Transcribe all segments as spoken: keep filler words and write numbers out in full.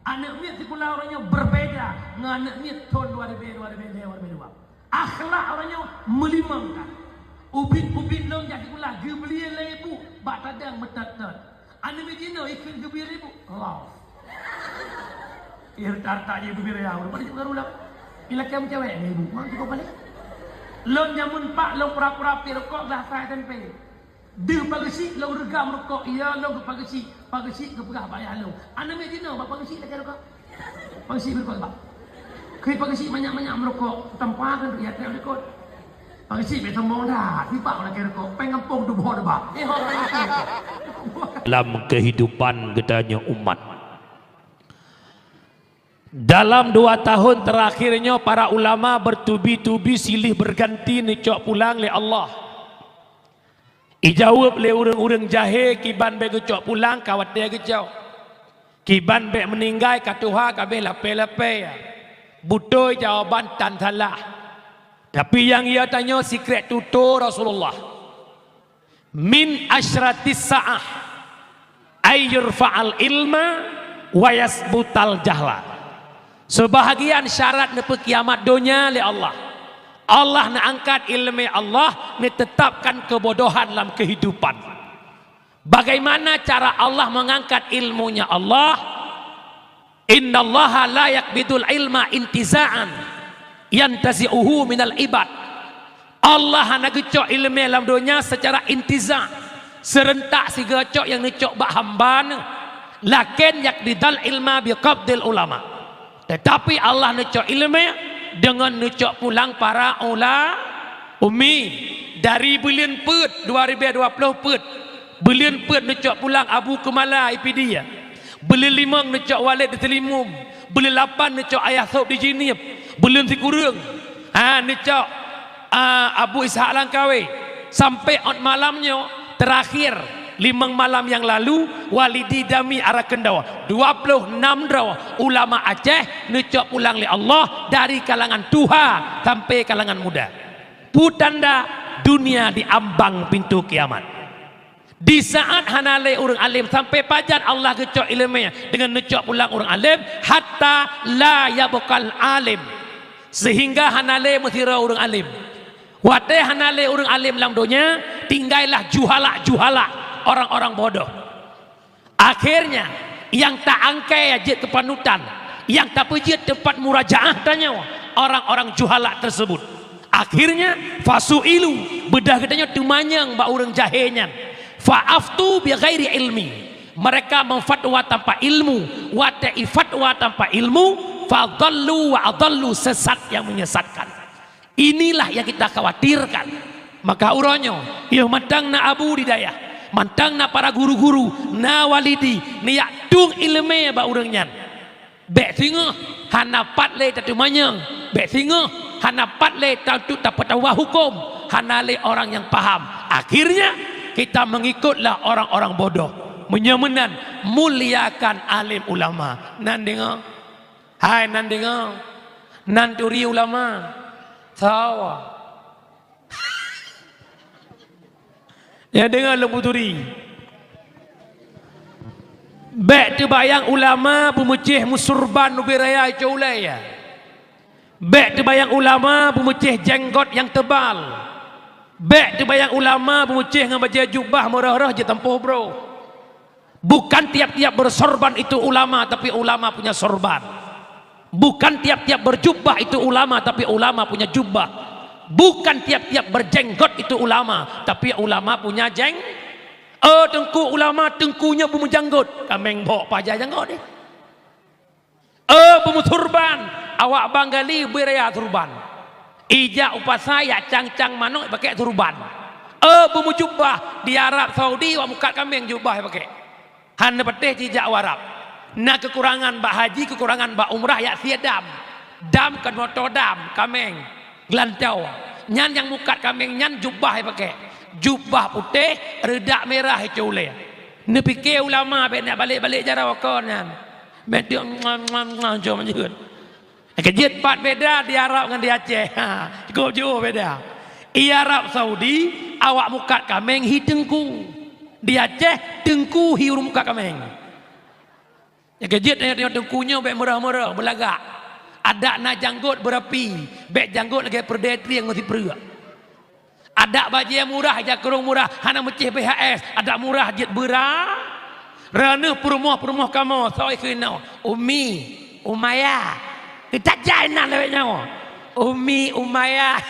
Aneuk miet sikula uroe nyoe berbeda ngon aneuk miet thon dua ribèe, dua ribèe lhèe, dua ribèe dua. Akhlak uroe nyoe meulimong that. Ubit-ubit lôn jak sikula geubri lé ibu bak tadang meutot-tot. Aneuk miet jinoe ikheun geubri lé ibu. Love. Ih, rata-rata jih geubri raya, uroe pada cit baru lah. Ilakèe meucewek ngon ibu, mang cukup paléh. Lôn jameun pak lôn pura-pura piep rukok glah sa S M P. Deuh pageusik lôn reugam rukok, iya lôn keu pageusik, pageusik geupeugah bak ayah lôn, "Aneuk miet jinoe bak pageusik lakèe rukok." Pageusik beurukok bak. Keu pageusik manyak-manyak meurukok, tampa keu ya trép likot. Pageusik bèk sombong that, sibak lakèe rukok, péng gampông tuboh teuba. Eh, ho, péng gampông. Dalam kehidupan geutanyoe umat. Dalam dua tahun terakhir nyoe, para ulama bertubi-tubi silih berganti neucok pulang lé Allah. Ijaweueb lé ureuëng-ureuëng jahé, kiban bék geucok pulang ka watée geucok. Kiban bék meuninggai ka tuha ka béh lapée-lapée. Beutôi jawaban tan salah. Tapi nyang ya tanyoe sikrek tutoe Rasulullah. Min asyratis sa'ah ay yurfa'al ilma wa yasbutal jahla. Seubahagian syarat neupeukiamat donya lé Allah. Allah neuangkat iéleumé Allah, neuteutabkan keubodohan lam keuhidupan. Bagaimana cara Allah meungangkat ilmunya Allah? Innallaha la yaqbidul ilma intiza'an yantazi'uhu minal ibad. Allah hana geucok iéleumé lam donya seucara intiza', seurentak sigoe cok nyang neucok bak hamba Neuh. Lakin yaqbidal ilma biqabdil ulama. Teutapi Allah neucok iéleumé deungon neucok pulang para ula-, ummi. Dari buleuen peuet dua ribèe dua ploh peuet, buleuen peuet neucok pulang Abu Keumala i Pidie. Buleuen limong neucok Walid di Teulimum. Buleuen lapan neucok Ayah Sôb di Jeunieb. Buleuen sikureueng, ha, neucok, a, Abu Ishak Langkawi. Sampai ôt malam nyoe, terakhir, limong malam nyang lalu, Walidi Dami Arakendoe. Dua ploh nam droe ulama Aceh neucok pulang lé Allah dari kalangan tuha sampai kalangan muda. Peue tanda dunia di ambang pintu kiamat. Di saat hana lé ureuëng além, sampai pajan Allah geucok iéleumé deungon neucok pulang ureuëng além, hatta la yabqal alim, sehingga hana lé meusidroe ureuëng além. Watée hana lé ureuëng além lam donya, tinggailah juhala-juhala, orang-orang bodoh. Akhirnya, nyang ta-angkée jeuet keu panutan, nyang tapeujeuet teumpat murajaah tanyoe, orang-orang juhala tersebut. Akhirnya, fasu'ilu, beudah geutanyoe teumanyong bak ureuëng jahé nyan. Fa'aftu bi ghairi ilmi. Mereka memfatwa tanpa ilmu. Watée ifatwa tanpa ilmu, fadallu wa adallu, sesat yang menyesatkan. Inilah yang kita khawatirkan. Maka uroe nyoe, yoh mantong na abu di dayah, mantong na para guru-guru, na walidi, neujak tueng iéleumé bak ureuëng nyan. Bék singoh hana pat lé tateumanyong, bék singoh hana pat lé ta-, untuk tapeutuwah huköm, hana lé orang nyang paham. Akhirnya, kita mengikutlah orang-orang bodoh. Meunyoe meunan, muliakan alim ulama. Nan deungoe? Hai, nan deungoe? Nan turi ulama. Sawa. Nyang deungoe lôn peuturi. Bék teubayang ulama beumeucéh meusurban ubé raya icok ulée, ya. Bék teubayang ulama beumeucéh jenggot nyang teubal. Bék teubayang ulama beumeucéh ngon bajée jubah meurôh-rôh jitampôh broh. Bukan tiap-tiap bersorban itu ulama, tapi ulama punya sorban. Bukan tiap-tiap berjubah itu ulama, tapi ulama punya jubah. Bukan tiap-tiap berjenggot itu ulama, tapi ulama punya jeng-, oh, teungku ulama, teungku nyoe beumeujanggot. Kaméng bok paja janggot deh. Eh, beumeusurban, awak Bangali beuraya surban. Ijak u pasai jak cang-cang manok pakai surban. Eh, beumeujubah, di Arab Saudi awak mukat kaméng jubah pakai. Hana patéh jijak u Arab. Na keukurangan bak haji, keukurangan bak umrah, yak sie dam. Dam kon moto dam, kaméng. Geulantau. Nyan nyang mukat kaméng nyan jubah ipaké. Jubah putéh, reudak mirah icok ulée. Neupiké ulama bék nak balek-balek jaroe kon nyan. Bék tu, muah, muah, muah, jom jeuet. Keujeuet pat beda di Arab ngon di Aceh. Ha, cukup jeuet beda. I Arab Saudi, awak mukat kaméng hi teungku. Di Aceh, teungku hi ureuëng mukat kaméng. Nyang keujeuet tanyoe teungku nyoe bék meurah-meurah beulagak. Adak na janggot beurapi, bék janggot lagée peureudée trieng meusipreuk. Adak bajée murah, jakrong murah, hana meucéh B H S, adak murah jeuet beura. Raneueh peurumoh-peurumoh kamoe, soe keunoe, Umi, Umaya. Teutajai nan lawét nyoe. Umi, Umaya.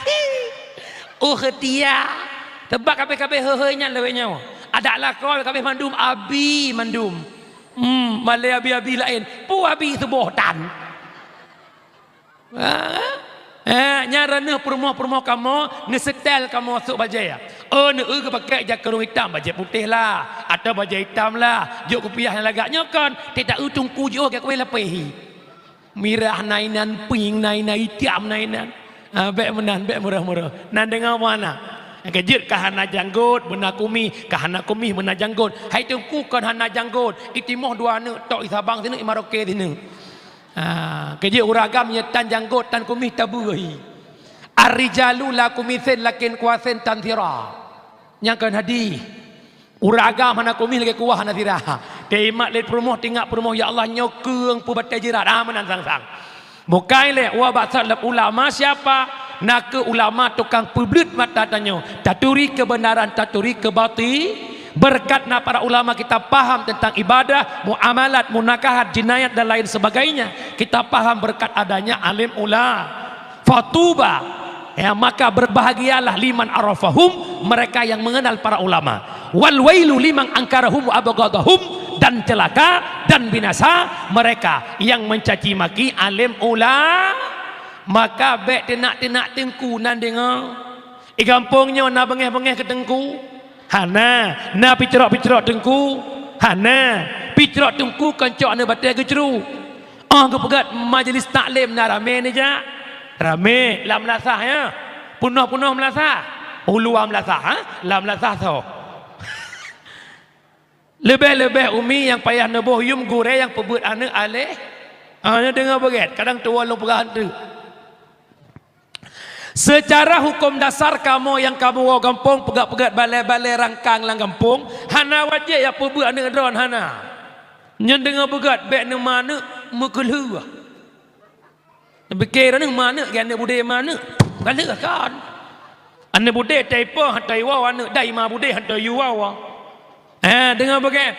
Ukhtia. Teubak kabeh-kabeh he-he nyan lawét nyoe. Adak lakoe kabeh mandum abi mandum. Hmm, malée abi-abi laén. Peue abi suboh tan. Ha? Eh, nyan raneueh peurumoh-peurumoh kamoe, neusetel kamoe sôk bajée. Oh, neueu geupakék jakrong itam, bajée putéh lah, atawa bajée itam lah, jok kupiah nyang lagak nyoe kon, teuta eu teungku jiôh gét kuéh lapéh hi. Mirah na inan, pink na inan, itam na inan. Ha, bék meunan, bék meurah-meurah. Nan deungoe meuhana. Nyang keujeuet ka hana janggot, beuna kumieh, ka hana kumieh, beuna janggot. Hai teungku kon hana janggot, itimoh dua aneuëk tok, isabang sineuk, imaroke sineuk. Ah, keujeuet ureuëng agam nyoe tan janggot tan kumieh tabeue hi. Ar-rijalu la kumisin lakin kuasin tan sira. Nyang kon hadih. Ureuëng agam hana kumieh lagée kuah hana sira. Teuimat lé peurumoh, teuingat peurumoh, ya Allah nyoe keueng peubatée jirat. Ah, meunan sang-sang. Bukai lé wa bak salaf ulama siapa? Na kheueh ulama tukang peubleuet mata tanyoe. Taturi keubeunaran, taturi keubati. Beureukat na para ulama kita paham teuntang ibadah, muamalat, munakahat, jinayat dan lain sebagainya. Kita paham beureukat adanya alim ula-, fatuba. Ya, maka berbahagialah liman arafahum, mereka yang mengenal para ulama. Wal wailu liman angkarahum wa abghadahum, dan celaka dan binasa mereka yang mencaci maki alim ula-, maka bék teunak-teunak teungku nan deungoe. I gampông nyoe na beungéh-beungéh keu teungku? Hana. Na picrok-picrok teungku? Hana. Picrok teungku kon cok aneuëk batée geucruk. Oh geupeugét majlis taklim na ramé neujak? Ramé lam meulasah, ya. Peunoh-peunoh meulasah. Uluwa meulasah, ha? Lam meulasah soe? Leubeh-leubeh umi nyang payah neuboh yum gurée nyang peubeuet aneuëk aléh. Ah, nyoe deungoe beugét, kadang tuwoe lôn peugah anteuk. Seucara huköm dasar kamoe nyang kamoe woe gampông peugét-peugét balée-balée rangkang lam gampông, hana wajéb jak peubeuet aneuëk droeneuh, hana. Nyan deungoe beugét bék neuma aneuëk meukeulheueh. Neupike droeneuh ma aneuëk, geuh aneuëk budé ma aneuëk. Galeueh kon. Aneuëk budé taipoh hantom iwoe aneuëk, dai ma budé hantom iwoe. Eh, deungoe beugét.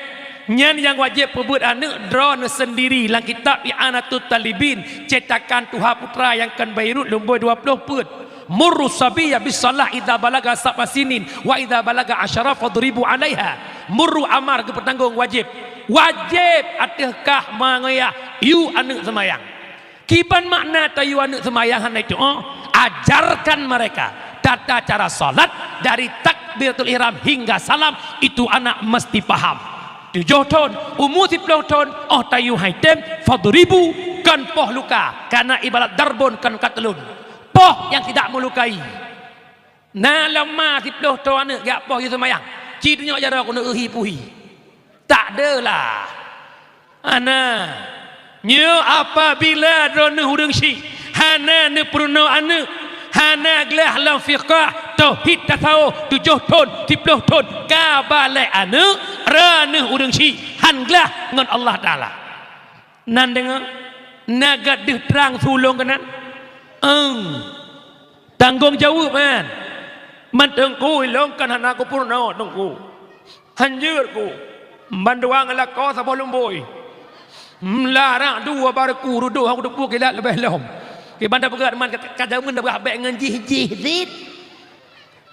Nyan nyang wajéb peubeuet aneuëk droeneuh seundiri lam kitab I'anatut Talibin, cetakan Tuha Putra nyang kon Beirut lumbôi dua ploh peuet. Muru sabiyya bis shalah idza balaga sab'a sinin wa idza balaga asyara fadribu 'alaiha. Muru amar geupeutanggong wajéb. Wajéb ateueh kah mangoyah yue aneuëk seumayang. Kiban makna tayue aneuëk seumayang hana itu, oh? Ajarkan mereka tata cara salat dari takbiratul ihram hingga salam, itu anak mesti paham. Tujoh thon, umu siploh thon, oh tayue hai tem, fadribu, kon poh luka, karena ibarat darbon kon katlon. Poh yang tidak melukai. Na lom ma siploh thon aneuëk jak poh yue seumayang. Ci tunyok jaroe keuneuk uhi puhi. Tak adalah. Hana. Nyoe apabila droeneuh ureuëng syik hana neupeurunoe aneuëk, hana glah lam fiqah, tauhid, tasawuf, tujoh thon, siploh thon, ka balek aneuëk, droeneuh ureuëng syik, han glah ngon Allah Taala. Nan deungoe, na gét deuh trang su lôn keunan? Eng. Tanggong jaweueb nyan. Man teungku ilôn kan hana kupeurunoe teungku. Hanjeuet ku. Ban dua ngon lakoe saboh lumbôi. Meularang dua bareku rudôh aku teupeu kilat leubeh lom. Kiban tapeugah man ka, ka jameun tapeugah bék ngon jih-jih cit.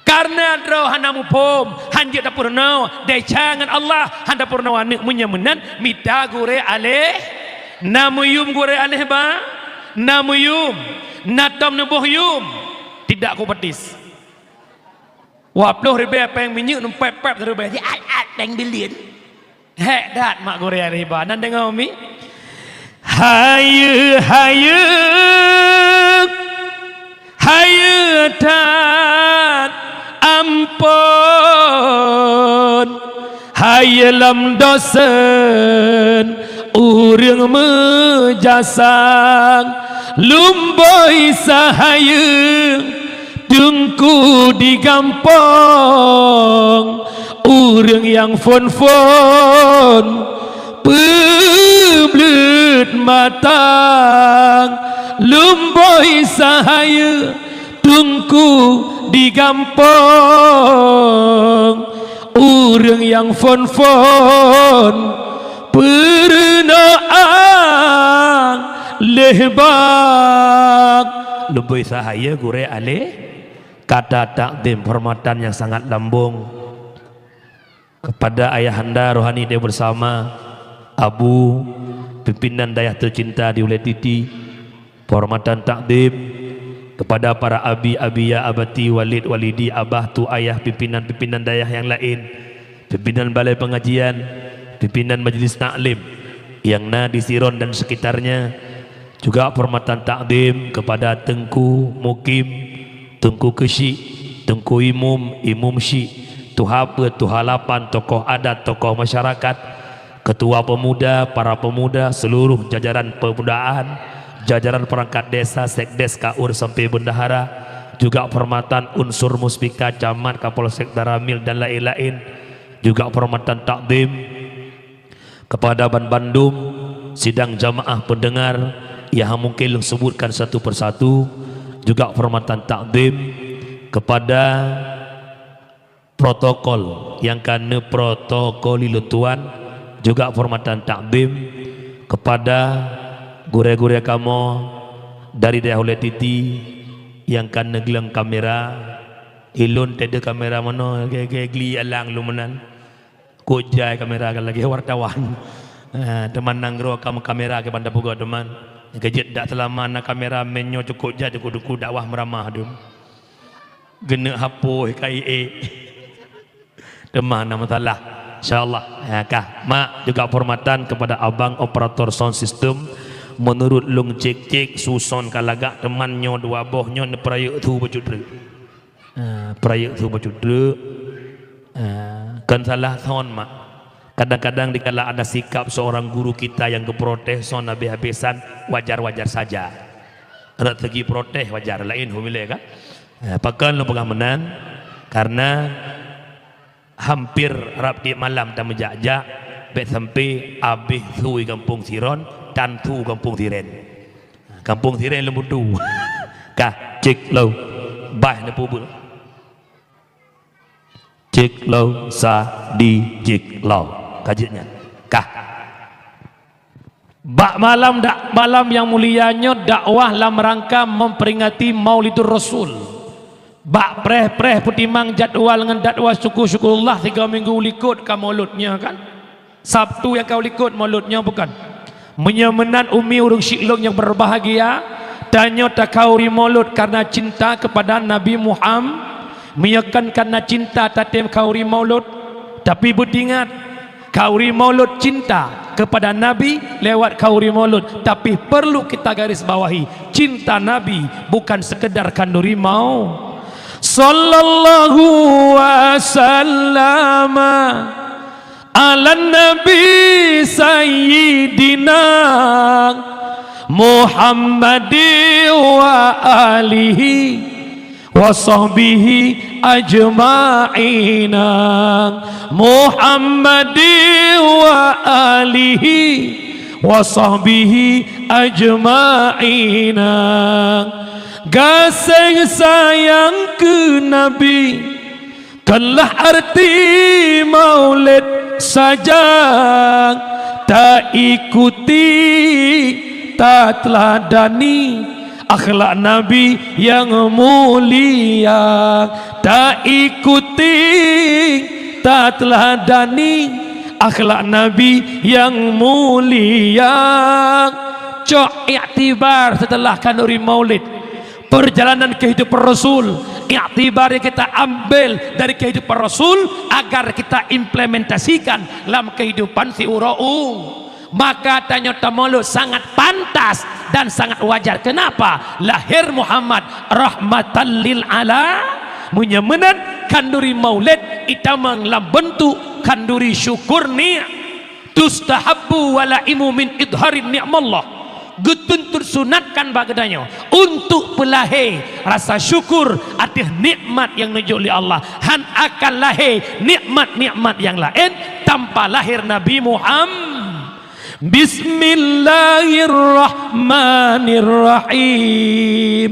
Kareuna droe hana muphom, hanjeuet tapeurunoe, desya ngon Allah, han tapeurunoe aneuëk meunyoe meunan mita gurée aléh. Na meuyum gurée aléh ba? Na meuyum. Na tom neuboh yum. Tidak kupetis. Dua ploh ribée péng minyeuk numpet pép ribée siat-at péng bilion. Hék that mak gurée riba. Nan deungoe mi? Hayeue, hayeue, hayeue that ampon. Hayeue lam dosen ureuëng meujasang. Lumbôi sahayeue teungku di gampông, ureuëng nyang phon-phon Peubleut matang lumboi sahaya teungku di gampông, ureuëng nyang phon-phon peurunoe ang leh bang. Lumboi sahaya gurée aleh kata takzim, penghormatan yang sangat lambong. Kepada ayahanda rohani dan bersama, Abu, pimpinan dayah tercinta di Ulée Titi, penghormatan takzim kepada para abi, abiya, abati, walid, walidi, abah, tu ayah, pimpinan-pimpinan dayah yang lain, pimpinan balai pengajian, pimpinan majelis taklim yang na di Siron dan sekitarnya, juga penghormatan takzim kepada Teungku Mukim, Teungku Keuchik, Teungku Imum, Imum Chik, Tuha Peuet, Tuha Lapan, tokoh adat, tokoh masyarakat, ketua pemuda, para pemuda, seluruh jajaran pemudaan, jajaran perangkat desa, sekdes, kaur sampai bendahara, juga penghormatan unsur muspika, camat, kapolsek, danramil dan lain-lain, juga penghormatan takzim kepada ban bandum sidang jamaah pendengar yang mungkin lôn sebutkan satu persatu, juga penghormatan takzim kepada protokol yang ka neuprotokoli lôn tuan, juga penghormatan takzim kepada gurée-gurée kamoe dari dayah Ulée Titi yang ka neugleueng kamera. Ilôn teude kamera manoe, ge-, ge-, gli alang lôn meunan. Kok jai kamera ka lagée wartawan. Ah, teuma nanggroe ka meukamera keu ban tapeugot teuma. Keujeuet dak seulama na kamera, meunyoe cukôp jai, cukôp duku dakwah meuramah dum. Geuneuk hapus ka ié. Teuma na masalah. Insyaallah. Ya, kah. Mak juga penghormatan kepada abang operator sound system. Menurut lôn cek-cek, su sound ka lagak, teuma nyoe dua boh nyoe neupeurayeuk su bacut treuk. Ah, peurayeuk su bacut treuk. Ah, kon salah sound, Mak. Kadang-kadang dikala ada sikap seorang guru kita yang geuprotes sound habéh-habésan, wajar-wajar saja. Rot segi protes wajar, laén hom ilée kan? Ah, pakon lôn peugah meunan? Karena hampir rab tieb malam tameujak-jak, bék sampai abéh su gampông Siron dan su gampông Siren. Gampông Siren lôn butu. Kah, cek lom. Bah neupeubuet. Cek lom, sa, di, cek lom. Ka jeuet nyan. Kah. Bak malam dak-, malam nyang mulia nyoe dakwah lam rangka memperingati Maulidur Rasul. Bak preh-preh peutimang jadwal ngon dakwah syukur-syukurullah tiga minggu likot ka Maulud nyoe kan. Sabtu nyang ka likot Maulud nyoe bukan? Meunyoe meunan umi ureuëng syik lôn nyang berbahagia, tanyoe takhauri Maulud karena cinta kepada Nabi Muham-, meunyoe kon karena cinta tatem khauri Maulud, tapi beutingat, khauri Maulud cinta kepada Nabi lewat khauri Maulud, tapi perlu kita garis bawahi, cinta Nabi bukan sekedar khanduri mau. Sallallahu wasallama ala nabi sayyidina Muhammadin wa alihi wa sahbihi ajma'ina. Muhammadin wa alihi wa sahbihi ajma'ina. Gaséng sayang keu Nabi, keulah arti Maulid saja, taikuti, tateuladani akhlak Nabi nyang mulia. Taikuti, tateuladani akhlak Nabi nyang mulia. Cok iktibar setelah khanduri Maulid. Perjalanan kehidupan Rasul, iktibar yang kita ambil dari kehidupan Rasul agar kita implementasikan lam kehidupan siuroe u. Maka tanyoe tamaulud sangat pantas dan sangat wajar. Kenapa? Lahir Muhammad rahmatan lil ala-, meunyoe meunan khanduri maulid itamong lam beuntuk khanduri syukur ni. Tustahabbu walaimu min idharin ni'mallah. Geutuntot sunatkan bak geutanyoe untuk peulahé rasa syukur ateueh nikmat nyang neujok lé Allah. Han akan lahé nikmat-nikmat nyang laén tanpa lahé Nabi Muham-, Bismillahirrahmanirrahim.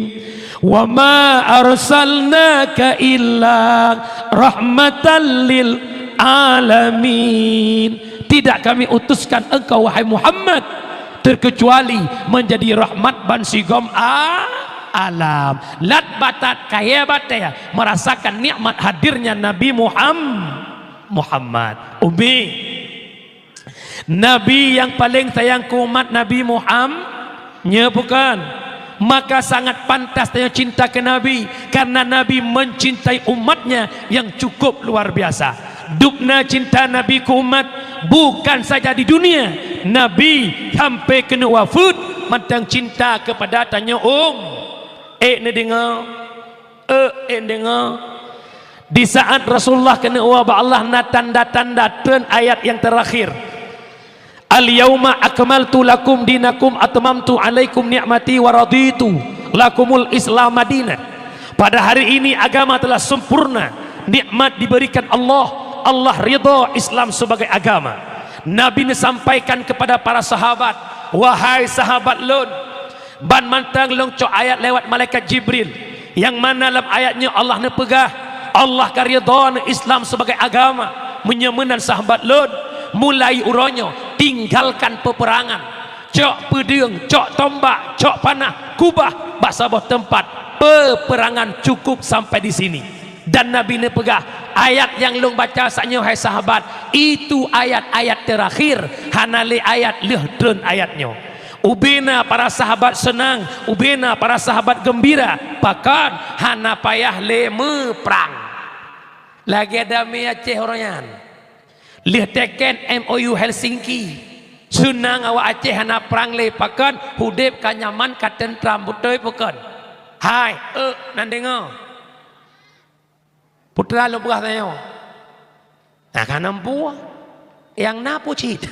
Wa ma arsalnaka illa rahmatan lil alamin. Tidak Kami utuskan engkau, wahai Muhammad, terkecuali menjadi rahmat ban sigom a-, alam. Lat batat kayée batée merasakan nikmat hadirnya Nabi Muham-, Muhammad. Umi, Nabi nyang paleng sayang keu umat Nabi Muham-, nyo bukan? Maka sangat pantas tanyoe cinta keu Nabi, karena Nabi mencintai umatnya yang cukup luar biasa. Dubna cinta Nabi keu umat, bukan saja di dunia, Nabi sampai keuneuk wafeuet mantong cinta kepada tanyoe um-, ék neudeungoe. Eh, eh, deungoe. Di saat Rasulullah keuneuk woe bak Allah, na tanda-tanda treun ayat nyang terakhir. "Al-yauma akmaltu lakum dinakum atmamtu alaikum ni'mati wa raditu lakumul Islam madina." Pada hari ini agama telah sempurna, nikmat diberikan Allah, Allah ridha Islam sebagai agama. Nabi neusampaikan kepada para sahabat, "Wahai sahabat lôn, ban mantong lôn cok ayat lewat malaikat Jibril, nyang mana lam ayat nyoe Allah neupeugah, Allah ka ridha neu Islam sebagai agama. Meunyoe meunan sahabat lôn, mulai uroe nyoe tinggalkan peperangan. Cok peudeueng, cok tombak, cok panah, kubah bak saboh teumpat. Peperangan cukup sampai di sini." Dan Nabi neupeugah, "Ayat nyang lôn baca saat nyoe, hai sahabat, itu ayat-ayat terakhir, hana lé ayat lheueh treun ayat nyoe." Ubena para sahabat seunang, ubena para sahabat geumbira, pakon hana payah lé meuprang. Lagée damé Aceh uroe nyan. Lheueh teken M O U Helsinki, seunang awak Aceh hana prang lé, pakon udeb ka nyaman, ka teuntram, beutôi pakon? Hai, eh, nan deungoe. Putra lôn peugah tanyoe. Nah, ka nampu. Nyang na peue cit.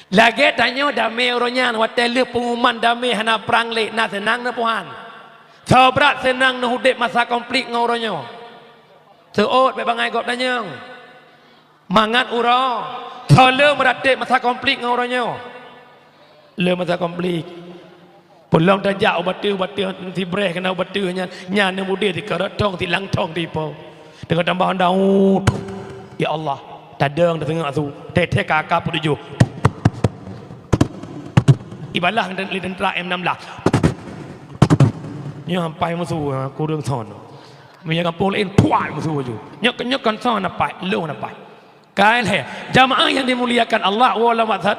Lagée tanyoe damé uroe nyan, watée lheueh peungumuman damé hana prang lé, na seunang na puhan. Soe brat seunang neuh udeb masa konflik ngon uroe nyoe. Seuôt bék bangai gob tanyong. Mangat uroe, soe le meuratéb masa konflik ngon uroe nyoe. Le masa konflik. Peulom tajak u bateue, u bateue sibreh keunan u bateue nyan, nyan neubudé sikarot thong, silang thong sipo. Teungoh tambah honda, uh, ya Allah, tadong tateungoh su, teuthée ka ka peutujoh. Ibalah lé teuntra M enam belas. Nyoe ampai musoh, kureueng son. Meunyoe gampông laén, puat musoh laju. Nyoe, nyoe kon son ampai, lôn ampai. Ka lhée, jamaah yang dimuliakan Allah, woe lam maksud.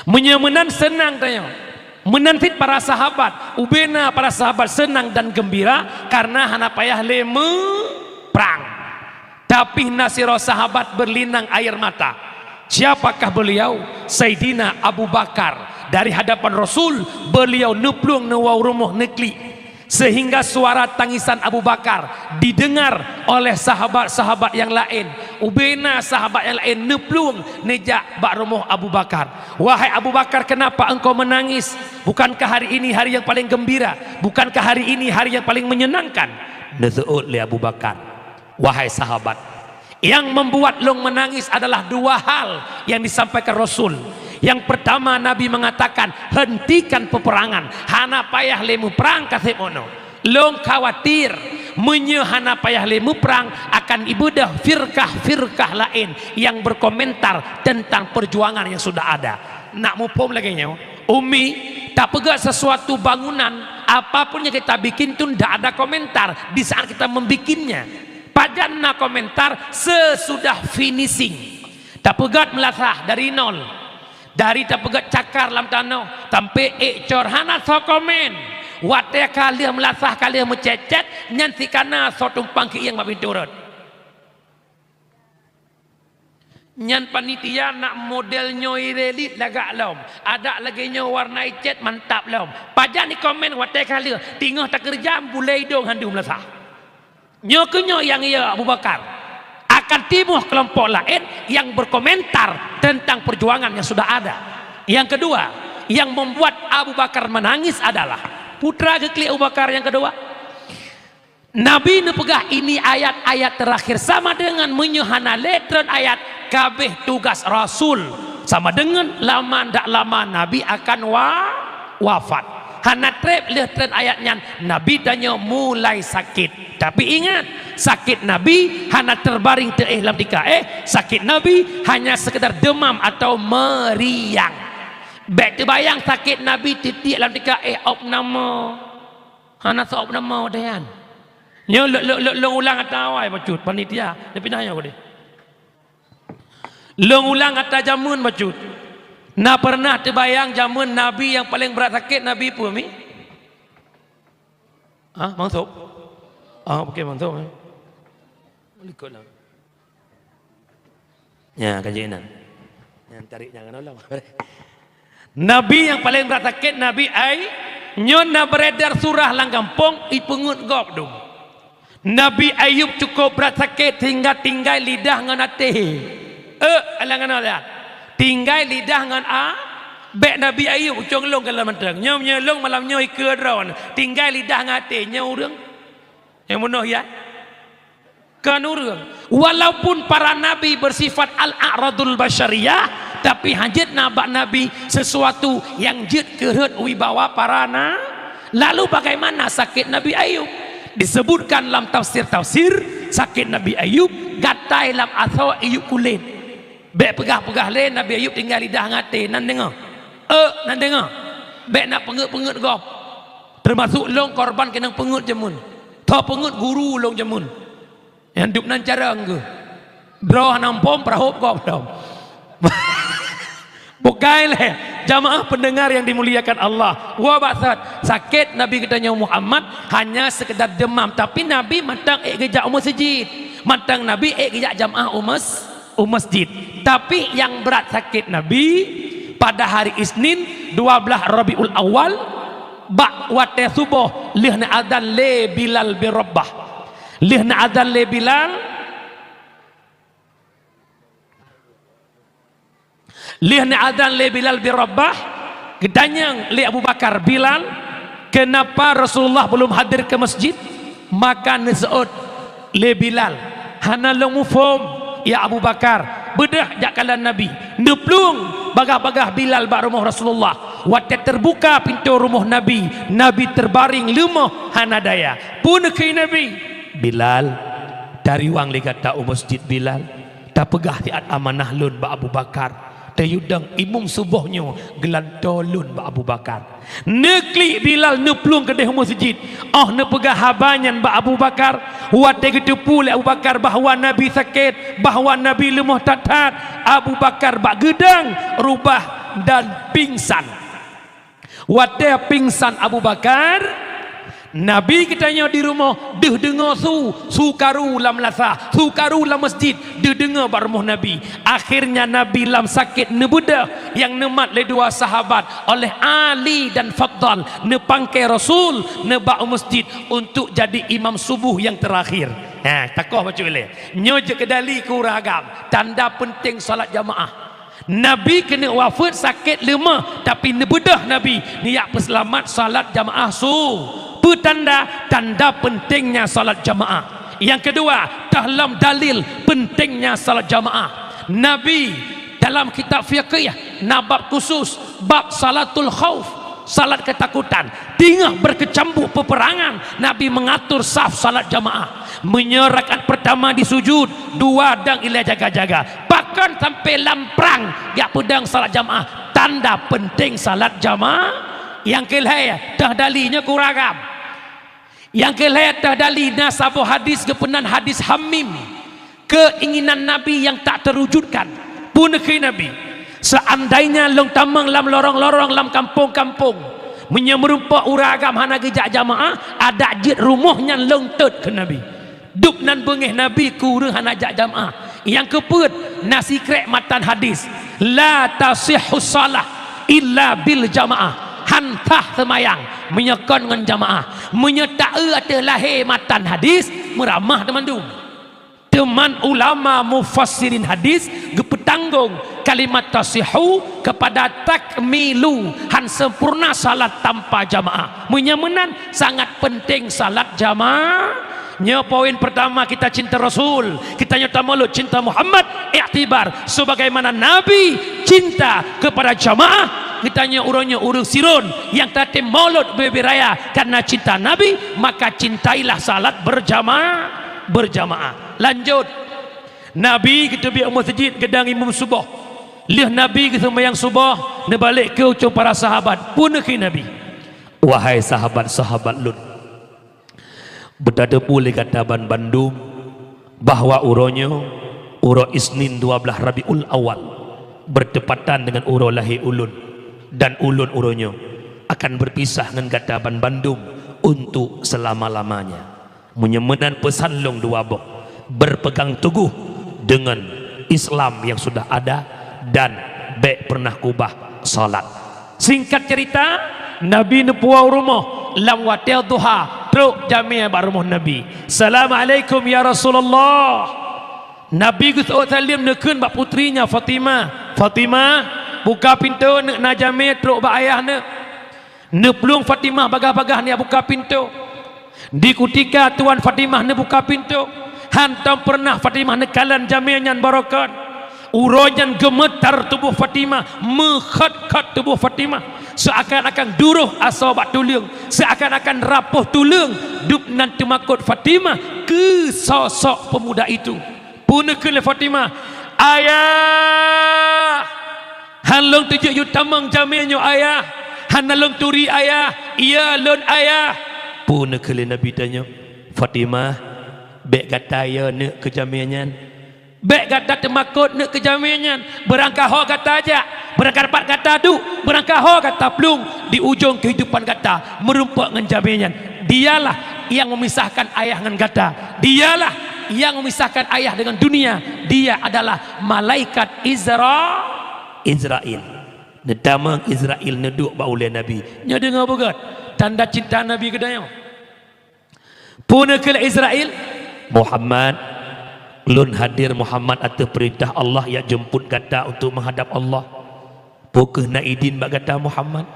Meunyoe meunan seunang tanyoe. Meunan cit para sahabat, ubena para sahabat seunang dan geumbira karena hana payah lé meuprang. Tapi na sidroe sahabat berlinang air mata. Siapakah beliau? Saidina Abu Bakar. Dari hadapan Rasul, beliau neuplueng neuwoe u rumoh neuklik. Sehingga suara tangisan Abu Bakar didengar oleh sahabat-sahabat yang laén. Ubena sahabat yang laén neuplueng neujak bak rumoh Abu Bakar. "Wahai Abu Bakar, kenapa engkau menangis? Bukankah hari ini hari yang paling gembira? Bukankah hari ini hari yang paling menyenangkan?" Neuseuôt lé Abu Bakar, "Wahai sahabat, yang membuat lôn menangis adalah dua hal yang disampaikan Rasul. Yang pertama, Nabi mengatakan, 'Hentikan peperangan, hana payah lé meuprang ka sép unoe.' Lôn khawatir, meunyoe hana payah lé meuprang, akan ibeudôh firkah-firkah laén yang berkomentar tentang perjuangan yang sudah ada." Nak muphom lagée nyoe, Umi, tapeugét sesuatu bangunan, apapun yang kita bikin tu ndak ada komentar di saat kita membikinnya. Pajan na komentar sesudah finishing. Tapeugét meulasah dari nol. Dari tapeugét cakar lam tanoh, sampai ék cor hana soe komen. Watée ka lheueh meulasah, ka lheueh meucét-cét, nyan sikana soe tumpang keuieng bak pintoe rot. Nyan panitia nak model nyoe irelit lagak lom, adak lagée nyoe warna icét mantap lom. Pajan ikomen watée ka lheueh, teungoh takeureuja bulée idong handum lasah. Nyoe keuh nyoe nyang iya Abu Bakar. Akan timuh kelompok laén yang berkomentar tentang perjuangan yang sudah ada. Yang kedua, yang membuat Abu Bakar menangis adalah putra geuklik Abu Bakar yang kedua. Nabi neupeugah ini ayat-ayat terakhir, sama dengan meunyoe hana lé treun ayat, kabeh tugas Rasul Sama deungon lama ndak lama Nabi akan wa-, wafat. Hana treb lheueh treun ayat nyan, Nabi tanyoe mulai sakét. Tapi ingat, sakét Nabi hana teubaréng teuéh lam tika éh. Sakét Nabi hanya sekedar demam atau meriang. Bék teubayang sakét Nabi titiek lam tika éh opname. Hana seuopname deh nyan. Nyoe lôn, lôn, lôn, lôn ulang ata awai bacut panitia. Dah pinah nyoe deh. Lôn ulang ata jameun bacut. Na pernah teubayang jameun Nabi nyang paleng brat sakét Nabi peue mi? Hah, Mang Sop? Ah, oke, Mang Sop, eh. Likot lah. Ya, kaji inan. Yang tarik jangan Allah. Nabi nyang paleng brat sakét Nabi Ay-, nyoe na beredar surah lam gampông, ipeungeut gob dum. Nabi Ayub cukup brat sakét sehingga tinggai lidah ngon até. Eh, alang-alang lihat. Tinggai lidah ngon a-, bék Nabi Ayub ucong lông galak mantong. Nyoe, nyoe lông malam nyoe ikeue droe. Tinggai lidah ngon até, nyoe ureuëng. Nyang bunoe ya. Kon ureuëng. Walaupun para nabi bersifat al-a'radul basyariyah, tapi hanjeuet na bak nabi sesuatu nyang jeuet keureuet wibawa para na-, Lalu bagaimana sakét Nabi Ayub? Disebutkan lam tafsir-tafsir, sakét Nabi Ayub gatai lam asoe iék kulét. Bék peugah-peugah lé Nabi Ayub tinggai lidah ngon até, nan deungoe. Eh, nan deungoe. Bék na peungeut-peungeut gob. Teumasuk lông korban keunong peungeut jameun. Tho peungeut guru lông jameun. Nyang duek nan carông geuh. Droe hana muphom, peurahop gob lom. Bukai lé, jamaah pendengar yang dimuliakan Allah. Wa basat, sakét Nabi geutanyoe Muhammad hanya sekedar demam, tapi Nabi mantong ék geujak u meuseujid. Mantong Nabi ék geujak jamaah u meus-, u meusjid. Tapi nyang brat sakét Nabi pada hari Isnin dua belas Rabiul Awal, bak watée suboh lheueh neuazan lé Bilal bin Rabah. Lheueh neuazan lé Bilal, lheueh neuazan lé Bilal bin Rabah, geutanyong lé Abu Bakar, "Bilal, kenapa Rasulullah belum hadir ke masjid?" Maka neuseuôt lé Bilal, "Hana lôn muphom, ya Abu Bakar, beudôh jak kalon Nabi." Neuplueng bagaih-bagaih Bilal bak rumoh Rasulullah. Watée teubuka pintoe rumoh Nabi, Nabi teubaréng leumoh hana daya. Peue neukheun Nabi? "Bilal, tariwang lé gata u masjid, Bilal. Tapeugah siat amanah lôn bak Abu Bakar. Teuyue dong imum suboh nyoe geulantoe lôn bak Abu Bakar." Neuklik Bilal neuplueng keudeh u meuseujid. Óh neupeugah haba nyan bak Abu Bakar, watée geuteupeue lé Abu Bakar bahwa Nabi sakét, bahwa Nabi leumoh that-that, Abu Bakar bak geudong rubah dan pingsan. Watée pingsan Abu Bakar, Nabi geutanyoe di rumoh deuh deungoe su, su karu lam meunasah, su karu lam masjid, deuh deungoe bak rumoh Nabi. Akhirnya Nabi lam sakét neubeudôh nyang neumat lé dua sahabat, oleh Ali dan Fadhal, neupangke Rasul, neuba u masjid untuk jadi imam suboh nyang teurakhir. Nah, takoh bacut lé. Nyoe jeuet keu dali keu ureuëng agam, tanda peunteng salat jamaah. Nabi keuneuk wafeuet sakét leumoh, tapi neubeudôh Nabi neujak peuseulamat salat jamaah su. Peue tanda? Tanda peuntengnya salat jamaah. Nyang keudua, dalam dalil peuntengnya salat jamaah. Nabi dalam kitab fiqih na bab khusus, bab salatul khauf. Salat ketakutan. Teungoh beukeucambu peuperangan, Nabi meungatur saf salat jamaah. Meunyoe rakaat peurtama disujud, dua dong ilée jaga-jaga. Pakon sampoe lam prang jak peudong salat jamaah? Tanda peunteng salat jamaah. Nyang keu lhée, teuh dali nyoe keu ureuëng agam. Nyang keu lhée teuh dali na saboh hadis geupeunan hadis Hamim, keinginan Nabi nyang tak terwujudkan. Peue neukheun Nabi, "Seandainya lôn tamong lam lorong-lorong, lam kampung-kampung, meunyoe meurumpok ureuëng agam hana geujak jamaah, adak jeuet rumoh nyan lôn tôt," kheun Nabi. Dub nan beungéh Nabi keu ureuëng hana jak jamaah. Nyang keupeuet na sikrek matan hadis, "La tasihhu shalah illa bil jamaah." Han sah seumayang meunyoe kon ngon jamaah. Meunyoe taeu ateueh lahé matan hadis, meuramah teumandum. Teuma ulama mufassirin hadis geupeutanggong kalimat tasihhu kepada takmilu, han sempurna salat tanpa jamaah. Meunyoe meunan, sangat peunteng salat jamaah. Nyoe poin pertama kita cinta Rasul, kita nyoe tamalut cinta Muhammad, iktibar sebagaimana Nabi cinta kepada jamaah, kita nyoe uroe nyoe ureuëng siron nyang tatem maulud bebe raya karena cinta Nabi, maka cintailah salat berjamaah, berjamaah. Lanjut, Nabi geuteubiet u meuseujid geudang imum suboh. Lheueh Nabi geuseumayang suboh, neubalek keu ucung para sahabat, peue neukheun Nabi, "Wahai sahabat-sahabat lôn, beutateupeue lé gata banbandum bahwa uroe nyoe, uroe Isnin dua blaih Rabiul Awal, bertepatan dengan uroe lahé ulôn, dan ulôn uroe nyoe akan berpisah ngon gata banbandum untuk selama-lamanya. Meunyoe meunan peusan lôn dua boh, berpegang teguh dengan Islam yang sudah ada dan bék pernah ubah salat." Singkat cerita, Nabi neupuwoe u rumoh, lam watée duha, trok jamé bak rumoh Nabi. "Assalamualaikum ya Rasulullah." Nabi geuseuôt saleuem neukheun bak putrinya Fatimah, "Fatimah, buka pintoe neuk, na jamé trok bak ayah neuk." Neuplueng Fatimah bagah-bagah neuk buka pintoe. Di kutika tuan Fatimah neubuka pintoe, hántom peureunah Fatimah neukalon jamé nyan barokon. Uroe nyan geumeutar tuboh Fatimah, meukhot-khot tuboh Fatimah, seuakan-akan duroh asoe bak tuleueng, seuakan-akan rapoh tuleueng dub nan teumakot Fatimah keu sosok peumuda itu. Peue neukheun lé Fatimah, "Ayah! Hán lôn teujeuet yue tamong jamé nyoe, Ayah! Hana lôn turi, Ayah! Yö lôn, Ayah!" Peue neukheun lé Nabi tanyoe, "Fatimah, bék gata yö neuk keu jamé nyan. Bék gata teumakot neuk keu jamé nyan. Beurangkaho gata jak, beurangkapat gata duek, beurangkaho gata plueng, di ujong keuhidupan gata meurumpok ngon jamé nyan. Dialah nyang memisahkan ayah ngon gata. Dialah nyang memisahkan ayah dengan dunia. Dia adalah malaikat Izra-, Izrail." Neutamong Izrail neuduek bak ulée Nabi. Nyoe deungoe beugét tanda cinta Nabi keu tanyoe. Peue neukheun lé Izrail, "Muhammad, lôn hadir Muhammad ateueh peurintah Allah jak jemput gata untuk menghadap Allah. Peu kheueh na idin bak gata Muhammad?"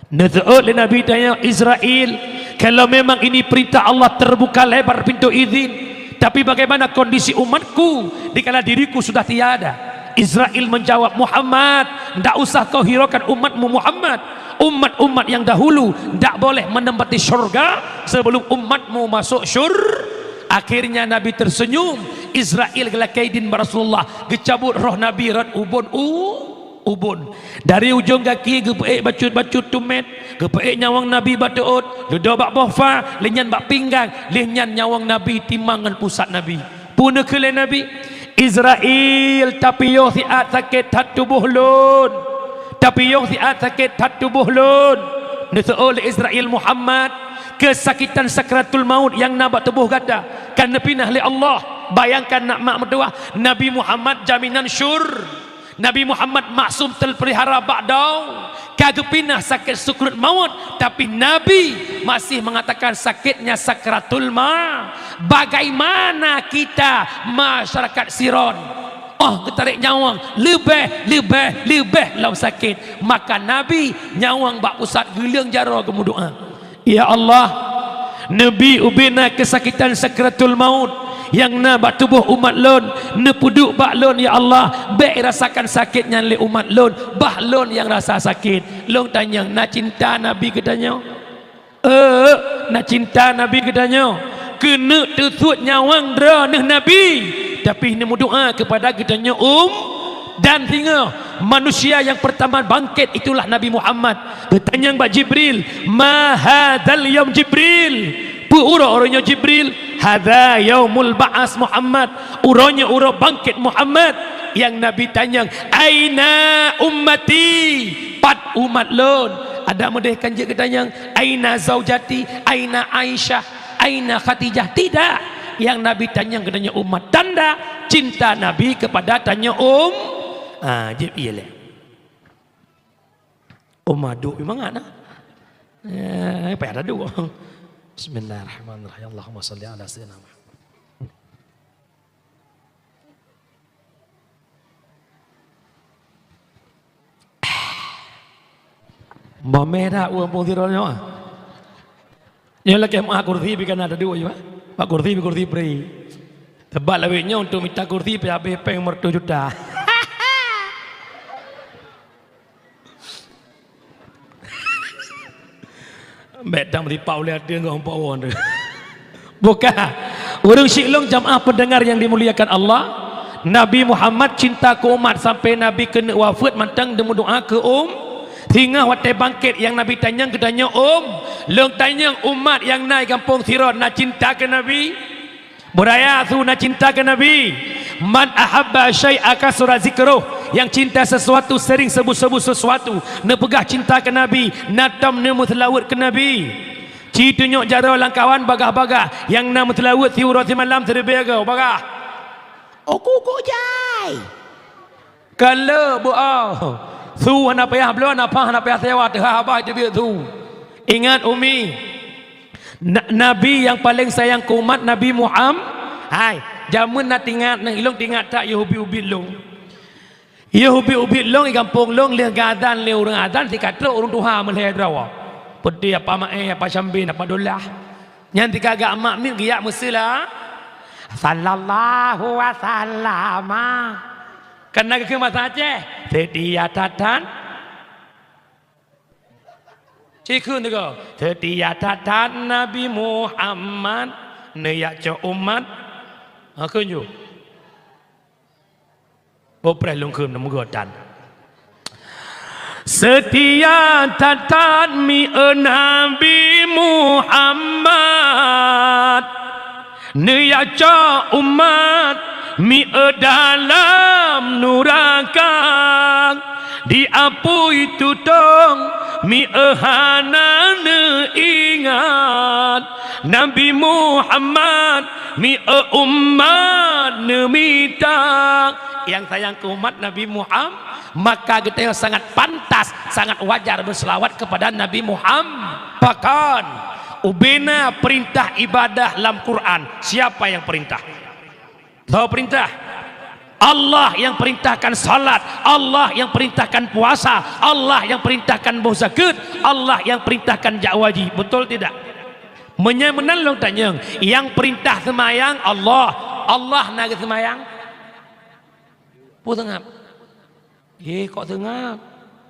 Neuseuôt lé Nabi tanyoe, "Izrail, kalau memang ini perintah Allah, terbuka lebar pintu izin. Tapi bagaimana kondisi umatku dikala diriku sudah tiada?" Izrail menjawab, "Muhammad, ndak usah kau hiraukan umatmu Muhammad. Umat-umat yang dahulu ndak boleh menempati syurga sebelum umatmu masuk syur-." Akhirnya Nabi tersenyum. Izrail geulakée idin bak Rasulullah, geucabut roh Nabi rot ubon u-, ubon. Dari ujong gaki geupeuék bacut-bacut tumét, geupeuék nyawöng Nabi bak teuôt, dudoe bak boh fa, lheueh nyan bak pinggang, lheueh nyan nyawöng Nabi timang ngon pusat Nabi. Peue neukheun lé Nabi, "Izrail, tapiôh siat sakét that tuboh lôn. Tapiôh siat sakét that tuboh lôn." Neuseuôt lé Izrail, "Muhammad, keusakitan sakratul maut nyang na bak tuboh gata ka neupinah lé Allah. Bayangkan, nak mak meutuwah, Nabi Muhammad jaminan syur-, Nabi Muhammad maksum terpelihara bak dong, ka geupinah sakét sukruet maut, tapi Nabi masih mengatakan sakitnya sakratul ma-." Bagaimana kita masyarakat siron? Oh, geutarek nyawöng leubeh, leubeh, leubeh lom sakét. Maka Nabi nyawöng bak pusat geuleueng jaroe geumeudoá. Ya Allah, neubi ubena keusakitan sakratul maut nyang na bak tuboh umat lôn, neupeuduek bak lôn, ya Allah, bék irasakan sakét nyan lé umat lôn, bah lôn nyang rasa sakét. Lôn tanyong, na cinta Nabi geutanyoe? Eh, na cinta Nabi geutanyoe? Keuneuk teusuet nyawöng droeneuh Nabi, tapi neumeudoá keupada geutanyoe um-, Dan singoh manusia nyang peurtama bangkét itulah Nabi Muhammad. Geutanyong bak Jibril, "Ma hadzal yaum Jibril?" Peue uroe, uroe nyoe Jibril? "Hadza yaumul ba'as Muhammad." Uroe nyoe uroe bangkét Muhammad. Nyang Nabi tanyong, "Aina ummati?" Pat umat lôn? Adak meudeh kan jeuet geutanyong, "Aina zaujati? Aina Aisyah? Aina Khadijah?" Tidak. Nyang Nabi tanyong geutanyoe umat, tanda cinta Nabi keupada tanyoe um-, ah, jeuet ié lé. Umat duek mangat na. Eh, payah taduek. Bismillahirrahmanirrahim. Allahumma shalli ala sayyidina Muhammad. Mameh dak ureuëng pungziro nyoe? Nyoe lakée meuah kursi bika na taduek jih, Pak. Bak kursi, bak kursi bri. Teubat lawét nyoe untuk mita kursi pih habéh péng meureutoh juta. Bèk dam dipak ulèe ateueh ngon pawon tu. Bukan. Ureueng syik lôn jamaah pendengar yang dimuliakan Allah, Nabi Muhammad cinta keu umat sampai Nabi keuneuk wafeuet mantong deumeudoa keu um-, singoh watèe bangkét nyang Nabi tanyong geutanyoe um, lôn tanyong umat nyang na di gampông sidroe na cinta keu Nabi? Beuraya su na cinta keu Nabi. Man ahabba syai'a kasura zikruh, nyang cinta sesuatu sering sebut-sebut sesuatu, neupeugah cinta keu Nabi, na tom neumeuseulaweuet keu Nabi. Ci tunyok jaroe lam kawan bagah-bagah, nyang na meuseulaweuet siuroe simalam siribèe goe bagah. Uku-uku jai. Ka le beuo, su hana payah bloe, nafah hana payah sewa, teuhah babah teubiet su. Ingat umi, na-, Nabi nyang paleng sayang keu umat Nabi Muham-, hai, jameun na tingat, nang ilong tingat that yôh ubit-ubit lôn. Yôh ubit-ubit lôn di gampông lôn lheueh geuazan lé ureueng azan sikatrok ureueng tuha meulhèe droe. Peuti apa maé, apa syambin, apa dolah. Nyan tika gak mak mit giyak meuseula. Sallallahu wasallama. Kan na geukheun basa Aceh, seutia that-that. Cikheun teuga, seutia that-that Nabi Muhammad, neujak cok umat. Ha, kheun ju. Boh preh lôn kheun meugoe tan. Seutia that-that mieu Nabi Muhammad, neujak cok umat mieu dalam nuraka, diapui tutong mieu hana neuingat, Nabi Muhammad mieu umat neumita. Nyang sayang keu umat Nabi Muhammad, maka geutanyoe sangat pantas, sangat wajar beuseulawat keupada Nabi Muhammad. Pakon? Ubena peurintah ibadah lam Quran. Siapa nyang peurintah? Soe peurintah? Allah nyang peurintahkan salat, Allah nyang peurintahkan puasa, Allah nyang peurintahkan boh zakeuet, Allah nyang peurintahkan jak haji. Beutôi tidak? Meunyoe meunan lôn tanyong, nyang peurintah seumayang Allah, Allah na geuseumayang? Peue seungab? Eh, kok seungab?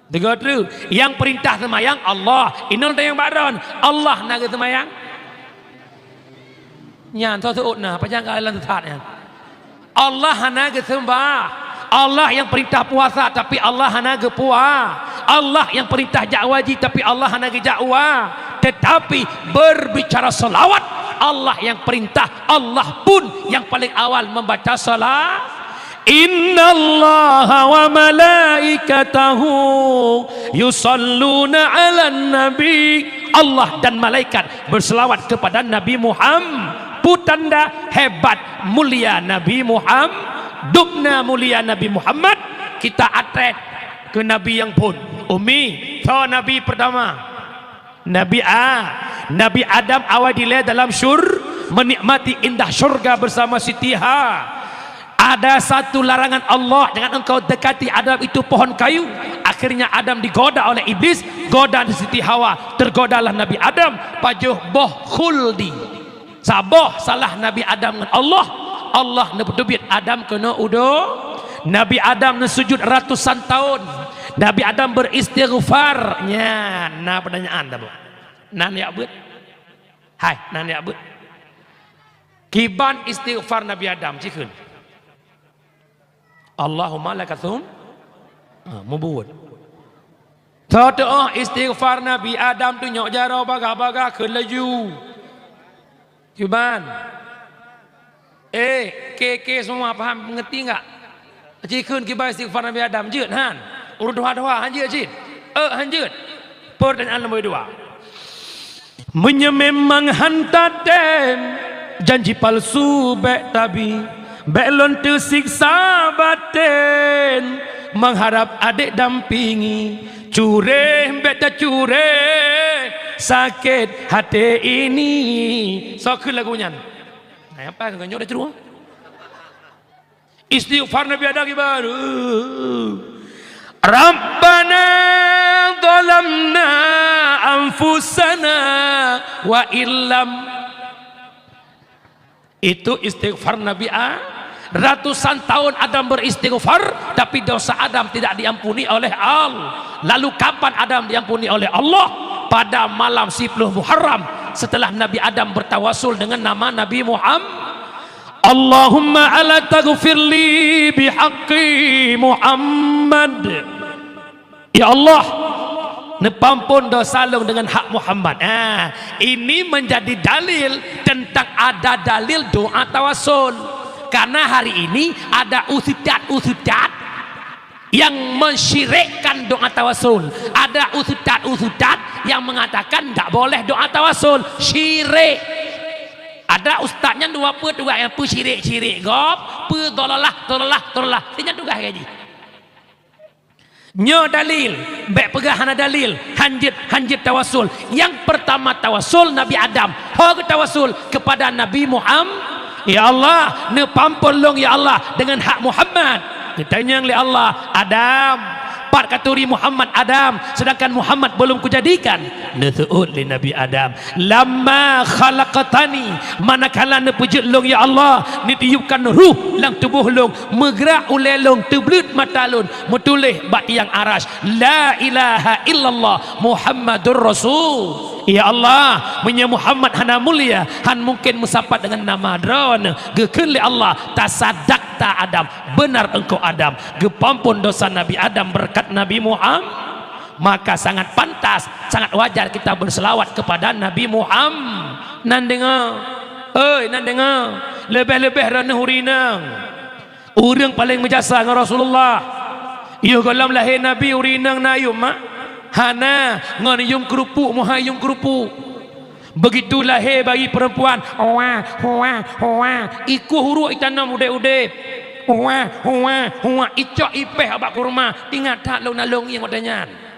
Deungoe treuk, nyang peurintah seumayang Allah, inong tanyong bak droen, Allah na geuseumayang? Nyan, soe seuôt na, pajan ka lôn sesat nyan. Allah hana geuseumbah. Allah nyang peurintah puasa, tapi Allah hana geupua. Allah nyang peurintah jak haji, tapi Allah hana geujak ua. Tetapi, berbicara selawat, Allah nyang peurintah, Allah pun nyang paleng awal membaca sala-, "Innallaha wa malaikatahu yusalluna 'alan nabi." Allah dan malaikat berselawat kepada Nabi Muhammad. Peue tanda hebat mulia Nabi Muhammad, dubna mulia Nabi Muhammad, kita atrét keu Nabi nyang phôn. Umi, soe Nabi pertama? Nabi A-, Nabi Adam awai dilèe dalam syur-, menikmati indah syurga bersama Siti Ha-, ada satu larangan Allah, "Jangan engkau dekati Adam itu pohon kayu." Akhirnya Adam digoda oleh iblis, goda Siti Hawa, tergodalah Nabi Adam, pajoh boh khuldi. Saboh salah Nabi Adam ngon Allah, Allah neupeuteubiet Adam keunoe u do-, Nabi Adam neusujud ratusan tahun. Nabi Adam beristighfar. Nyan, na peutanyaan taboh. Nan jak beuet. Hai, nan jak beuet. Kiban istighfar Nabi Adam, cikheun. Allahumma laka tsum-, ha, mubuet. Teutoh istighfar Nabi Adam tunyok jaroe bagah-bagah kheun laju. Kiban. Eh, ke-ke semua paham, mengerti enggak? Cikheun kiban istighfar Nabi Adam, jeuet han? Ureueng tuha-tuha han jeuet cit? Eh, han jeuet. Pertanyaan nombor dua. Meunyoe memang han tatem janji palsu, bèk tabi, bèk lôn teusiksa baten, mengharap adek dampingi, cureh bèk tacureh, sakét hati ini. Soe kheun lagu nyan? Nah, apa keu nyoe dah ceureueng? Istighfar Nabi Adam kiban. Rabbana zalamna anfusana wa illam. Itu istighfar Nabi A-, ratusan tahun Adam beristighfar, tapi dosa Adam tidak diampuni oleh Allah. Lalu kapan Adam diampuni oleh Allah? Pada malam sepuluh Muharram, setelah Nabi Adam bertawasul dengan nama Nabi Muhammad. Allahumma ala taghfirli bihaqqi Muhammad. Ya Allah, neupampon dosa lôn dengan hak Muhammad. Ah, ini menjadi dalil tentang ada dalil doa tawasul. Karena hari ini ada ustaz-ustaz yang mensyirikkan doa tawasul. Ada ustaz-ustaz yang mengatakan tak boleh doa tawasul. Syirik. Ada ustaz nyan dua peuet dua yang peusyirik-syirik gob, peudolalah, dolalah, dolalah. Nyan tugaih gaji. Nyoe dalil, bék peugah hana dalil, hanjeuet, hanjeuet tawasul. Nyang pertama tawasul Nabi Adam, ho geutawasul kepada Nabi Muhammad. Ya Allah, neupampon lôn ya Allah dengan hak Muhammad. Geutanyong lé Allah, Adam, pat katuri Muhammad Adam, sedangkan Muhammad belum kujadikan. Neuseuôt lé Nabi Adam, lamma khalaqtani, manakala neupeujeuet lôn ya Allah, neutiupkan ruh lam tuboh lôn, meugrak ulée lôn, teubleuet mata lôn, meutuléh bak tiang aras, la ilaha illallah Muhammadur Rasul. Ya Allah, meunyoe Muhammad hana mulia, han mungkin meusapat dengan nama Droeneuh. Geukheun lé Allah, tasadakta Adam, benar engkau Adam. Geupampon dosa Nabi Adam berkat Nabi Muhammad. Maka sangat pantas, sangat wajar kita berselawat kepada Nabi Muhammad. Nan deungoe, oi, nan deungoe, leubeh-leubeh Droeneuh ureueng inong. Ureueng paleng meujasa ngon Rasulullah. Yoh gohlom lahé Nabi ureueng inong na yum mak? Hana, ngon yum keurupuk, meuhai yum keurupuk. Begitu lahé bayi perempuan, wah, wah, wah, ikueh uruek itanom udeb-udeb. Wah, wah, wah, icok ipéh bak kurma. Ingat that lôn na lôn ngieng watée nyan.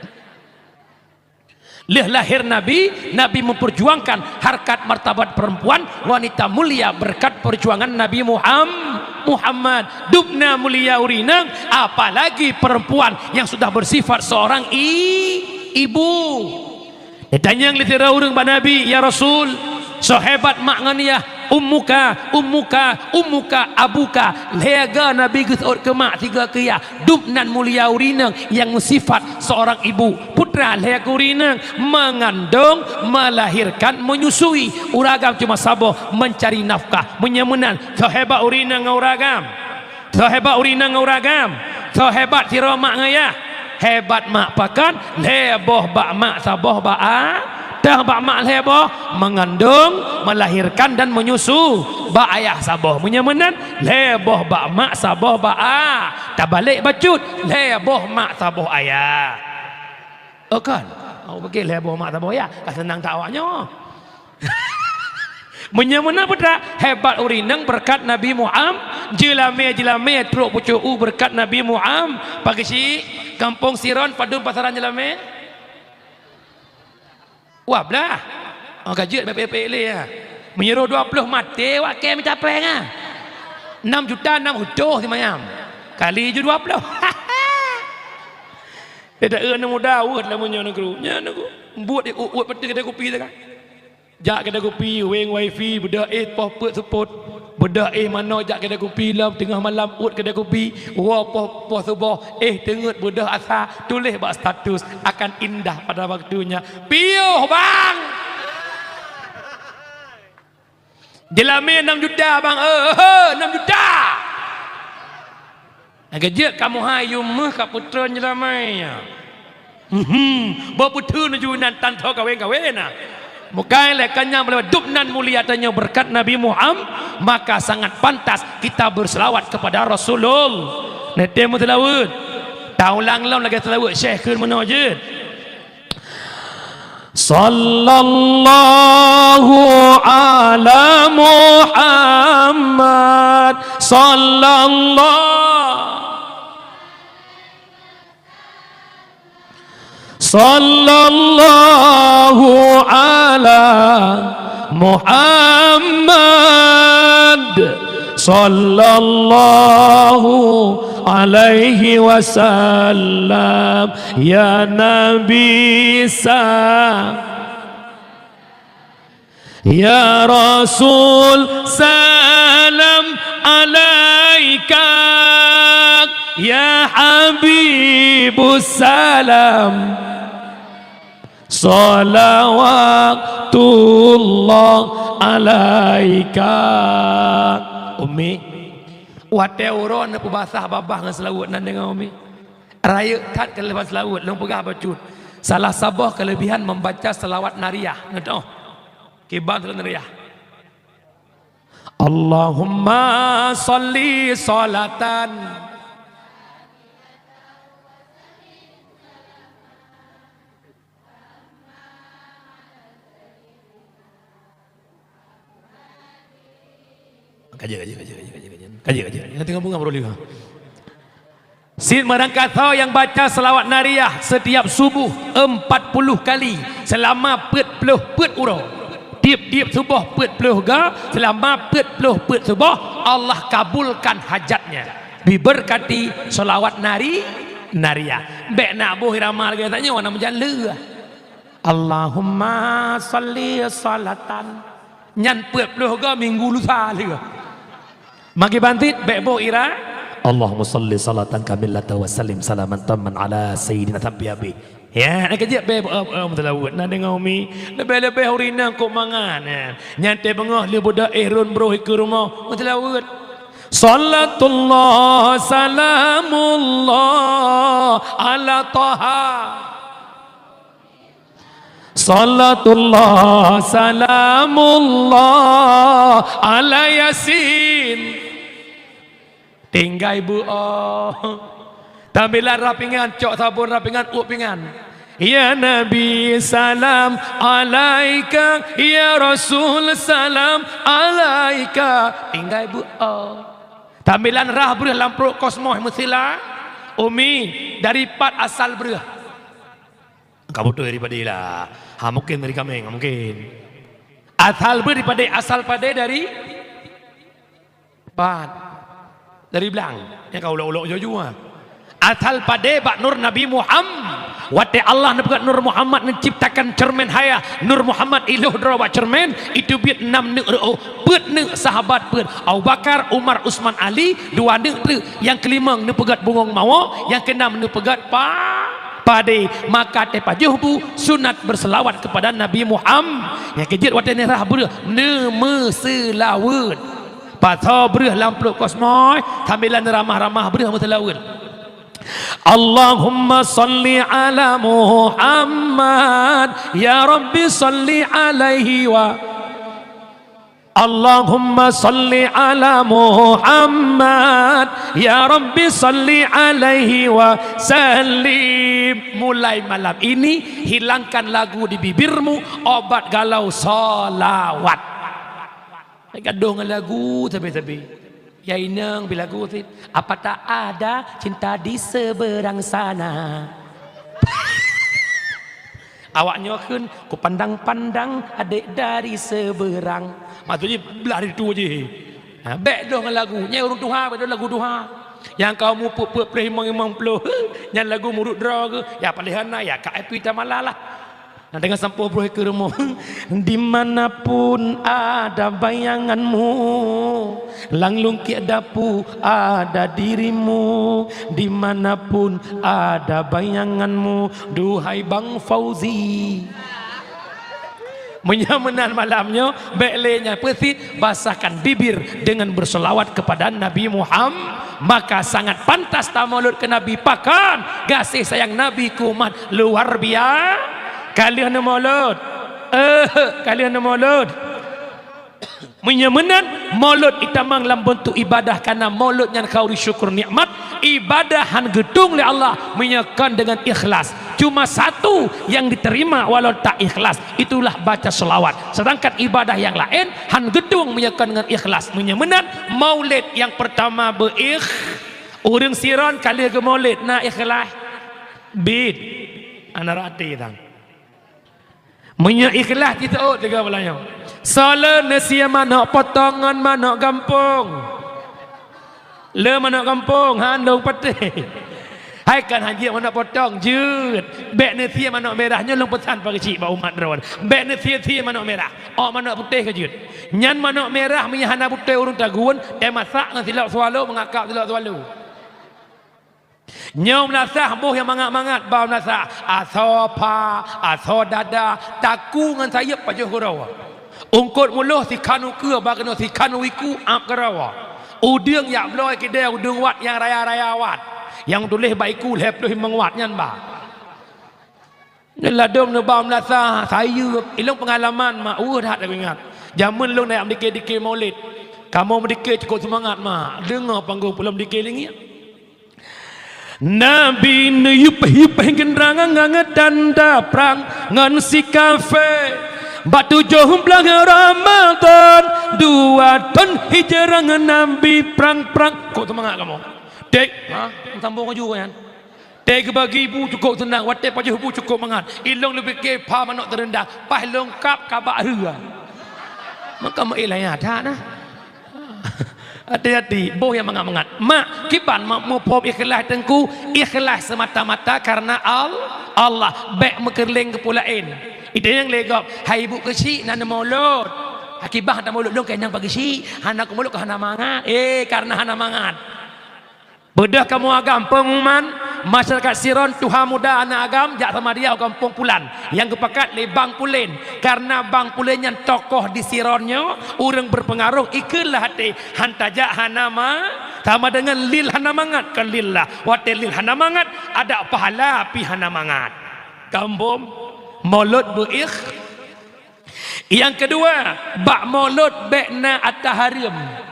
Lheueh lahé Nabi, Nabi memperjuangkan harkat martabat perempuan, wanita mulia berkat perjuangan Nabi Muham-, Muhammad. Dubna mulia ureueng inong, apalagi perempuan yang sudah bersifat seorang i-, ibu. Ditanyong lé sidroe ureueng bak Nabi, "Ya Rasul, soe hebat mak ngon yah?" Ummuka, ummuka, ummuka, abuka. Lhée go Nabi geuseuôt keu mak, sigo keu yah. Dubnan mulia ureueng inong nyang meusifat seorang ibu. Putra lhée keu ureueng inong mengandung, melahirkan, menyusui. Ureueng agam cuma saboh, mencari nafkah. Meunyoe meunan, soe hebat ureueng inong ngon ureueng agam? Soe hebat ureueng inong ngon ureueng agam? Soe hebat sidroe mak ngon yah? Hebat mak pakon? Lhée boh bak mak, saboh bak a-, teuh bak mak lhée boh, mengandung, melahirkan dan menyusu. Bak ayah saboh. Meunyoe meunan, lhée boh bak mak, saboh bak a-, tabalek bacut, lhée boh mak, saboh ayah. Oh kan? Awak pikir lhée boh mak, saboh ayah, ka seunang that awak nyoe. Meunyoe meunan peue that, hebat ureueng inong beureukat Nabi Muham-, jeulamé-jeulamé trok pucôk u beureukat Nabi Muham-, Pak Geuchik, Kampong Siron, padum pasaran jeulamé? Wah, blah. Oh, ka jeuet bak peuék-peuék lé, ya. Meunyoe dua ploh maté, wak kém capéng, ah. Enam juta enam reutôh simayam. Kali ju dua ploh. Eh, dak, eh, aneuk muda, weueh lam meunyoe nanggroe. Nyan nanggroe. Buet di uet-uet peuet keudè kupi tu kan. Jak keudè kupi, weng wifi, beudôh éh poh peuet seupôt. Beudôh éh manoe jak keudè kupi lom teungoh malam uet keudè kupi. Woe poh, poh suboh, éh teungeut beudôh asa, tuléh bak status, akan indah pada waktunya. Piôh, bang! Jeulamé enam juta, bang, eh, eh, enam juta! Lagèe jeuet kamoe hai yum meuh ka peutrön jeulamé nyan. Mhm, bak peuteun ju inan tan tho kawén-kawén na. Bukai lé kanyang balèe dub nan mulia tanyoe beureukat Nabi Muham-, maka sangat pantas kita berselawat kepada Rasulullah. Neutém meuseulaweuet. Taulang lom lagèe seulaweuet Syekh kheun meunoe jeuet. Sallallahu ala Muhammad, sallallahu, sallallahu ala Muhammad, sallallahu alaihi wasallam. Ya Nabi sa-, ya Rasul sa-, Salam alaika ya habibus salam. Salawatullah alaika. Umi, watée uroe neupeubasah babah ngon seulaweuet nan deungon Umi. Rayeuk that keuleubah seulaweuet, lôn peugah bacut. Salah saboh keulebihan membaca salawat nariyah. Nyoe toh. Kiban salawat nariyah. Allahumma shalli shalatan. Kaji, kaji, kaji, kaji, kaji, kaji. Kaji, kaji. Nanti ngomong apa dulu? Cit meurangkasoe nyang baca salawat nariyah setiap subuh empat puluh kali selama peuet ploh peuet uroe. Tiep-tiep suboh peuet ploh ga selama peuet ploh peuet suboh, Allah kabulkan hajatnya. Diberkati salawat nari, nariyah. Bék na boh irama lagée tanyoe na meujan le. Allahumma shalli shalatan. Nyan peuet ploh ga minggu lusa lé. Magi bantit bék boh ira. Allahumma shalli shalatan kamilatan wa sallim salaman tamman ala sayyidina sampai habéh. Ya, nak kejep bék, eh, eh, meuteulaweuet. Nah, deungon Umi, leubeh-leubeh ureueng inong kok mangat, ya. Nyan teuh beungoh lé budak eh rôn broh ikeue rumoh, meuteulaweuet. Shalatullah salamullah ala Taha. Salatullah salamullah ala Yasin. Tinggai beuoh. Tambilan rah pingan, cok sabon rah pingan, uep pingan. Ya Nabi salam alaika, ya Rasul salam alaika. Tinggai beuoh. Tambilan rah breuh lam pruet kosmos meusila. Umi, dari pat asal breuh? Ka beutôi dari padé lah. Ha, mungkin dari kaméng, mungkin. Asal beu dari padé, asal padé dari pat. Dari blang. Nyang ka ulok-ulok jua-jua. Asal padé bak nur Nabi Muhammad. Watée Allah neupeugah nur Muhammad neuciptakan ceureumen hayah. Nur Muhammad iloh droe bak ceureumen, itu biet nam neuk reuoh. Peuet neuk sahabat peuet. Abu Bakar, Umar, Usman, Ali, dua neuk treuk. Nyang keulimong neupeugét bungong mawö, nyang keunam neupeugét pa-, padé. Maka teupajôh bu sunat berselawat kepada Nabi Muhammad. Nyang keujeuet watée neurah breuh, neumeuseulaweuet. Pasoe breuh lam pruet kosmos, sambilan neuramah-ramah breuh meuseulaweuet. Allahumma shalli ala Muhammad, ya Rabbi shalli alaihi wa Allahumma shalli ala Muhammad, ya Rabbi shalli alaihi wa sallim. Mulai malam ini, hilangkan lagu di bibirmu, obat galau shalawat. Gadoh ngon lagu sabe-sabe. Ya inong bi lagu sit. Apa tak ada cinta di seberang sana? Awak nyoe kheun, "Kupandang-pandang adek dari seberang." Maksudnya, belah di tu je. Ha, bék doh ngon lagu. Nyang ureueng tuha, bék doh lagu tuha. Nyang ka umu peuet-peuet ploh, limong, limong ploh. Nyan lagu murit droe geuh. Ya, paléh hana, ya, ka Epi Tamala lah. Nah, dengan sampoe broh ke rumoh. Dimanapun ada bayanganmu, lam lungkiek dapu ada dirimu. Dimanapun ada bayanganmu, duhai Bang Fauzi. Meunyoe meunan malam nyoe, bék lé nyan peusit, basahkan bibir dengan berselawat kepada Nabi Muhammad. Maka sangat pantas tamolot ke Nabi. Pakon gaséh sayang Nabi keu umat luar biasa. Ka lheueh neumolot. Eh, ka lheueh neumolot. Meunyoe meunan, molot itamong lam beuntuk ibadah, karena molot nyan khauri syukur nikmat, ibadah han geutueng lé Allah meunyoe kon deungon ikhlas. Cuma satu yang diterima walau tak ikhlas, itulah baca selawat. Sedangkan ibadah yang laén han geutueng meunyoe kon deungon ikhlas. Meunyoe meunan, maulid yang pertama beuikh-, ureueng sidroe ka lheueh geumaulid na ikhlas. Bit. Ana rati tang. Meunyoe ikhlas jiteuôt tiga bulan nyoe. Soe le neusie manok potong ngon manok gampông. Le manok gampông, han dong patéh. Ai kan hanjeuet manok potong, jeuet. Bèk neusie manok mirah, nyoe lôn peusan pageusik bak umat droen. Bèk neusie-sie manok mirah. Ôk manok putéh ka jeuet. Nyan manok mirah meunyo hana beutôi ureueng tagun, teumasak ngon silop swallow, meungakab silop swallow. Nyoe meulasah boh nyang mangat-mangat, ba meulasah. Asoe pha, asoe dada, takue ngon sayeuep pajoh keudroe. Eungkôt muloh sikhan ukeue, ba keunoe sikhan u iku ap keudroe. Udeueng jak bloe keudè, udeueng wat nyang raya-raya wat. Nyang tuléh bak iku lhèe ploh limong wat nyan ba. Nyan ladôm neuba meulasah, sayeuep. Ilôn peungalaman mak, weueh that lagèe ingat. Jameun lôn neujak meudike-dike Maulid. Kamoe meudike cukôp seumangat mak. Deungoe panggong peulom dike lingiek. Nabi neuyup-yup geundrang ngon tanda prang ngon si kafé. Bak tujoh blaih Ramadan, dua thôn hijrah Nabi prang-prang. Cukôp seumangat kamoe. Dek, ha? Sambông laju nyan. Teuh geubagi bu cukôp seunang, watèe pajoh bu cukôp mangat. Ilôn lôn pike pha manok teureundang, paih lôn kab ka bak rhue. Maka meuilayah that nah. Hati-hati, boh nyang mangat-mangat. Mak, kiban mak muphom ikhlas teungku, ikhlas semata-mata karena Al-, Allah. Bèk meukeureuléng keu peue laén. Ite nyang lé gob, hai ibu keuchik na neumolot. Akibah na molot lôn keuh nyang pageusik, hana keumolot keuh hana mangat. Eh, karena hana mangat. Beudôh kamoe agam pengumuman, masyarakat Siron tuha muda aneuk agam jak sama dia u gampông pulan nyang geupakat lé Bang Pulen. Karena Bang Pulen nyan tokoh di Siron nyoe, ureueng berpengaruh, ikheun lah até, han tajak hana ma-, sama dengan lil hana mangat, kon lillah. Watèe lil hana mangat, ada pahala pi hana mangat. Gampông, molot beuikh. Nyang keudua, bak molot bèk na ata hareuem.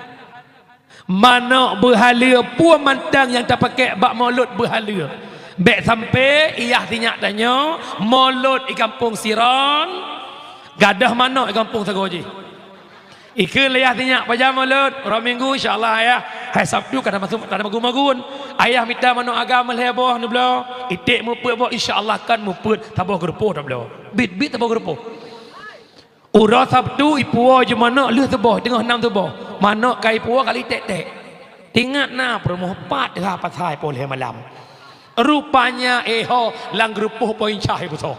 Manok beuhaleue, peue mantong nyang tapakèk bak molot beuhaleue. Bèk sampai yah sinyak tanyoe, molot i gampông Siron, gadôh manok i gampông sagoe jih. Ikheun lé yah sinyak, pajan molot, uroe Minggu, insya Allah, ayah. Hai Sabtu ka tamasuk, ka tamagun-magun. Ayah mita manok agam lhèe boh neubloe, iték meupeuet boh, insya Allah kan meupeuet saboh geurupoh tabloe. Bit-bit saboh geurupoh. Uroe Sabtu ipuwoe ju manok lheueh suboh, teungoh nam suboh. Manok ka ipuwoe kali tek-tek. Tingat na peurumoh pat teuha pasai poh lhèe malam. Rupanya, eh ho, lam geurupoh poin cah ipusoe.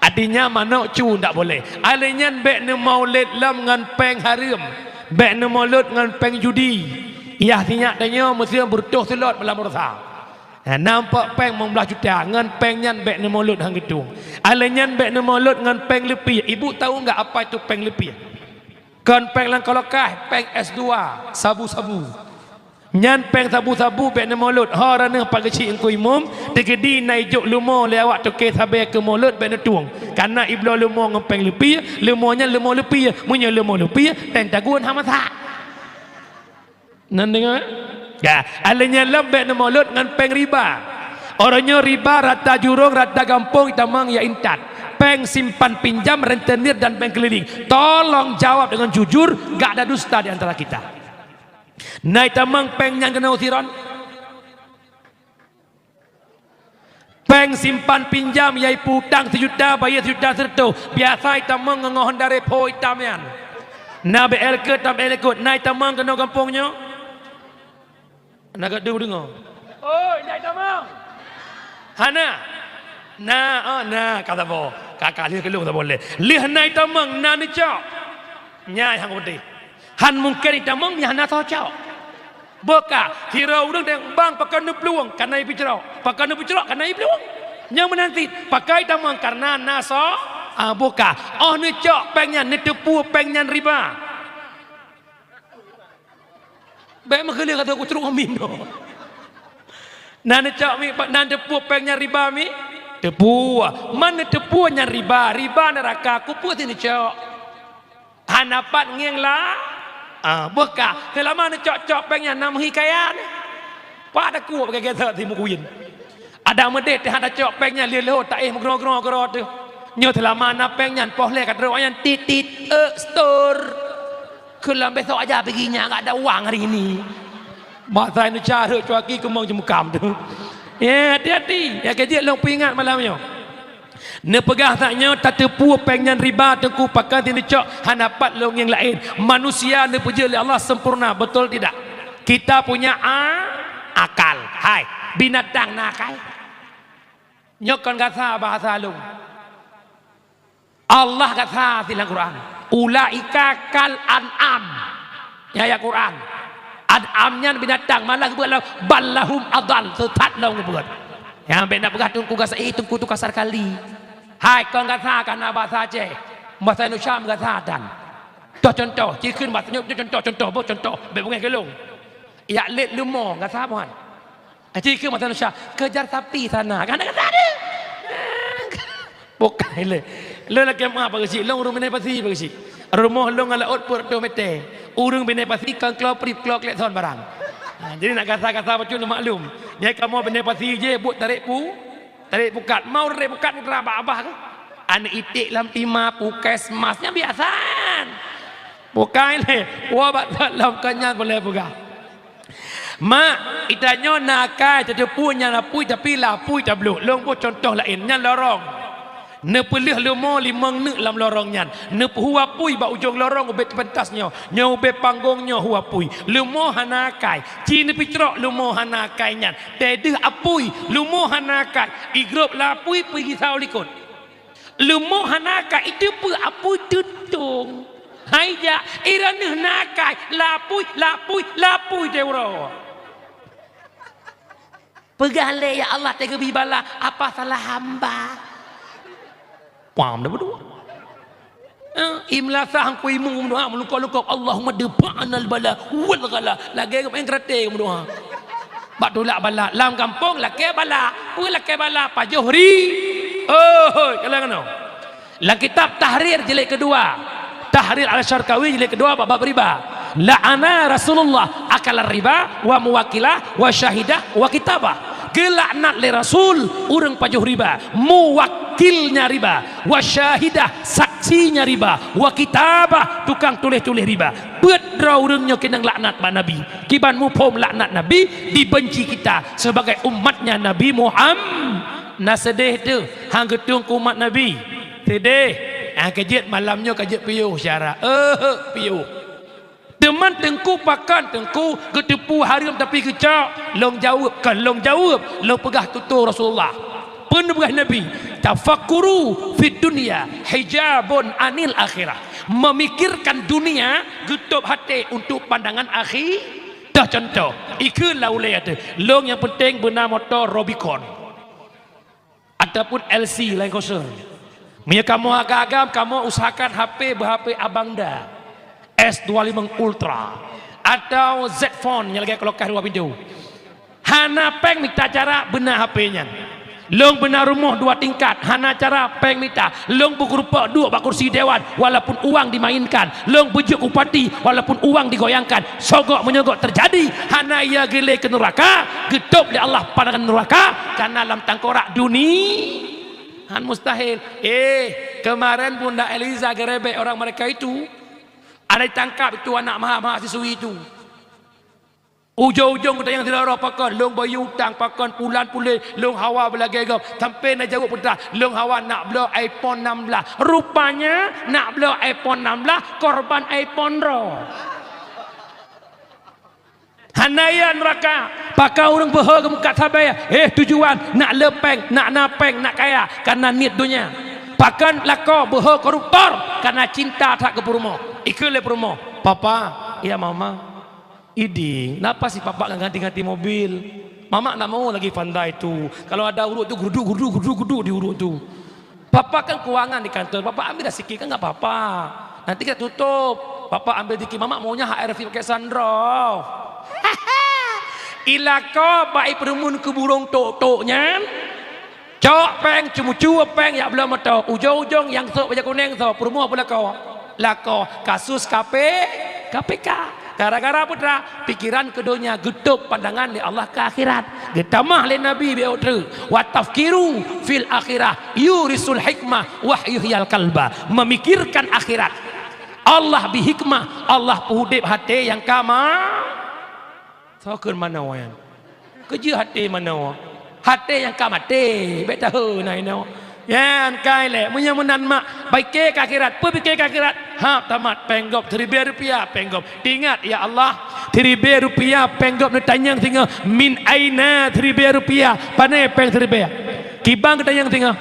Artinya manok cu ndak boleh. Alèh nyan bèk neumaulid lom ngon pèng hareuem. Bèk neumolot ngon pèng judi. Yah sinyak tanyoe meuseuh beureutoh seulot lam rosa. Ha, nampak pèng limong blaih juta, ngon pèng nyan bèk neumolot han geutueng. Alèh nyan bèk neumolot ngon pèng leupie. Ibu tahu enggak apa itu pèng leupie? Kon pèng lam kolokai, pèng S dua, sabu-sabu. Nyan pèng sabu-sabu bèk neumolot. Ho, raneuh pageusik Teungku Imum, teukeudi na ijok leumo lé awak toke sabé keu molot bèk neutueng. Karena ibloe leumo ngon pèng leupie, leumo nyan leumo leupie. Meunyoe leumo leupie, teng tagun hana masak. Nan deungoe? Ya, alèh nyan lom bèk neumolot ngon pèng riba. Uroe nyoe riba rata jurông, rata gampông itamong ya intat. Pèng simpan pinjam, rentenir dan bank keliling. Tolong jawab dengan jujur, gak ada dusta di antara kita. Na itamong pèng nyan keunoe Siron? Pèng simpan pinjam, yaitu utang sijuta, bayeue sijuta sireutôh. Biasa itamong ngon Honda Revo itam nyan. Na B L K, tam B L K, na itamong keunoe gampông nyoe. Na geudeungoe? Oi, na itamong? Hana. Na, oh, na, ka saboh. Ka, ka lheueh keu lôn saboh lé. Lheueh na itamong, na neucok. Nyan nyang peunteng. Han mungken itamong nyang hana soe cok. Boh ka, sidroe ureueng tanyong, "Bang, pakon neuplueng?" "Kana ipeucrok." "Pakon neupeucrok?" "Kana iplueng." Nyang meunan cit, pakon itamong? Karena na soe, ah, boh ka. Oh neucok pèng nyan, neuteupeue pèng nyan riba. Bèk meukeuleueng ateueh kucrok ngon mim nyoe. Na neucok mi, na neuteupeue pèng nyan riba mi? Teupeue. Man neuteupeue nyan riba, riba neuraka, keupeue si neucok? Hana pat ngieng la-, ah, boh ka. Seulama neucok-cok pèng nyan na meuhikayat. Pat takot bak gata timu kuyin. Ada meudeh teuh hana cok pèng nyan lheueh lhôt taéh meugroe-groe keudroe teuh. Nyoe seulama na pèng nyan poh lhèe ka trok nyan tit-tit, eh, setor. Keu lom besok aja pigi nyan, enggak ada uang hari ini. Mak sai neucarek cuaki keumong jeumukam teuh. Ya, hati-hati. Ya, keu jeuet lôn peuingat malam nyoe. Neupeugah that nyoe tateupeue pèng nyan riba, Teungku, pakon si neucok, hana pat lôn ngieng laén. Manusia neupeujeuet lé Allah sempurna, betul tidak? Kita punya a-, akal. Hai, binatang na akai. Nyoe kon gasa bahasa lôn. Allah gasa silang Quran. "Ulaika kal an'am." Ya, ya Quran. An'am nyan binatang, malah geubeuet lom, "Bal lahum adal", seusat lom geubeuet. Nyang bèk na peugah teungku gasa, eh, teungku tu kasar kali. Hai, kon gasa ka na bahasa Aceh. Bahasa Indonesia meugasa tan. Toh contoh, ci kheun bahasa nyoe contoh, contoh, boh contoh, bèk beungèh keu lôn. Jak lét leumo, gasa boh nyan. Aci keu mata Indonesia, "Kejar sapi sana." Kan kata dia. Bukai lé. Lôn lakèe meu'ah Pak Geuchik, lôn ureueng Bina Pasi Pak Geuchik. Rumoh lôn ngon laôt peuet reutôh mètè. Ureueng Bina Pasi kon kloe prip, kloe klekson barang. Ha, jadi nak gasa-gasa bacut neumaklum. Nyang kamoe Bina Pasi jih buet tarék pu-, tarék pukat. Mau tarék pukat putra abah-abah keuh. Aneuk iték lam tima, puskesmas, nyan biasa. Bukai lé. Woe bak lom kon nyan boleh peugah. Mak, geutanyoe na akai tateupeue nyan apui, tapi lam apui tablok. Lôn boh contoh laén, nyan lorong. Neupeulheueh leumo limong neuk lam lorong nyan. Neupeuhu apui bak ujong lorong ubé teupeuntas nyoe. Nyoe ubé panggong nyoe hu apui. Leumo hana akai. Ci neupicrok leumo hana akai nyan. Teuh deuh apui, leumo hana akai. Igrôp lam apui, peugi sawoe likot. Leumo hana akai, iteupeue apui teutông. Hai jak, i droeneuh na akai, lapui, lapui, lapui teuh uroe. Peugah lé, "Ya Allah, teuh geubri bala, apa salah hamba?" Pam dah beudua. Eh, imeulasah angku imeum meudoa meulukok-lukok, "Allahumma dfa'nal bala wal ghala." Lagèe geumaén karate meudoa. Bak tulak bala. Lam gampông lakèe bala. Peue lakèe bala? Pajoh ri-, oh, hoi, kalon keunoe. Lam kitab Tahrir jilid keudua. Tahrir Al-Syarqawi jilid keudua bab, bab riba. "La'ana Rasulullah akalar riba wa muwakkilah wa syahidah wa kitabah." Geulaknat lé Rasul ureueng pajoh riba, muwakkilnya riba, wa syahidah, saksinya riba, wa kitabah, tukang tuléh-tuléh riba. Peuet droe ureueng nyoe keunong laknat bak Nabi. Kiban muphom laknat Nabi, dibenci kita sebagai umatnya Nabi Muham-, na seudeh teuh, han geutueng keu umat Nabi. Seudeh, ah, ka jeuet malam nyoe ka jeuet piôh syara. Eh, piôh. Teuma teungku, pakon teungku geuteupeue hareuem tapi geucok? Lôn jaweueb, kon lôn jaweueb, lôn peugah tutoe Rasulullah. Peue neupeugah Nabi? "Tafakkuru fid dunya hijabun anil akhirah." Memikirkan dunia geutôb até untuk pandangan akhi-, toh contoh, ikheun lam ulèe teuh. Lôn nyang peunteng beuna moto Rubicon. Ataupun L C, laén kosong. Meunyoe kamoe agam-agam, kamoe usahakan H P beu-H P abang da. S dua lima Ultra. Atau Z Phone nyang lagèe kulkas dua pintu. Hana pèng mita cara beuna H P nyan. Lôn beuna rumoh dua tingkat, hana cara pèng mita. Lôn beugeurupok duek bak kursi dewan, walaupun uang dimainkan. Lôn beujeuet bupati, walaupun uang digoyangkan. Sogok menyogok terjadi, hana ia geulé keu nuraka, geutôb lé Allah pandangan nuraka, karena lam tangkorak duni-, han mustahil. Eh, kemarin Bunda Eliza gerebek orang mereka itu, ada ditangkap itu anak maha-, mahasiswi itu. Ujong-ujong geutanyoe sidroe pakon, lôn bayeue utang, pakon pulan puléh, lôn hawa beulagèe gob, sampai na jaweueb peugah, lôn hawa nak bloe iPhone enam belas. Rupanya nak bloe iPhone enam belas, korban iPhone droe. Hana ia nuraka, pakon ureueng beuhe geumeukat sabe, eh, tujuan nak le pèng, nak na pèng, nak kaya, karena niet donya. Pakon lakoe beuhe koruptor, karena cinta that keu peurumoh. Ikheun lé peurumoh, "Papa, ya mama, idéh, napa si papa ganti-ganti mobil? Mama ndak mau lagi pandai tu. Kalau ada urut tu, geruduk, geruduk, geruduk, geruduk di urut tu." Papa kan keuangan di kantor, papa ambil dah sikit kan nggak apa-apa. Nanti kita tutup. Papa ambil dikit, mama maunya H R V pakai sunroof. Ilako bak ipeureumeun keu burông tok-tok nyan. Cok pèng, ceumucue pèng, jak bloe moto. Ujong-ujong nyang sôk bajèe kunéng sôk, peurumoh beulako. Lakoe kasus K P, K P K. Gara-gara peue teuma? Pikiran keu donya, geutôb pandangan lé Allah keu akhirat. Geutamah lé Nabi bak uroe treuk, "Wa tafkiru fil akhirah yurisul hikmah wa yuhyil qalba." Memikirkan akhirat. Allah bri hikmah, Allah peuudép até nyang ka ma-, Soe kheun manoe nyan? Keujeuet até manoe. Até nyang ka maté, bèk tahe na inoe. Nyan kai lé, meunyoe meunan mak, pike keu akhirat, peue pike keu akhirat? Hab tamat, pèng gob siribèe rupiah, pèng gob. Teuingat, ya Allah, Siribée rupiah péng gob neutanyong singoh, "Min aina?" Siribée rupiah, pane péng siribée? Kiban geutanyong singoh,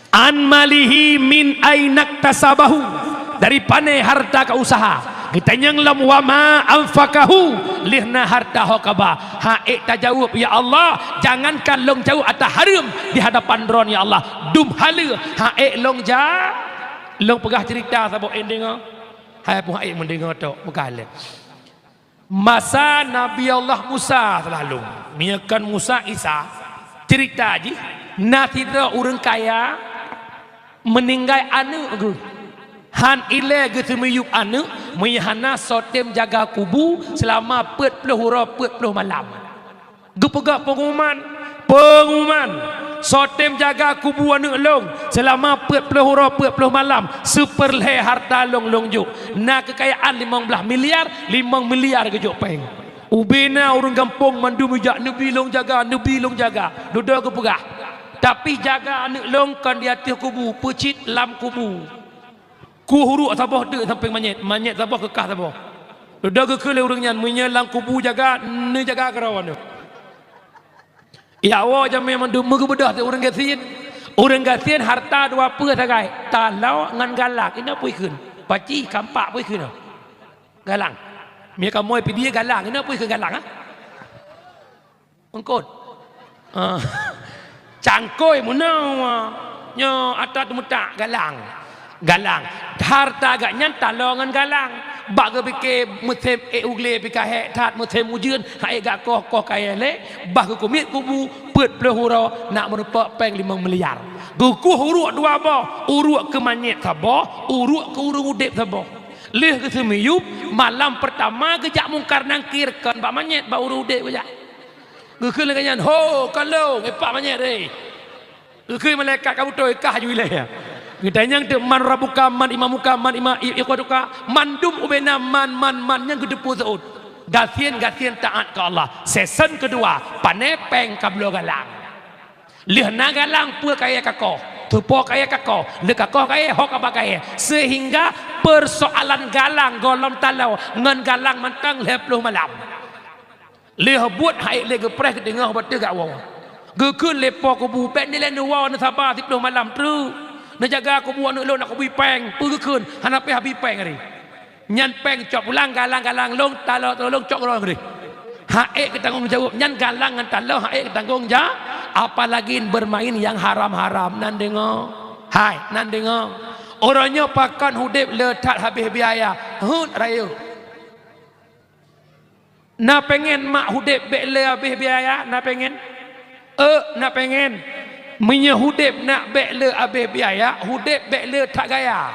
"An malihi min aina iktasabahu?" Dari pane harta ka usaha? Geutanyong lom, "Wa ma anfaqahu?" Lheueh na harta ho ka ba? Ha'ék tajaweueb, "Ya Allah, jangankan lôn jaweueb ata hareuem di hadapan Droe, ya Allah, dum haleue ha'ék lôn ja-, lôn peugah ceurita saboh, eh, deungoe." Hai pun ha'ék meudeungoe tok, peugah lé. Masa Nabi Allah Musa selalu, meunyoe kon Musa, Isa, ceurita jih, na sidroe ureuëng kaya meuninggai aneuëk geuh. Han ilée geuseumiyueb aneuëk, meunyoe hana soe tem jaga kubu seulama peuet ploh uroe peuet ploh malam. Geupeugah peungumuman, "Peungumuman! Soe tem jaga kubu aneuëk lôn seulama peuet ploh uroe peuet ploh malam, seupeurlhée harta lôn lôn jok. Na keukayaan limong blaih miliar, limong miliar geujok péng." Ubena ureuëng gampông mandum ijak, "Neubi lôn jaga, neubi lôn jaga." Dudoe geupeugah, "Tapi jaga aneuëk lôn kon di ateueh kubu, peucit lam kubu. Kueh uruek saboh teuk sampéng manyét, manyét saboh keukah saboh." Dudoe geukheun lé ureuëng nyan, "Meunyoe lam kubu jaga, neujaga keudroe aneuëk." Yak woe jamé mandum meugeubeudôh teuh ureuëng gasien. Ureuëng gasien harta dua peue sagai, taloe ngon galang. Inoe peue ikheun? Paci, kampak peue ikheun? Galang. Mie kamoe pidie galang. Inoe peue ikheun galang, ha? Eungkôt. Ah. Cangkôi meunoe. Nyoe ata teumeutak galang. Galang. Harta geuh nyan taloe ngon galang. Bak geupike musém ék u glé pih ka hék that, musém ujeuen hana ék geukoh-koh kayée lé, bah geukumiet kubu peuet ploh uroe nak meurumpok péng limong miliar. Geukueh uruek dua boh, uruek keu manyét saboh, uruek keu ureuëng udeb saboh. Lheueh geuseumiyueb, malam peurtama geujak Mungkar Nangkir kon bak manyét, bak ureuëng udeb geujak. Geukheun lagée nyan, "Ho, ka lôn, ipak manyét, eh." Geukheun malaikat, "Ka beutôi kah ju ilée." Geutanyong teuk, "Man rabbuka, man imamuka, man ima-, i-, ikhwanuka?" Mandum ubena man, man, man nyang geuteupeue seuôt. Gasien-gasien taát keu Allah. Season keudua, pane péng ka bloe galang. Lheueh na galang peue kayée kakoh, teupo kayée kakoh, lheueh kakoh kayée ho kaba kayée. Seuhingga peusoalan galang gohlom taloe ngon galang mantong lhée ploh malam. Lheueh buet hana ék lé geupreh geuteungoh bak teugak woe. Geukheun lé po kubu, "Bék nilée neuwoe, neusaba siploh malam treuk. Neujaga kubu aneuëk lôn, nak kubri péng." Peue geukheun, "Hana pih habéh péng hari." Nyan péng cok pulang, galang-galang lôn, taloe-taloe lôn cok keudroe geuh. Hana ék geutanggong jaweueb, nyan galang ngon taloe hana ék geutanggong ja-, apalagi bermain yang haram-haram. Nan deungoe. Hai, nan deungoe. Uroe nyoe pakon udeb le that habéh biaya. Heuet rayeuk. Na péngen mak udeb bék le habéh biaya, na péngen? Euk, na péngen. Meunyoe udeb nak bék le habéh biaya, udeb bék le that gaya.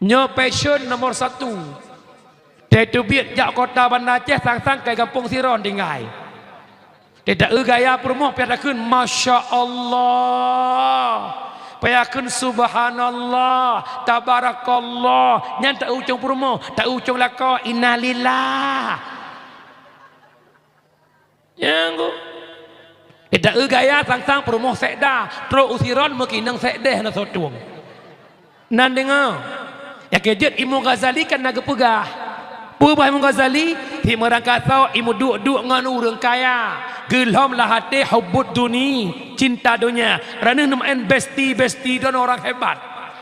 Nyoe passion nomor satu. Teubiet jak kota Banda Aceh sang-sang kai gampông sidroe tinggai. Teuta-eu gaya peurumoh payah takheun, "Masya Allah." Payah kheun, "Subhanallah, tabarakallah." Nyan ta-eu ucong peurumoh, ta-eu ucong lakoe, "Innalillah." Nyang ku. Teuta-eu gaya sang-sang peurumoh sekda, trok u sidroe meukeunong sekdeh na soe tueng. Nan deungoe, nyang keu jeuet Imam Ghazali kan na geupeugah. Peue bah Imam Ghazali? Timeurangkasoe imeuduek-duek ngon ureuëng kaya. Geulhom lam até hubbud duni, cinta donya. Droeneueh neumeu'en besti-besti droen orang hebat.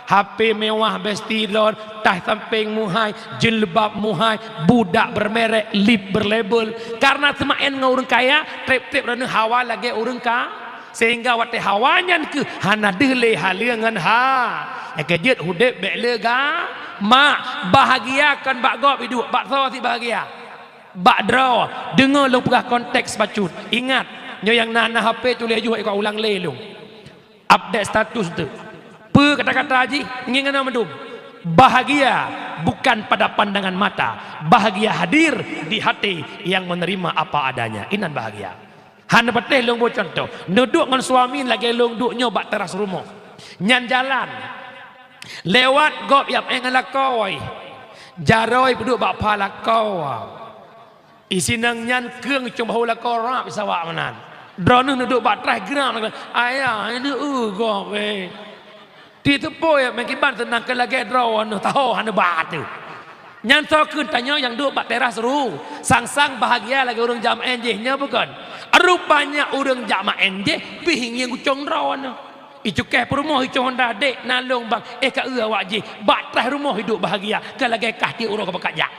H P mewah besti droen, tah sampéng meuhai, jilbab meuhai, budak bermerek, lip berlabel. Karena seumeu'en ngon ureuëng kaya, treb-treb droeneueh hawa lagée ureuëng ka-, Sehingga watée hawa nyan keuh hana deuh lé haleue ngon ha. Nyang keu jeuet udeb bék le ga-, mak, bahagia kon bak gob iduek, bak soe sit bahagia? Bak droe. Deungoe lôn peugah konteks bacut. Ingat, nyoe nyang na, na H P tuléh yoh, ikau ulang lé lôn. Update status tu. Peue kata-kata jih ngieng na mandum. Bahagia bukan pada pandangan mata. Bahagia hadir di hati yang menerima apa adanya. Inan bahagia. Hana patéh lôn boh cuntoh. Neuduek ngon suami lagée lôn duek nyoe bak teras rumoh. Nyan jalan. Lewat gob jak éh ngon lakoe. Jaroe peuduek bak pha lakoe. Isinong nyan keueng cong bahô lakoe rab sawak meunan. Droeneueh neuduek bak traih geura, "Ayah, neueu gob, eh." Ti teupeu ya, meukiban teunang keu lagée droeneueh taho hana ba teuh. Nyan soe kheun tanyoe nyang duek bak teras ru, sang-sang bahagia lagèe ureueng jak maén jih, nyoe bukon? Rupanya ureueng jak maén jih pih ngieng ucong droeneuh. Icukéh peurumoh, icoh honda, "Dek, na lôn bang, eh, ka eu awak jih, bak teras rumoh iduek bahagia, ka lagèe kah tiep uroe ka pakat jak."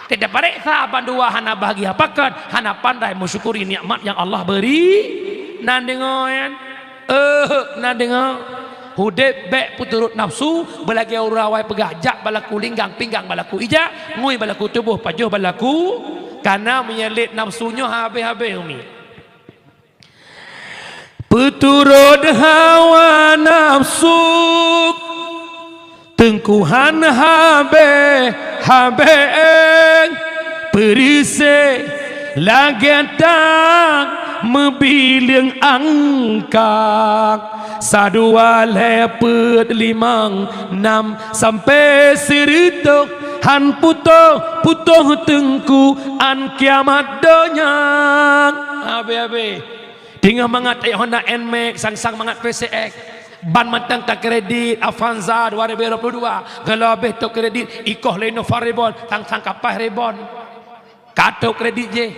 Teupareksa bandua hana bahagia, pakon? Hana pandai meusyukuri nikmat nyang Allah beri. Na deungoe nyan? Eh, na deungoe. Udép bèk peuturot nafsu, beulagèe ureueng awai peugah, "Jak balaku linggang, pinggang balaku ija, ngui balaku tuboh, pajoh balaku kana." Meunyo lét nafsu nyoe habéh-habéh umi. Peuturot hawa nafsu, teungku han habéh-habéh, peureuséh lagèe tang meubileueng angkang. Sadua lhèe peuet limong nam sampoe sireutôh, han putôh-putôh teungku án kiamat donya. Habéh-habéh. Teungoh mangat Honda Nmax, sang-sang mangat P C X. Ban mantong takredit Avanza dua ribu dua puluh dua. Geulabeh tôp kredit, ikoh lé Nova Reborn, sang-sang ka paih Reborn. Ka tôp kredit jih.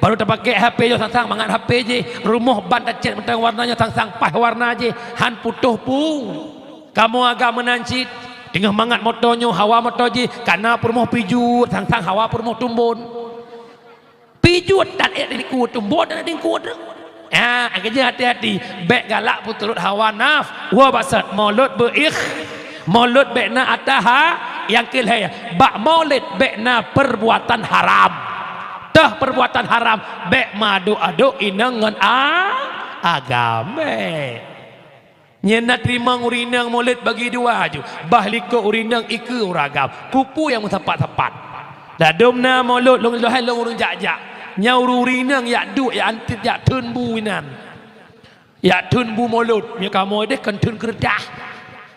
Baru tapakèk H P nyoe, sang-sang mangat H P jih. Rumoh ban tacèt mantong warna nyoe, sang-sang paih warna jih. Han putôh pun. Kamoe agam meunan cit. Teungoh mangat moto nyoe, hawa moto jih, kana peurumoh Peugeot, sang-sang hawa peurumoh Tumbon. Peugeot tan ék dingkot, Tumbon tan ék dingkot. Ah, keujeuet hati-hati, bèk galak peuturot hawa naf-, wa basat. Mulod beuikh-, mulod bèk na ataha, nyang keu lhèe, bak mulod bèk na perbuatan haram. Teuh perbuatan haram, bèk meuadok-adok inong ngon a-, agam, bèk. Nyan na teurimong ureueng inong mulod bagi dua aju, bah likot ureueng inong ikeue ureueng agam. Keupeue nyang meusapat-sapat? Ladôm na mulod lôn lheueh lôn ureueng jak-jak. Nyan ureueng inong jak duek, jak antit, jak theun bu inan. Jak theun bu mulod, meunyo kamoe deh kon theun keureutah.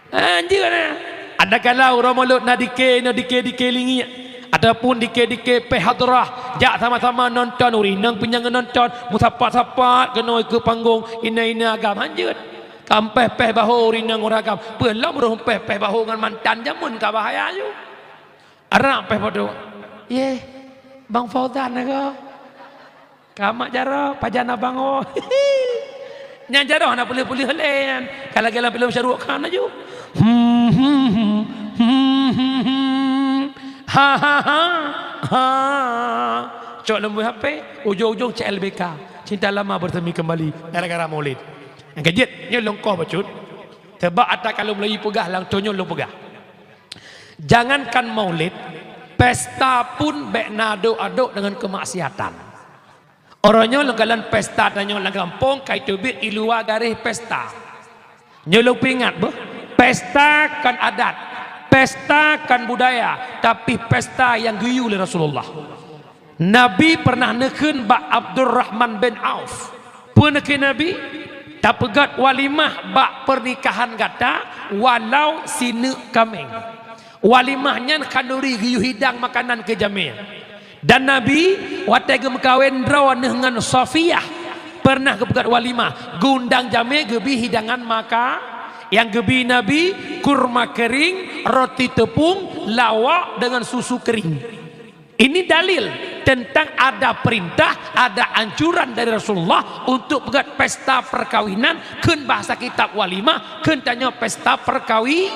Anjeut na. Adakala uroe mulod na dikée, na dikée-dikée lingiek, ataupun dikée-dikée péh hadrah, jak sama-sama nonton, ureueng inong pih nyang nonton, meusapat-sapat keunoe keu panggong, inan-inan agam, anjeut. Ka péh-péh bahô ureueng inong ureueng agam. Peue lom roh péh-péh bahô ngon mantan, jameun ka bahaya ju. Arang péh padum. Yeh, Bang Fauzan na goe. Ka mak jaroe, pajan abang oh. Nyan jaroe hana peuleueh-peuleueh lé nyan. Ka lagèe lam filem Shah Rukh Khan laju. Hmm, hmm, hmm, hmm, hmm, hmm. Ha, ha, ha, ha. Cok lom bak H P, ujong-ujong C L B K. Cinta lama bersemi kembali gara-gara Maulid. Nyang keujeuet, nyoe lôn koh bacut. Teubak ata ka lôn Melayu peugah, lam thôn nyoe lôn peugah. Jangankan Maulid, pesta pun bèk na adok-adok deungon keumaksiatan. Uroe nyoe lôn kalon pesta tanyoe lam gampông ka iteubiet i luwa garéh pesta. Nyoe lôn peuingat beuh, pesta kon adat, pesta kon budaya, tapi pesta nyang geuyue lé Rasulullah. Nabi peureunah neukheun bak Abdurrahman bin Auf. Peue neukheun Nabi? Tapeugöt walimah bak peurnikahan gata walau sineuk kaméng. Walimah nyan khanduri geuyue hidang makanan keu jamé. Dan Nabi watèe geumeukawen droeneuh ngon Safiyah, peureunah geupeugöt walimah, geuundang jamé geubri hidangan maka-, nyang geubri Nabi kurma keuring, roti teupông, lawak deungon susu keuring. Ini dalil teuntang ada peurintah, ada anjuran dari Rasulullah untuk peugöt pesta perkawinan, kheun bahasa kitab walimah, kheun tanyoe pesta perkawi-,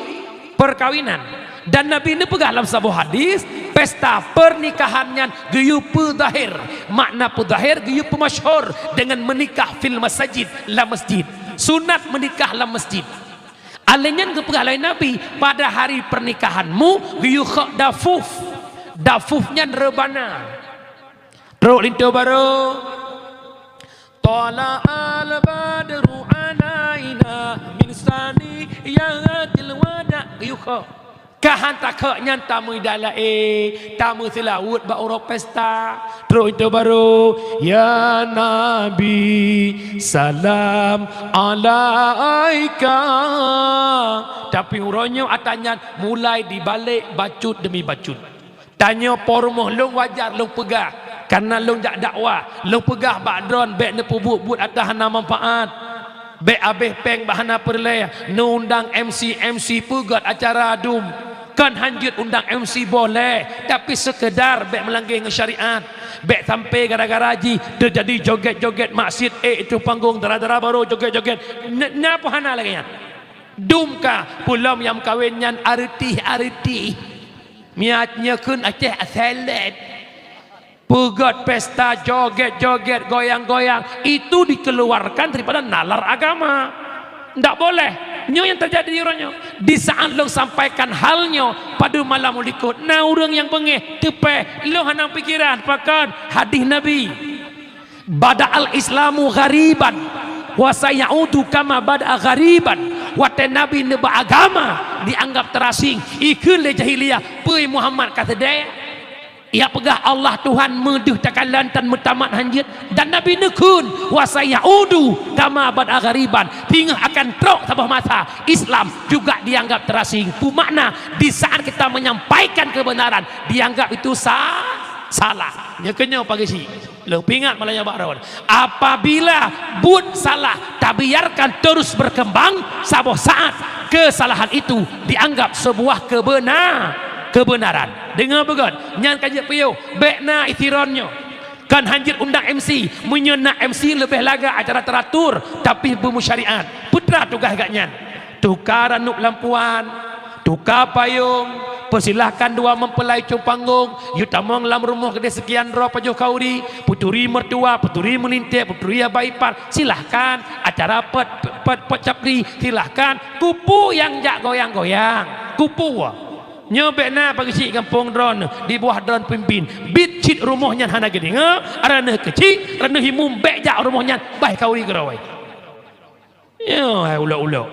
perkawinan. Dan Nabi neupeugah lam saboh hadis, pesta pernikahan nyan geuyue peuzahir. Makna peuzahir, geuyue peumasyhur deungon meunikah fil masajid, lam masjid. Sunat meunikah lam masjid. Alèh nyan geupeugah lé Nabi, "Pada hari pernikahanmu geuyue khok dafuf." Dafuf nyan reubana. Trok linto barô. Tala al-badru alaina min saniyatil wada. Geuyue khok. Ka han takhok nyan tameudala, eh, tameuseulaweuet bak uroe pesta. Trok linto barô, "Ya Nabi, salam alaika." Tapi uroe nyoe ata nyan mulai dibalek bacut demi bacut. Tanyoe po rumoh lôn wajar lôn peugah, kareuna lôn jak dakwah. Lôn peugah bak droen bèk neupeubuet buet ata hana manfaat. Bèk abéh péng bak hana peureulèe, neuundang M C, M C peugöt acara dum. Kon hanjeuet undang M C boleh, tapi sekedar bék meulangge ngon syariat. Bék sampai gara-gara jih teujadi joget-joget maksiet, eh, itu panggung dara-dara barô joget-joget. N-, nyan pun hana lagée nyan. Dum ka, peulom nyang meukawen nyan areutih-areutih. Miat nyoe kheun Aceh aselet. Peugét pesta joget-joget, goyang-goyang, itu dikeluarkan daripada nalar agama. Ndak boleh. Nyoe nyang teujadi uroe nyoe. Di saat lôn sampaikan hal nyoe, padub malam likot, na ureuëng nyang beungéh, teupée, lôn hana pikiran, pakon hadis Nabi. "Bada'al Islamu ghariban, wa sayaudu kama bada'a ghariban." Watée Nabi neuba agama, dianggap teurasing, ikheun lé jahiliyah, "Peue Muhammad ka seudeh?" Ia peugah Allah Tuhan meudeuh takalon tan meutamat hanjeuet, dan Nabi neukheun, "Wa sayaudu kama bada'a ghariban." Pingoh akan trok saboh masa, Islam juga dianggap teurasing. Peue makna? Di saat kita menyampaikan kebenaran, dianggap itu sa-, salah. Nyoe keunyoe pageusi. Lôn pingat malam nyoe bak droen. Apabila buet salah tabiarkan terus berkembang, saboh saat kesalahan itu dianggap sebuah kebena-, kebenaran. Deungoe beugét, nyan ka jeuet piôh, bék na isiron nyoe. Kon hanjeuet undang M C, meunyoe na M C leubeh lagak acara teratur, tapi beumusyariat. Peue teuma tugaih gobnyan? Tuka ranub lampuan, tuka payong, peusilahkan dua mempelai cong panggong, yue tamong lam rumoh keudeh seukian droe pajoh khauri, peuturi mertua, peuturi meulintèe, peuturi abah ipar, silahkan. Acara pet, pet, pet capri, silahkan. Keupeue nyang jak goyang-goyang? Keupeue? Nyoe bék na pageusi gampông droeneuh, dibuah droen pimpin. Biet cit rumoh nyan hana geudeungoe, droeneuh keuchik, droeneuh imum bék jak rumoh nyan, bah khauri keudroe. Nyoe hai ulok-ulok.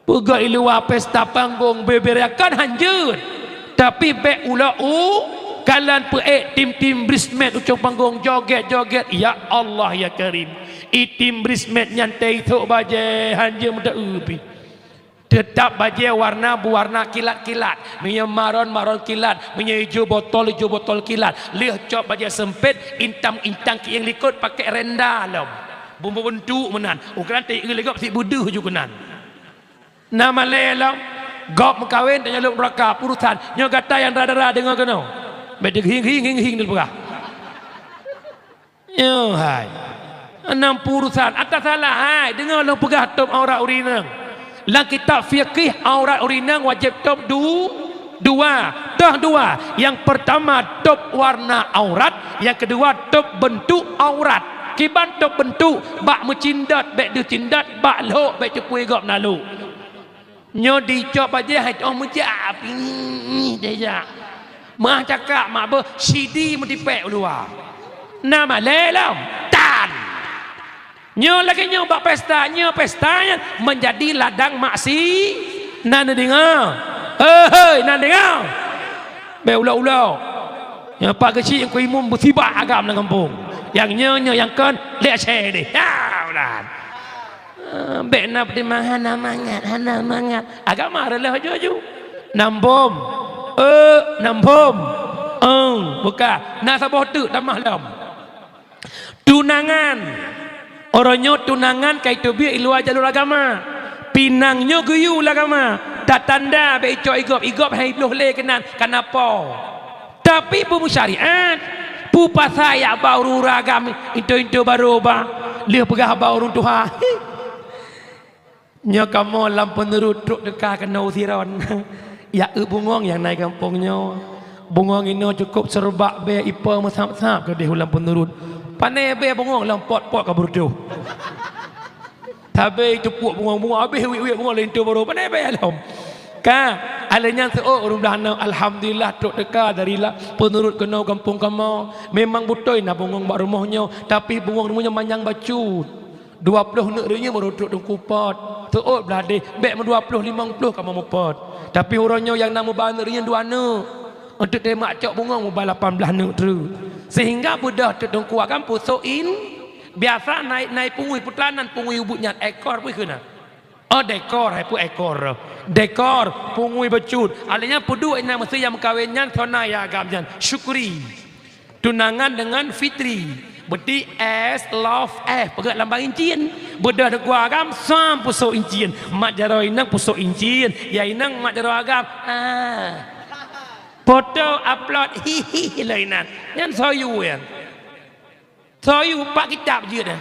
Peugah i luwa pesta panggong beubeuraya kan hanjeuet. Tapi bék ulok u, kalon peuék tim-tim bridesmaid u cong panggong joget-joget. Ya Allah ya Karim. I tim bridesmaid nyan teuthok bajée hanjeuet meuta-eu pih. Teutap bajée warna beuwarna kilat-kilat. Meunyoe maron, maron kilat. Meunyoe ijo botol, ijo botol kilat. Lheueh cok bajée seumpét, intang-intang kieng likot pakék renda lom. Beubentuk meunan. Ukeran teuieu lé gob sit beudeuh ju keunan. Na malée lom, gob meukawen tanyoe lôn beuraka, peue urusan. Nyoe gata nyang dara-dara deungoe keunoe. Bék teuhing-hing, hing-hing lôn peugah. Nyoe hai. Nam peue urusan, ata salah hai, deungoe lôn peugah tôb aurat ureuëng inong. Lam kitab fikih aurat ureuëng inong wajéb tôb du-, dua, toh dua. Nyang peurtama tôb warna aurat, nyang keudua tôb beuntuk aurat. Kiban tôb beuntuk, bak meucindot bék deuh cindot, bak lhok bék teupue gob na lhok. Nyoe dicok bajée hai toh meujak, pih deh jak. Meuah cakak mak beuh sidi meutipék u luwa. Na malée lom, tan. Nyoe lagée nyoe bak pesta, nyoe pesta nyan meunjadi ladang maksi-, na neudeungoe. Hei, hei, na neudeungoe. Bék ulok-ulok. Nyoe pak geuchik nyang ku imum beusibak agam lam gampông. Nyang nyoe, nyoe nyang kon, lé asée deh. Ya, ulan. Ah, bék na peutimang hana mangat, hana mangat. Agama reuloh aju-aju. Nam bom. Eh, nam bom. Eng, buka. Na saboh teuk tamah lom. Tunangan. Uroe nyoe tunangan ka iteubiet i luwa jalur agama. Pinang nyoe geuyue lam agama. Tatanda bék icok igop, igop hai bloh lé keunan, kana po. Tapi peue meusyariat, peue pasai yak ba ureuëng agam into-into barô ba, lheueh peugah ba ureuëng tuha. Nyoe kamoe lam peuneurut trok teuka keunoe u Siron. Yak eu bungong nyang na i gampông nyoe. Bungong inoe cukôp seureubak bée ipo meusab-sab keudeh u lam peuneurut. Pané bée bungong lam pot-pot ka beureudoh. Tabé teupuek bungong-bungong, abéh wiet-wiet bungong linto barô, pané bée lom. Ka, alèh nyan seuôt ureuëng blah nyoe, alhamdulillah, trok teuka dari la-, peuneurut keunoe gampông kamoe. Memang beutôi na bungong bak rumoh nyoe, tapi bungong rumoh nyoe manyang bacut. Dua ploh neuk reunyeuen baru trok teungku pot. Seuôt blah deh, bék meudua ploh limong ploh kamoe meupot. Tapi uroe nyoe nyang na meuba neuk reunyeuen dua neuk. Untuk teumak cok bungong meuba lapan blah neuk treuk. Sehingga beudôh teuk teungku agam pusok in, biasa naik-naik pungui peutalanan pungui ubeut nyan ekor pih keunan. Oh, dekor, hai peue ekor. Dekor, pungui bacut. Alèh nyan peuduek inong meusé nyang meukawen nyan, sona ya agam nyan. Syukuri. Tunangan dengan Fitri. Beuti S, love F, peugah lam bang incin. Beudôh dikeue agam, sam pusok incin. Mat jaroe inong pusok incin. Ya inong mat jaroe agam. Ah. Foto upload, hihi, lé inan. Nyan soe yue nyan. Soe yue, pak kitab jeuet nyan.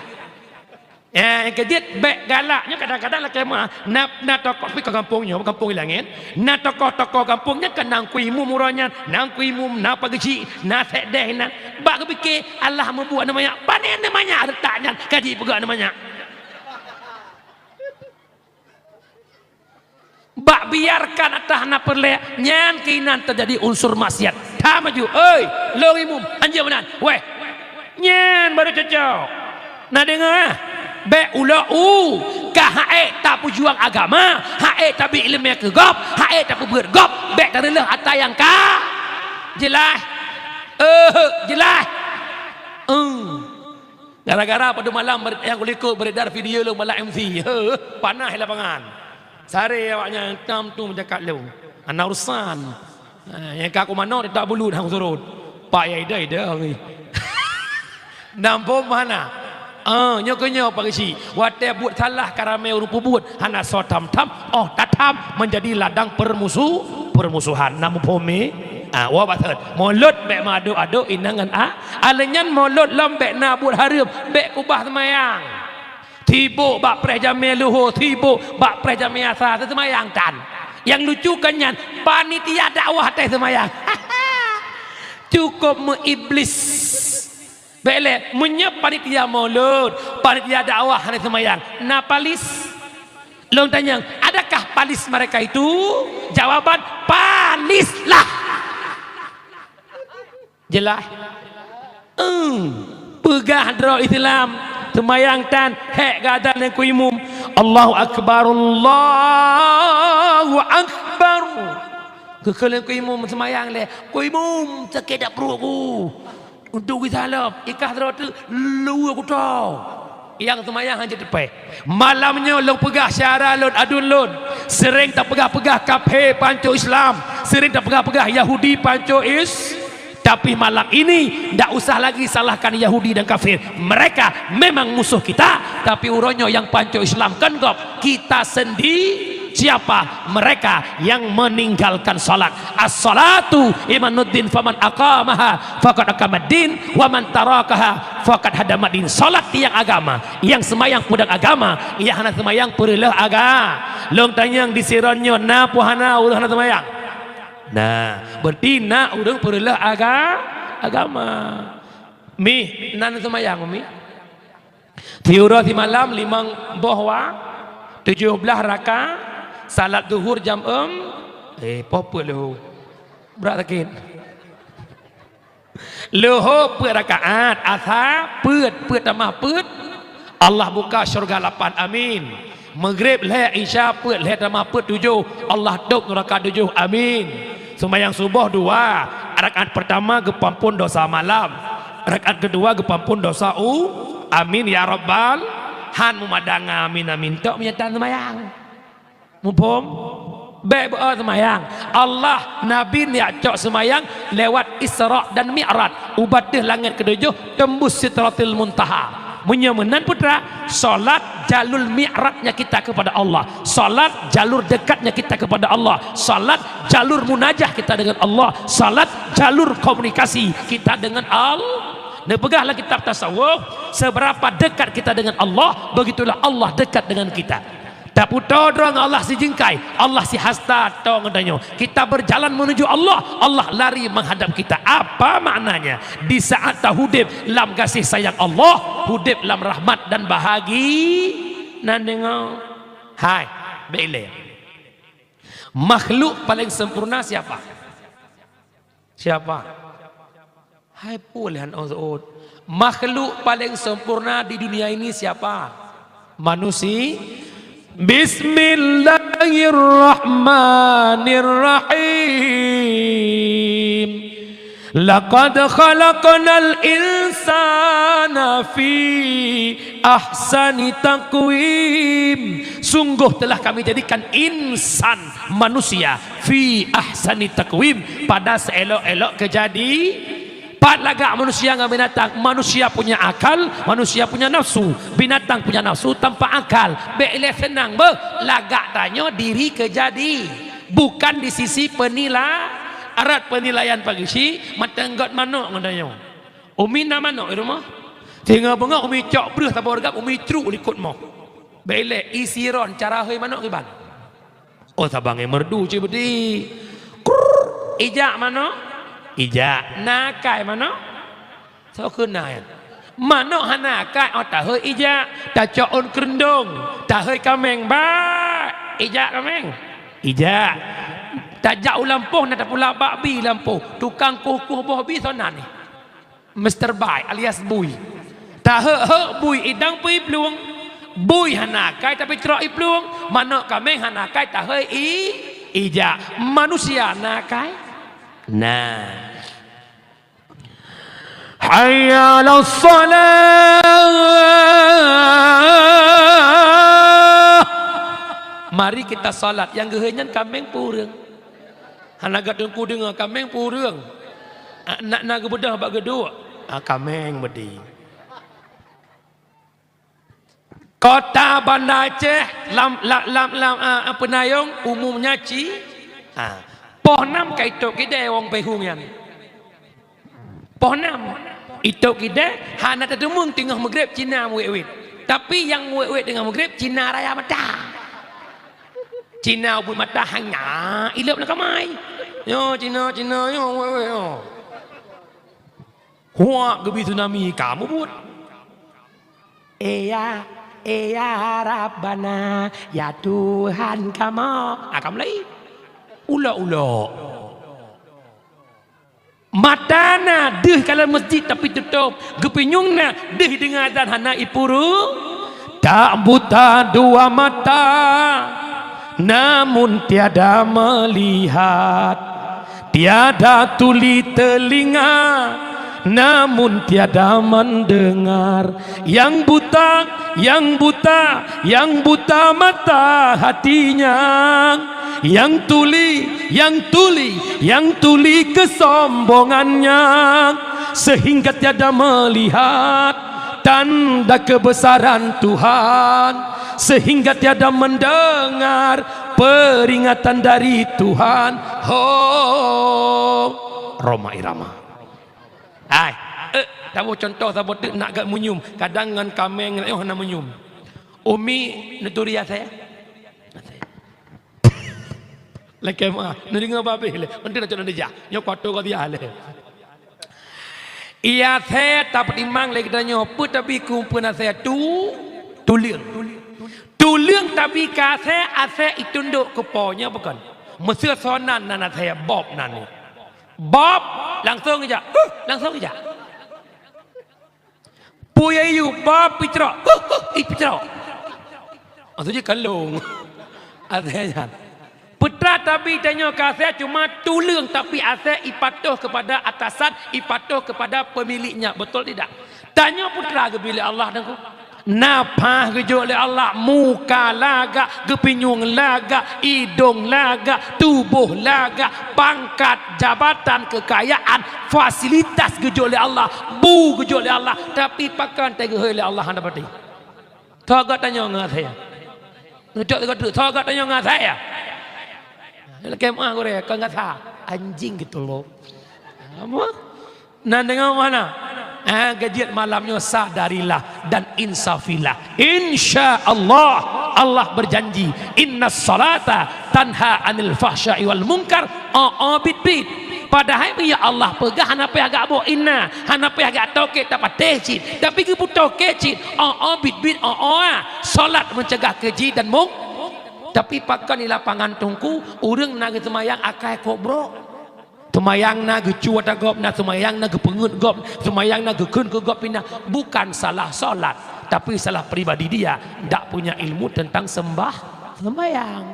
Eh, nyang keujeuet bék galak. Nyoe kadang-kadang lakée meu'ah. Na, na tokoh pih ka gampông nyoe, gampông Ilangét. Na tokoh-tokoh gampông nyan ka na Teungku Imum uroe nyan, na Teungku Imum, na Pak Geuchik, na Sekdes inan. Bak geupike, Allah mubuet aneuk manyak. Pane aneuk manyak reutak nyan, ka jipeugah aneuk manyak. Bak biarkan ata hana peureulée, nyan keunan teujadi unsur maksiat. That maju, "Oi, lôn imum, hanjeuet meunan." Wéh, nyan baru cocok. Na deungoe? Bék ulok u, ka ha'ék tapeujuang agama, ha'ék tabri iéleumé keu gob, ha'ék tapeubeuet gob, bék tareuleuh ata nyang ka. Jeulaih? Eh, jeulaih? Eung. Gara-gara padub malam ber-, nyang kulikot beredar video lôn malak M C. Heuh, panas lapangan. Sare awaknyan tam tu meujakat lôn. Hana urusan. Ha, nyang ka kumanö teutap bulut hana kusurot. Pak ya ida-ida ni. Nampôh mana? Ah, nyoe keu nyoe Pak Geuchik. Watée buet salah ka ramé ureuëng peubuet, hana soe tham-tham, oh tatham menjadi ladang permusu-, permusuhan. Na muphom mi? Ah, wa bathon. Mulôt bék meuaduk-aduk inong ngon a-, alèh nyan mulôt lom bék na buet hareuem, bék keubah seumayang. Sibok bak preh jamé luho, sibok bak preh jamé asa, seumayang tan. Nyang lucu kan nyan, panitia dakwah teuh seumayang. Cukôp meuiblis. Bék lé, meunyoe panitia mulôt, panitia dakwah hana seumayang, na palis? Lôn tanyong, adakah palis mereka itu? Jawaban, palislah. Jeulaih? Eung. Peugah droe Islam, seumayang tan, hék geuadan lé Teungku Imum, "Allahu Akbar, Allahu Akbar." Keu-keu lé Teungku Imum seumayang lé, "Teungku Imum, sakét dak pruet ku." Untuk geusalop, ikah droe teuk luweue kuto. Nyang seumayang hana teupée. Malam nyoe lôn peugah syedara lôn, aduen lôn. Sering tapeugah-peugah kafé pancok Islam, sering tapeugah-peugah Yahudi pancok Is-, tapi malam ini ndak usah lagi salahkan Yahudi dan kafir. Mereka memang musuh kita, tapi uroe nyoe nyang pancok Islam kon gob, kita sendi-, siapa? Mereka yang meninggalkan salat. As-salatu imaduddin, faman aqamaha faqad aqamaddin, wa man tarakaha faqad hadamaddin. Salat nyang agama, nyang seumayang peudong agama, nyang hana seumayang peureuleuh aga-, lôn tanyong di Siron nyoe na peu hana ureuëng hana seumayang? Nah, berarti na ureuëng peureuleuh aga-, agama. Mi, na seumayang, Mi? Siuroe simalam limong boh wa, tujoh blaih raka, salat zuhur jam eum, eh, poh peuet leuhô. Brat sakét. Leuhô peuet rakaat, asa peuet, peuet tamah peuet, Allah buka syurga lapan, amin. Maghrib lhée, Isya peuet, lhée tamah peuet tujoh, Allah tôb nuraka tujoh, amin. Seumayang suboh dua, rakaat peurtama geupeuampôn dosa malam, rakaat keudua geupeuampôn dosa u, amin ya rabbal, han meumadang amin, amin tok meunyo tan seumayang. Muphom? Bék beu seumayang. Allah, Nabi neujak cok seumayang lewat Isra dan Mi'raj, u batéh langét keudujôh teumbus Sidratil Muntaha. Meunyoe meunan putra, salat jalur mi'rajnya kita kepada Allah, salat jalur dekatnya kita kepada Allah, salat jalur munajah kita dengan Allah, salat jalur komunikasi kita dengan Allah. Neupeugah lam kitab tasawuf, seberapa dekat kita dengan Allah, begitulah Allah dekat dengan kita. Taputo droe ngon Allah sijeungkai, Allah sihasta to ngon tanyoe. Kita berjalan menuju Allah, Allah lari menghadap kita. Apa maknanya? Di saat tahudeb lam gaséh sayang Allah, hudeb lam rahmat dan bahagi-, nan deungoe. Hai, bék ilée. Makhluk paling sempurna siapa? Siapa? Hai pue lé han ôh seuôt. Makhluk paling sempurna di dunia ini siapa? Manusi-, Bismillahirrahmanirrahim. Laqad khalaqnal insana fi ahsani taqwim. Sungguh telah Kami jadikan insan, manusia, fi ahsani taqwim, pada seelok-elok keujadi-, Pat lagak manusia ngon binatang? Manusia punya akal, manusia punya nafsu. Binatang punya nafsu tanpa akal. Bék ilée seunang beuh, lagak tanyoe diri keujadi, bukan di sisi penila-, arat penilaian pageusi, mantong gét manok ngon tanyoe. Umi na manok di rumoh. Singoh beungoh Umi cok breuh saboh reugab, Umi cruk likot moh. Bék ilée, isiron cara hôi manok kiban. Oh, sabang ngon merdu cit beuti. Krrrr, ijak manok? Ijak. Na akai manok? Soe keuh na nyan? Manok hana akai, oh, tahôi ijak. Tacok ôn keureuendong, tahôi kaméng, "Bak, ijak kaméng." Ijak. Tajak u lampôh, na tapula bak bi lampôh. Tukang kueh-kueh boh bi soe nan nyan? Mister Bai alias Bui. Taheuek-heuek bui idang peue iplueng. Bui hana akai tapi crok iplueng. Manok kaméng hana akai tahôi i-, ijak. Manusia na akai? Na. Hayya 'alas shalah. Mari kita salat. Nyang geuhôi nyan kaméng peue ureuëng? Hana gét teungku deungoe, kaméng peue ureuëng? Ah, na, na geubeudôh bak geuduek. Ah, kaméng beuti. Kota Banda Aceh lam, lam, lam, lam, ah, ah, Peunayong umumnya ci, ah, poh nam ka itôp kidée wong Peuhong nyan. Poh nam itôp kidée hana tateumeung teungoh meugreb Cina meuwét-wét. Tapi nyang meuwét-wét teungoh meugreb Cina raya mata. Cina ubit mata hanya ilop na kamai. Nyoe Cina, Cina nyoe wéh-wéh nyoe. Huak geubi tsunami ka mubuet. Eh ya, eh ya Rabbana, ya Tuhan kamoe. Ah, ka mulai. Ulok-ulok. Mata na deuh ka lam masjid tapi tutôp, geupinyueng na deuh deungoe azan hana ipuru. Tak buta dua mata, namun tiada melihat, tiada tuli telinga, namun tiada mendengar. Yang buta, yang buta, yang buta mata hatinya, yang tuli, yang tuli, yang tuli kesombongannya, sehingga tiada melihat tanda kebesaran Tuhan, sehingga tiada mendengar peringatan dari Tuhan. Ho, Rhoma Irama. Hai, eh, taboh contoh saboh teuk nak gét meunyium, kadang ngon kaméng nyoe hana meunyium. Umi neuturi asèe. Lakèe meu'ah, neudeungoe babeh lé. Meuntri na cok neujah. Nyoe kuatoe ka tiah lé. Asèe tapeutimang lé geutanyoe, peue tabi keu peue asèe tu, tuleueng. Tuleueng tabi keu asèe, asèe itundok keu po nyoe bukon. Meuseu sonan nan asèe bob nan nyoe. Bob, langsong ijak. Huh, langsong ijak. Peue yue bob picrok. Huh, huh, ipicrok. Maksudnya kalong. Asèe nyan. Peue teuma tabi tanyoe keu asèe cuma tuleueng, tapi asèe ipatoh kepada atasan, ipatoh kepada pemiliknya. Betul tidak? Tanyoe peue teuma geubri lé Allah Teungku. Nafah geujok lé Allah, muka lagak, geupinyueng lagak, idong lagak, tuboh lagak, pangkat, jabatan, keukayaan, fasilitas geujok lé Allah, bu geujok lé Allah, tapi pakon teuh geuhôi lé Allah hana pati. Tho gét tanyoe ngon asèe. Neucok teuka treuk, tho gét tanyoe ngon asèe. Lakèe meu'ah gurèe, kon gata. Anjing gitu loh. Apa? Na deungö meu'ah na? Ah, geujiet malam nyoe sadarilah dan insafilah. Insya Allah, Allah berjanji, "Innas salata tanha 'anil fahsya'i wal munkar." Oh, oh, bit-bit. Padahai meunyo Allah peugah hana payah gak boh inna, hana payah gak toke tapatéh cit. Tapi geupeutoke cit, oh, oh, bit-bit, oh, oh, ah. Salat mencegah keji dan mung-, tapi pakon di lapangan Teungku, ureuëng na geuseumayang akai kobro. Seumayang na geucue ata gob, na seumayang na geupeungeut gob, seumayang na geukheun keu gob pinah. Bukan salah salat, tapi salah pribadi dia, ndak punya ilmu tentang sembah, seumayang.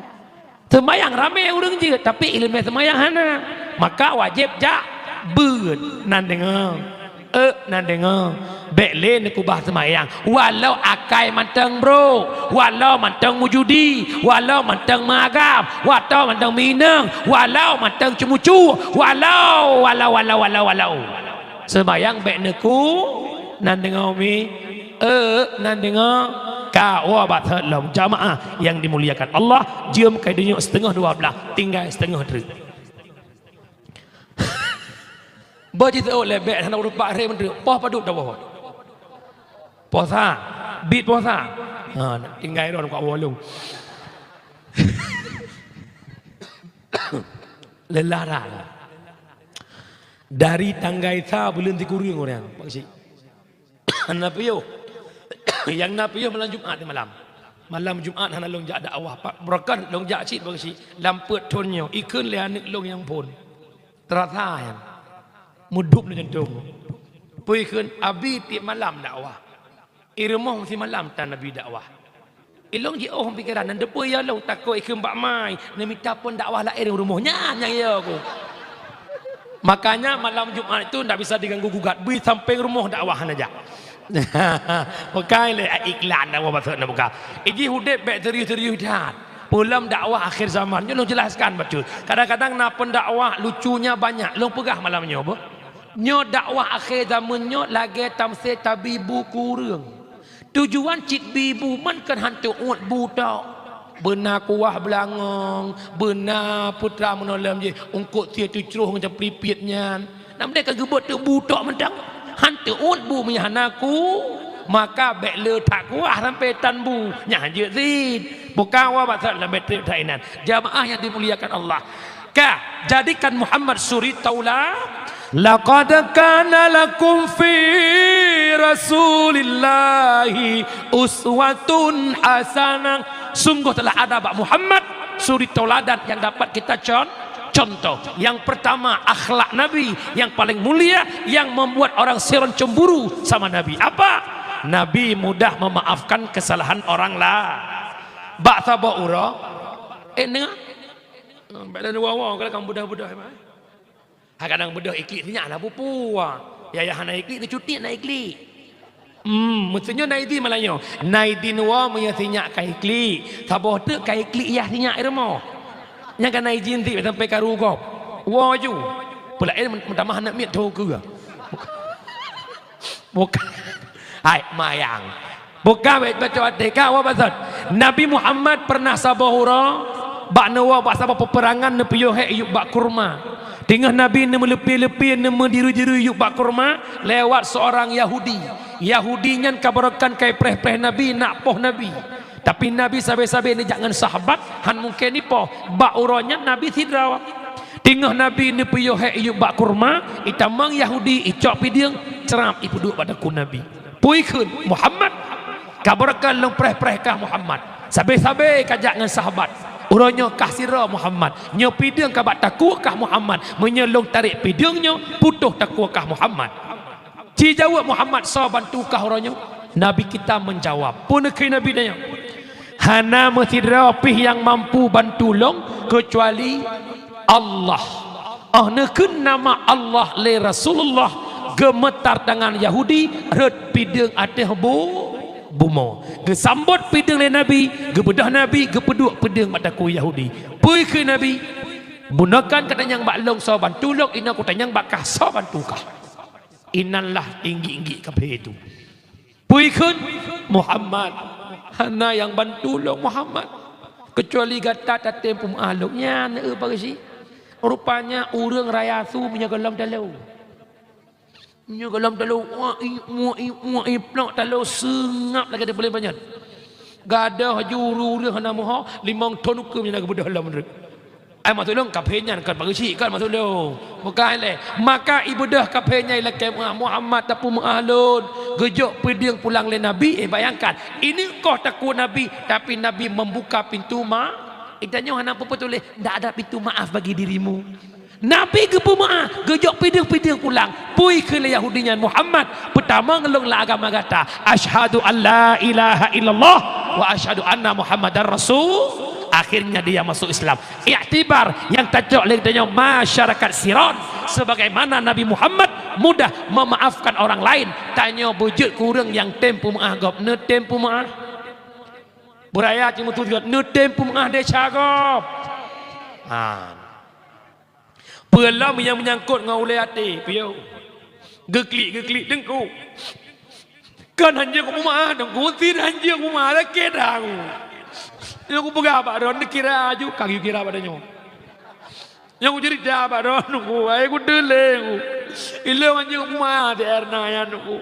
Seumayang ramé ureuëng jeuet, tapi ileumèe seumayang hana. Maka wajéb jak beuet. Nan deungö. Eh, nan deungö, bék lé neukeubah seumayang. Walau akai mantong brok, walau mantong meujudi, walau mantong meuagam, walau mantong meuinong, walau mantong ceumucu, walau, walau, walau, walau, walau. Seumayang bék neuku, nan deungoe mi, eu, nan deungoe ka. Woe bak that lom, jamaah yang dimuliakan Allah, jeuem keu dunyok siteungoh dua blah, tinggai siteungoh treuk. Bah jiteuôt lé bék hana rupak ré meudeuek, poh padub tawoe. Poh sa, bit poh sa. Ha, tinggai droe keu woe lom. Lelah dah. Dari tanggai sa buleuen sikureueng ureueng, Pak Geuchik. Hana piôh. Nyang na piôh malam Jumat di malam. Malam Jumat hana lôn jak dakwah, Pak. Beureukat lôn jak cit, Pak Geuchik. Lam peuet thon nyoe, ikheun lé aneuk lôn nyang phon. Teurasa nyan. Meudup lé jantông. Peue ikheun, Abi tiep malam dakwah. I rumoh meusimalam tan Nabi dakwah. Ilôn jiôh pikeran, nyan teupeue ya lôn takot ikheun bak mai, neumita phon dakwah laén u rumoh nyan nyang ya ku. Makanya malam Jumat itu ndak bisa diganggu gugat, bri sampéng rumoh dakwah hana jak. Bukai lé iklan dakwah maksud na buka. Iji udép bék serius-serius that. Peulom dakwah akhir zaman, nyoe lôn jelaskan bacut. Kadang-kadang na pendakwah lucunya banyak, lôn peugah malam nyoe beuh. Nyoe dakwah akhé zaman nyoe lagée tamsé tabi bu keu ureuëng. Tujuan cit bi bu man kon hantu uet bu tok. Beuna kuah beulangong, beuna putra meunoe lom jih, ungkot sie teucroh ngon caplipit nyan. Nam deh ka geubeuet teuk bu tok mantong. Hantu uet bu meunyo hana ku, maka bék le that kuah sampoe tan bu. Nyan jeuet cit. Buka wa bak that lom bék treb that inan. Jamaah yang dimuliakan Allah. Ka, jadikan Muhammad suri taula. Laqad kana lakum fi Rasulillahi uswatun hasanah. Sungguh telah ada bak Muhammad suri tauladan yang dapat kita con-, contoh. Yang pertama, akhlak Nabi yang paling mulia, yang membuat orang siron cemburu sama Nabi. Apa? Nabi mudah memaafkan kesalahan orang lain. Bak saboh uroe, eh, nengah. Hmm, bèk lôn woe-woe, kadang beudôh-beudôh, memang. Ha, kadang beudôh iklik sinyak na pupu. Ya, ya, hana iklik, neucuti na iklik. Hmm, meusunyoe na idin malam nyoe. Na idin woe meunyoe sinyak ka iklik. Saboh teuk ka iklik yah sinyak i rumoh. Nyang ka na idin cit sampoe karu gob. Woe ju. Peulaén meutamah aneuk miet tho keue. Bukan. Hai, mayang. Bukan bacut até ka, wa maksud. Nabi Muhammad pernah saboh uroe, bak neuwoe bak saboh peuperangan neupiôh hék yup bak kurma. Teungoh Nabi neumeuleupi-leupi, neumeudiri-diri yup bak kurma, lewat seorang Yahudi. Yahudi nyan ka barokan ka ipreh-preh Nabi, nak poh Nabi. Tapi Nabi sabe-sabe neujak ngon sahabat, han mungken ipoh. Bak uroe nyan Nabi sidroe. Teungoh Nabi neupiôh hék yup bak kurma, itamong Yahudi, icok pideung, crab ipeuduek bak takue Nabi. Peue ikheun, Muhammad, ka barokan lôn preh-preh kah Muhammad. Sabe-sabe ka jak ngon sahabat. Uroe nyoe kah sidroe Muhammad. Nyoe pideung ka bak takue kah Muhammad. Meunyoe lôn tarek pideung nyoe, putôh takue kah Muhammad. Ci jaweueb Muhammad, soe bantu kah uroe nyoe? Nabi kita menjawab. Peue neukheun Nabi tanyoe? Hana meusidroe pih nyang mampu bantu lôn keucuali Allah. Oh neukheun nama Allah lé Rasulullah geumeutar tangan Yahudi rhot pideung ateueh bu-, bumoe. Geusambot pideung lé Nabi, geubeudôh Nabi, geupeuduek pideung bak takue Yahudi. Peue kheun Nabi? Bunoe kan ka tanyong bak lôn soe bantu lôn, inoe kutanyong bak kah soe bantu kah. Inan lah inggik-inggik kafé tu. Peue ikheun? Muhammad. Hana nyang bantu lôn Muhammad. Keucuali gata tatem peumeu'ah lôn. Nyan, eh, Pak Geuchik. Rupanya ureuëng raya su meunyoe gohlom talo. Meunyoe gohlom talo, wah, i, wah, i, wah, i, plok talo seungab lagée teupeuleueng panyöt. Gadôh ju ureuëng-ureuëng hana meuho, limong thon ukeue meunyoe na geubeudôh lom rot. Ai maksud lôn, kafé nyan kon Pak Geuchik, kon maksud lôn. Bukan lé. Maka ibeudôh kafé nyan ilakée Muhammad tapeumeu'ah lôn. Geujok pideung pulang lé Nabi, eh, bayangkan. Ini koh takue Nabi, tapi Nabi membuka pintu ma-, i tanyoe hana peue-peue tuléh, "Ndak ada pintu maaf bagi dirimu." Nabi geupeumeu'ah, geujok pideung-pideung pulang. Peue ikheun lé Yahudi nyan, "Muhammad, peutamong lôn lam agama gata. Asyhadu an la ilaha illallah wa asyhadu anna Muhammadar Rasul." Akhirnya dia masuk Islam. Iktibar nyang tacok lé geutanyoe masyarakat Siron, sebagaimana Nabi Muhammad mudah memaafkan orang lain, tanyoe beujeuet keu ureuëng nyang tem peumeu'ah gob, neutem peumeu'ah. Beuraya cit meutujuan, neutem peumeu'ah desya gob. Ha. Peue lom nyang meunyangkot ngon ulée até, piôh. Geuklik-geuklik teungku. Kon hanjeuet kupeumeu'ah teungku, sit hanjeuet kupeumeu'ah, lakèe that ku. Nyoe kupeugah bak droeneuh, kira aju, ka geukira bak tanyoe. Nyang kuceurita bak droeneuh ku, hai kuteulheueh ku. Ilôn hanjeuet kupeumeu'ah si Erna nyan ku.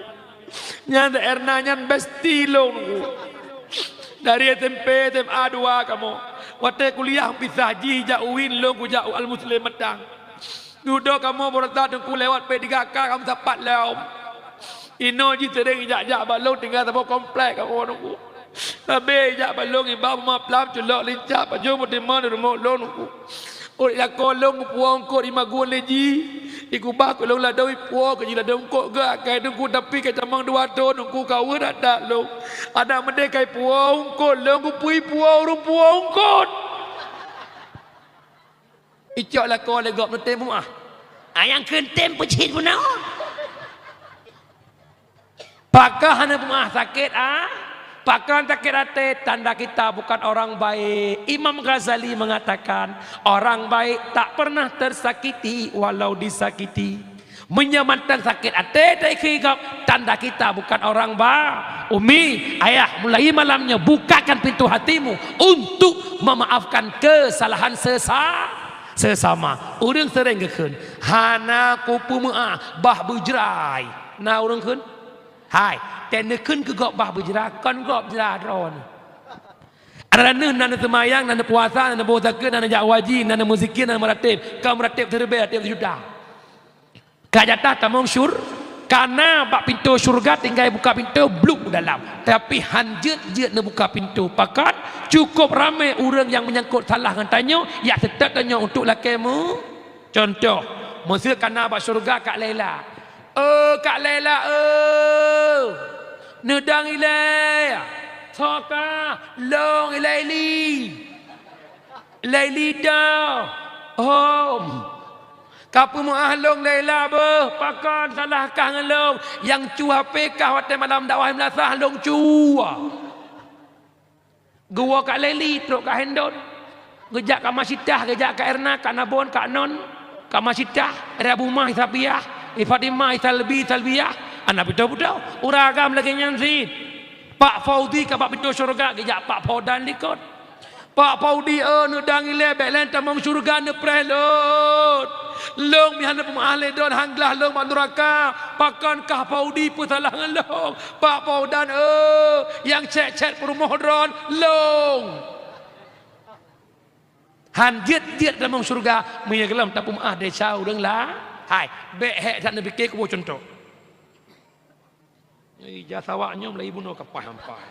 Nyan si Erna nyan bestie lôn ku. Dari S M P, S M A dua kamoe. Watèe kuliah pisah, jih jak UIN, lôn kujak Al Muslim Matang. Dudoe kamoe baroesa teungku lewat P tiga K, kamoe sapat lom. Inoe jih seuring jak-jak bak lôn, tinggai saboh komplek kamoe teungku. Sabé jak bak lôn, iba bak malam, culok lincah, pajoh meutimang di rumoh lôn teungku. Ureueng lakoe lôn geupuwoe eungkôt, imagun lé jih. Ikubah keu lôn ladôm, ipuwoe keu jih ladôm eungkôt geuh akai teungku, tapi ka tamong dua thôn teungku, ka weueh that-that lôn. Adak meudeh ka ipuwoe eungkôt, lôn geupeue ipuwoe, ureueng puwoe eungkôt. Icok lakoe lé gob, neutem peumeu'ah. Ayang keuntem peucit bunoe. Pakon hana peumeu'ah, sakét, ah? Pakon sakét até? Tanda kita bukan orang baik. Imam Ghazali mengatakan, orang baik tak pernah tersakiti walau disakiti. Meunyoe mantong sakét até taikheun gob, tanda kita bukan orang ba-, umi, ayah, mulai malam nyoe bukakan pintu hatimu untuk memaafkan kesalahan sesa-, sesama. Ureueng seuring geukheun, "Hana kupeumeu'ah, bah beujrai." Na ureueng kheun? Hai, teuh neukheun keu gob bah beujrai, kon gob jrai droeneuh. Adak neuh na neuseumayang, na neupuasa, na neuboh zakeuet, na neujak haji, na neumeuzikia, na neumeurateb. Ka meurateb siribèe, rateb sijuta. Ka jatah tamong syur-, ka na bak pintoe syeuruga, tinggai buka pintoe, bluek u dalam. Tapi han jeuet-jeuet neubuka pintoe. Pakon? Cukôp ramé ureueng nyang meunyangkot salah ngon tanyoe, jak seutôt tanyoe untuk lakèe meu-, cuntoh, meuseu ka na bak syeuruga Kak Laila. "Oh, Kak Laila, oh! Neudong ilèe! Soe ka? Lôn ilèe Ili! Ilèe Ili dong! Oh!" Ka peumeu'ah lôn Laila beuh, pakon salah kah ngon lôn, nyang cu H P kah watèe malam dakwah meulasah lôn cu. Geuwoe Kak Leli, trok Kak Hendon. Geujak Kak Masitah, geujak Kak Erna, Kak Nabon, Kak Non, Kak Masitah, Rabu Mah, Isa Piah, I Fatimah, Isa Lebi, Isa Lebiah, aneuk putôh-putôh. Ureueng agam lagèe nyan cit. Pak Faudi ka bak pintoe syeuruga, geujak Pak Faudan likot. Pak Faudi, eh, neudong ilèe, bèk lôn tamong syeuruga, neupreh lôn. Lôn meuhan neupeumeu'ah lé droen, han glah lôn bak nuraka. Pakon kah Faudi peusalah ngon lôn? Pak Faudan, eh, nyang cèt-cèt peurumoh droen, lôn. Han jeuet-jeuet tamong syeuruga, meunyoe gohlom tapeumeu'ah desya ureueng la-, hai, bèk hék that neupike kuboh cuntoh. Ija sawak nyoe meulayeue bunoe ka paih ampai.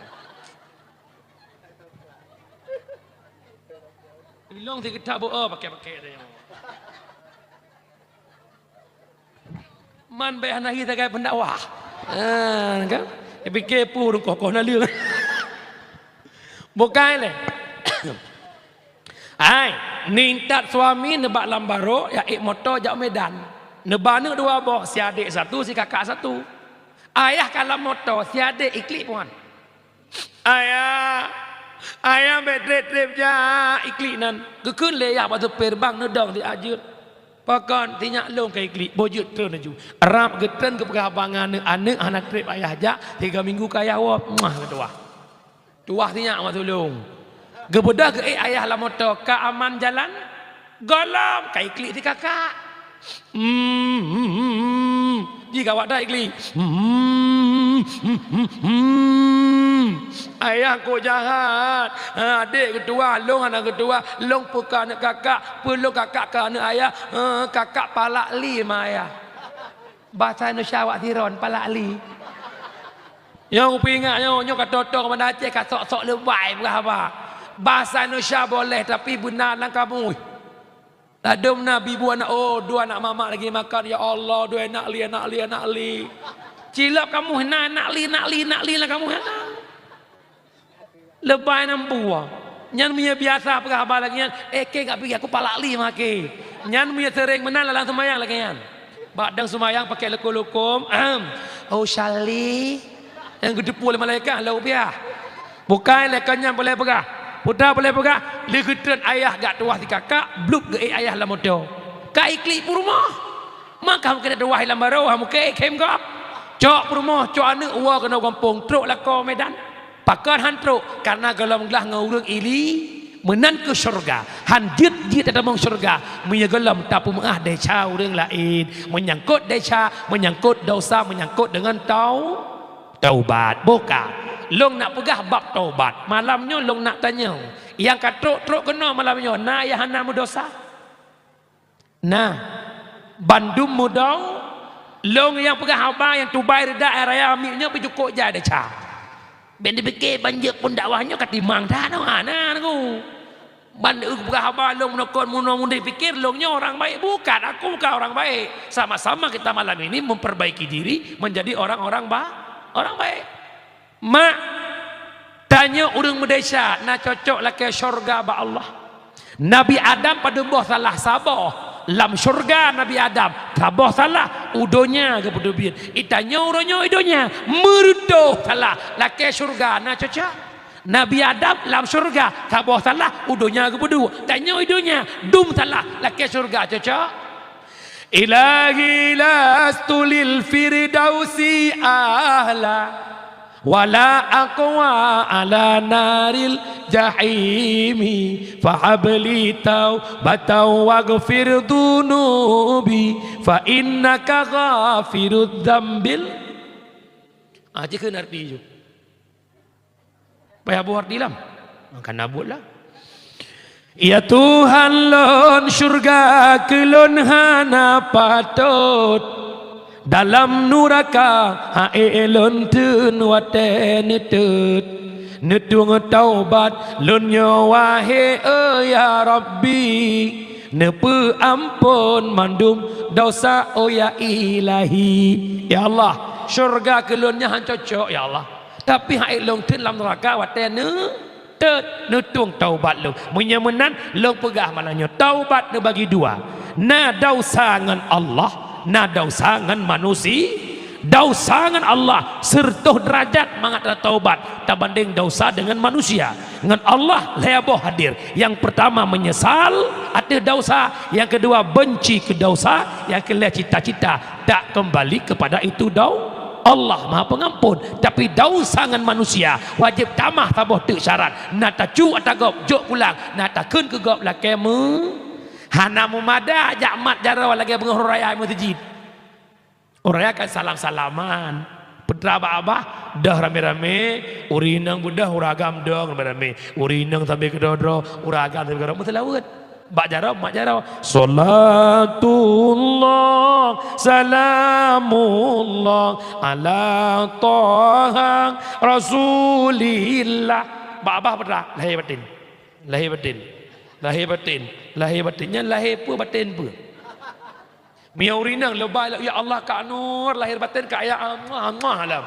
Ilong sigeutha beu-o paké-paké tanyoe. Man bèk hana hi sagai pendakwah. Ah, kan? Pike peue ureueng koh-koh na leueng. Bukai lé. Hai, ningtat suami neuba lam barô, jak ék moto jak Medan. Neuba aneuk dua boh, si adék satu, si kakak satu. Ayah ka lam moto, si adék iklik puan. "Ayah, ayah bèk trép-trép jak iklik nan." Geukheun lé yah bak supir, "Bang, neudong di ajeuet." "Pakon?" "Sinyak lôn ka iklik." Boh jeuet treun laju. Rab geutreun geupeugah bak aneuk, "Aneuk, hana trép ayah jak, tiga minggu ka ayah woe." Muah, geutuwah. Tuwah sinyak mak sulông. Geubeudôh geuék ayah lam moto, ka aman jalan? Gohlom, ka iklik si kakak. Hmm, hmm, hmm, hmm. Ji gawat dah iklik. Hmm, hmm, hmm, hmm. Ayah kok jahat. Ha, adék geutuwah, lông hana geutuwah. Lông peue ka aneuk kakak, peue lông kakak ka aneuk ayah. Ha, kakak palak li ma ayah. Basa Indonesia awak siron, palak li. Nyoe kupeuingat nyoe, nyoe ka tô-tô keumandan Aceh, ka sok-sok leubai peugah haba. Basa Indonesia boleh, tapi beuna lam kamus. Ladôm na bibu aneuk, oh, dua aneuk mamak lagi makan, ya Allah, dua aneuk li, aneuk li, aneuk li. Cilok kamus na aneuk li, aneuk li, aneuk li lam kamus na. Leubai nam bua. Nyan meunyoe biasa peugah haba lagèe nyan, "Eh, kèe gak pih, aku palak li maké." Nyan meunyoe seuréng meunan lam seumayang lagèe nyan. Bak dang seumayang pakai leukom-leukom, ahem. "Oh, Sali." Nyang geuteupeue lé malaikat, "Lau biah." Bukai lé kon nyan boleh peugah. Peue ta boleh peugah, lé geutreun ayah gak tuwah si kakak, blup geuék ayah lam moto. Ka iklik peurumoh. Maka mungken ada wahai lam barô, ha mungken khem gob. Cok peurumoh, cok aneuk, woe keunoe gampông, trok lakoe Medan. Pakon han trok? Karena gohlom glah ngon ureuëng ili, meunan keu syeuruga. Han jeuet-jeuet tatamong syeuruga meunyoe gohlom tapeumeuáh desya ureuëng laén. Meunyangkot desya, meunyangkot dosa, meunyangkot deungon tau-, taubat. Boh ka. Lôn nak peugah bab taubat. Malam nyoe lôn nak tanyong. Nyang ka trok-trok keunoe malam nyoe, na nyang hana meudosa? Nah, bandum mudong, lôn nyang peugah haba nyang tubai reuda raya miet nyoe beujukok jai desya. Bék neupike ban jeuet phon dakwah nyoe ka timang that nyoe, hana nangku. Ban eu peugah haba lôn meunokon munoe mundeh pikir lôn nyoe orang baik. Bukan, aku bukan orang baik. Sama-sama kita malam ini memperbaiki diri menjadi orang-orang ba-, orang baik. Mak, tanyoe ureuëng meudesya na cocok lakée syeuruga bak Allah. Nabi Adam padub boh salah? Saboh. Lam syeuruga Nabi Adam saboh salah, u donya geupeuteubiet. Itanyoe uroe nyoe i donya meureutôh salah, lakée syeuruga na cocok? Nabi Adam lam syeuruga saboh salah, u donya geupeuduek. Tanyoe i donya dum salah, lakée syeuruga cocok? Ilahi lastu lil firdausi ahla, wala aqwa ala naril jahimi, fahabli taubatan waghfir dunubi, fa innaka ghafirudz dzambil. Ah, jih keuh arti ju. Payah boh arti lam. Maka na buet lah. Ya Tuhan lôn, syeuruga keu lôn hana patot. Dalam nuraka ha'e lôn teun watée neutot. Neutueng taubat lôn nyoe wahé, oh ya Rabbi. Neupeuamphon mandum dosa, oh ya Ilahi. Ya Allah, syeuruga keu lôn nyan han cocok, ya Allah. Tapi ha'e lôn teun lam neuraka watée neutot, neutueng taubat lôn. Meunyoe meunan, lôn peugah malam nyoe, taubat neubagi dua. Na dausa ngon Allah, na dausa ngon manusi-, dausa ngon Allah seureutoh deurajat mangat tataubat tabandeng dausa deungon manusia. Ngon Allah lhée boh hadir. Nyang peurtama meunyeusal ateueh dausa, nyang keudua beunci keu dausa, nyang keulhée cita-cita tak keumbali keupada itu dau-, Allah Maha Peungampon. Tapi dausa ngon manusia wajéb tamah saboh teuk syarat, na tacu ata gob jok pulang, na takheun keu gob lakée meu-, hana meumada jak mat jaroe lagée beungoh raya meuseujid. Ureuëng kan salam-salaman. Peue teuma bak babah, deuh ramé-ramé, ureuëng inong beudeuh, ureuëng agam dong ramé-ramé. Ureuëng inong sambil keudroe-droe, ureuëng agam sambil keudroe, meuseulaweuet. Bak jaroe, mat jaroe. Salatullah, salamullah, ala Taha Rasulillah. Bak babah peue teuma? Lahé batin. Lahé batin. Lahé batin. Lahé batin. Nyan lahé peue, batin peue? Meunyoe ureuëng inong leubeh, "Ya Allah, Kak Nur, lahir batin Kak ya Allah, Allah alam."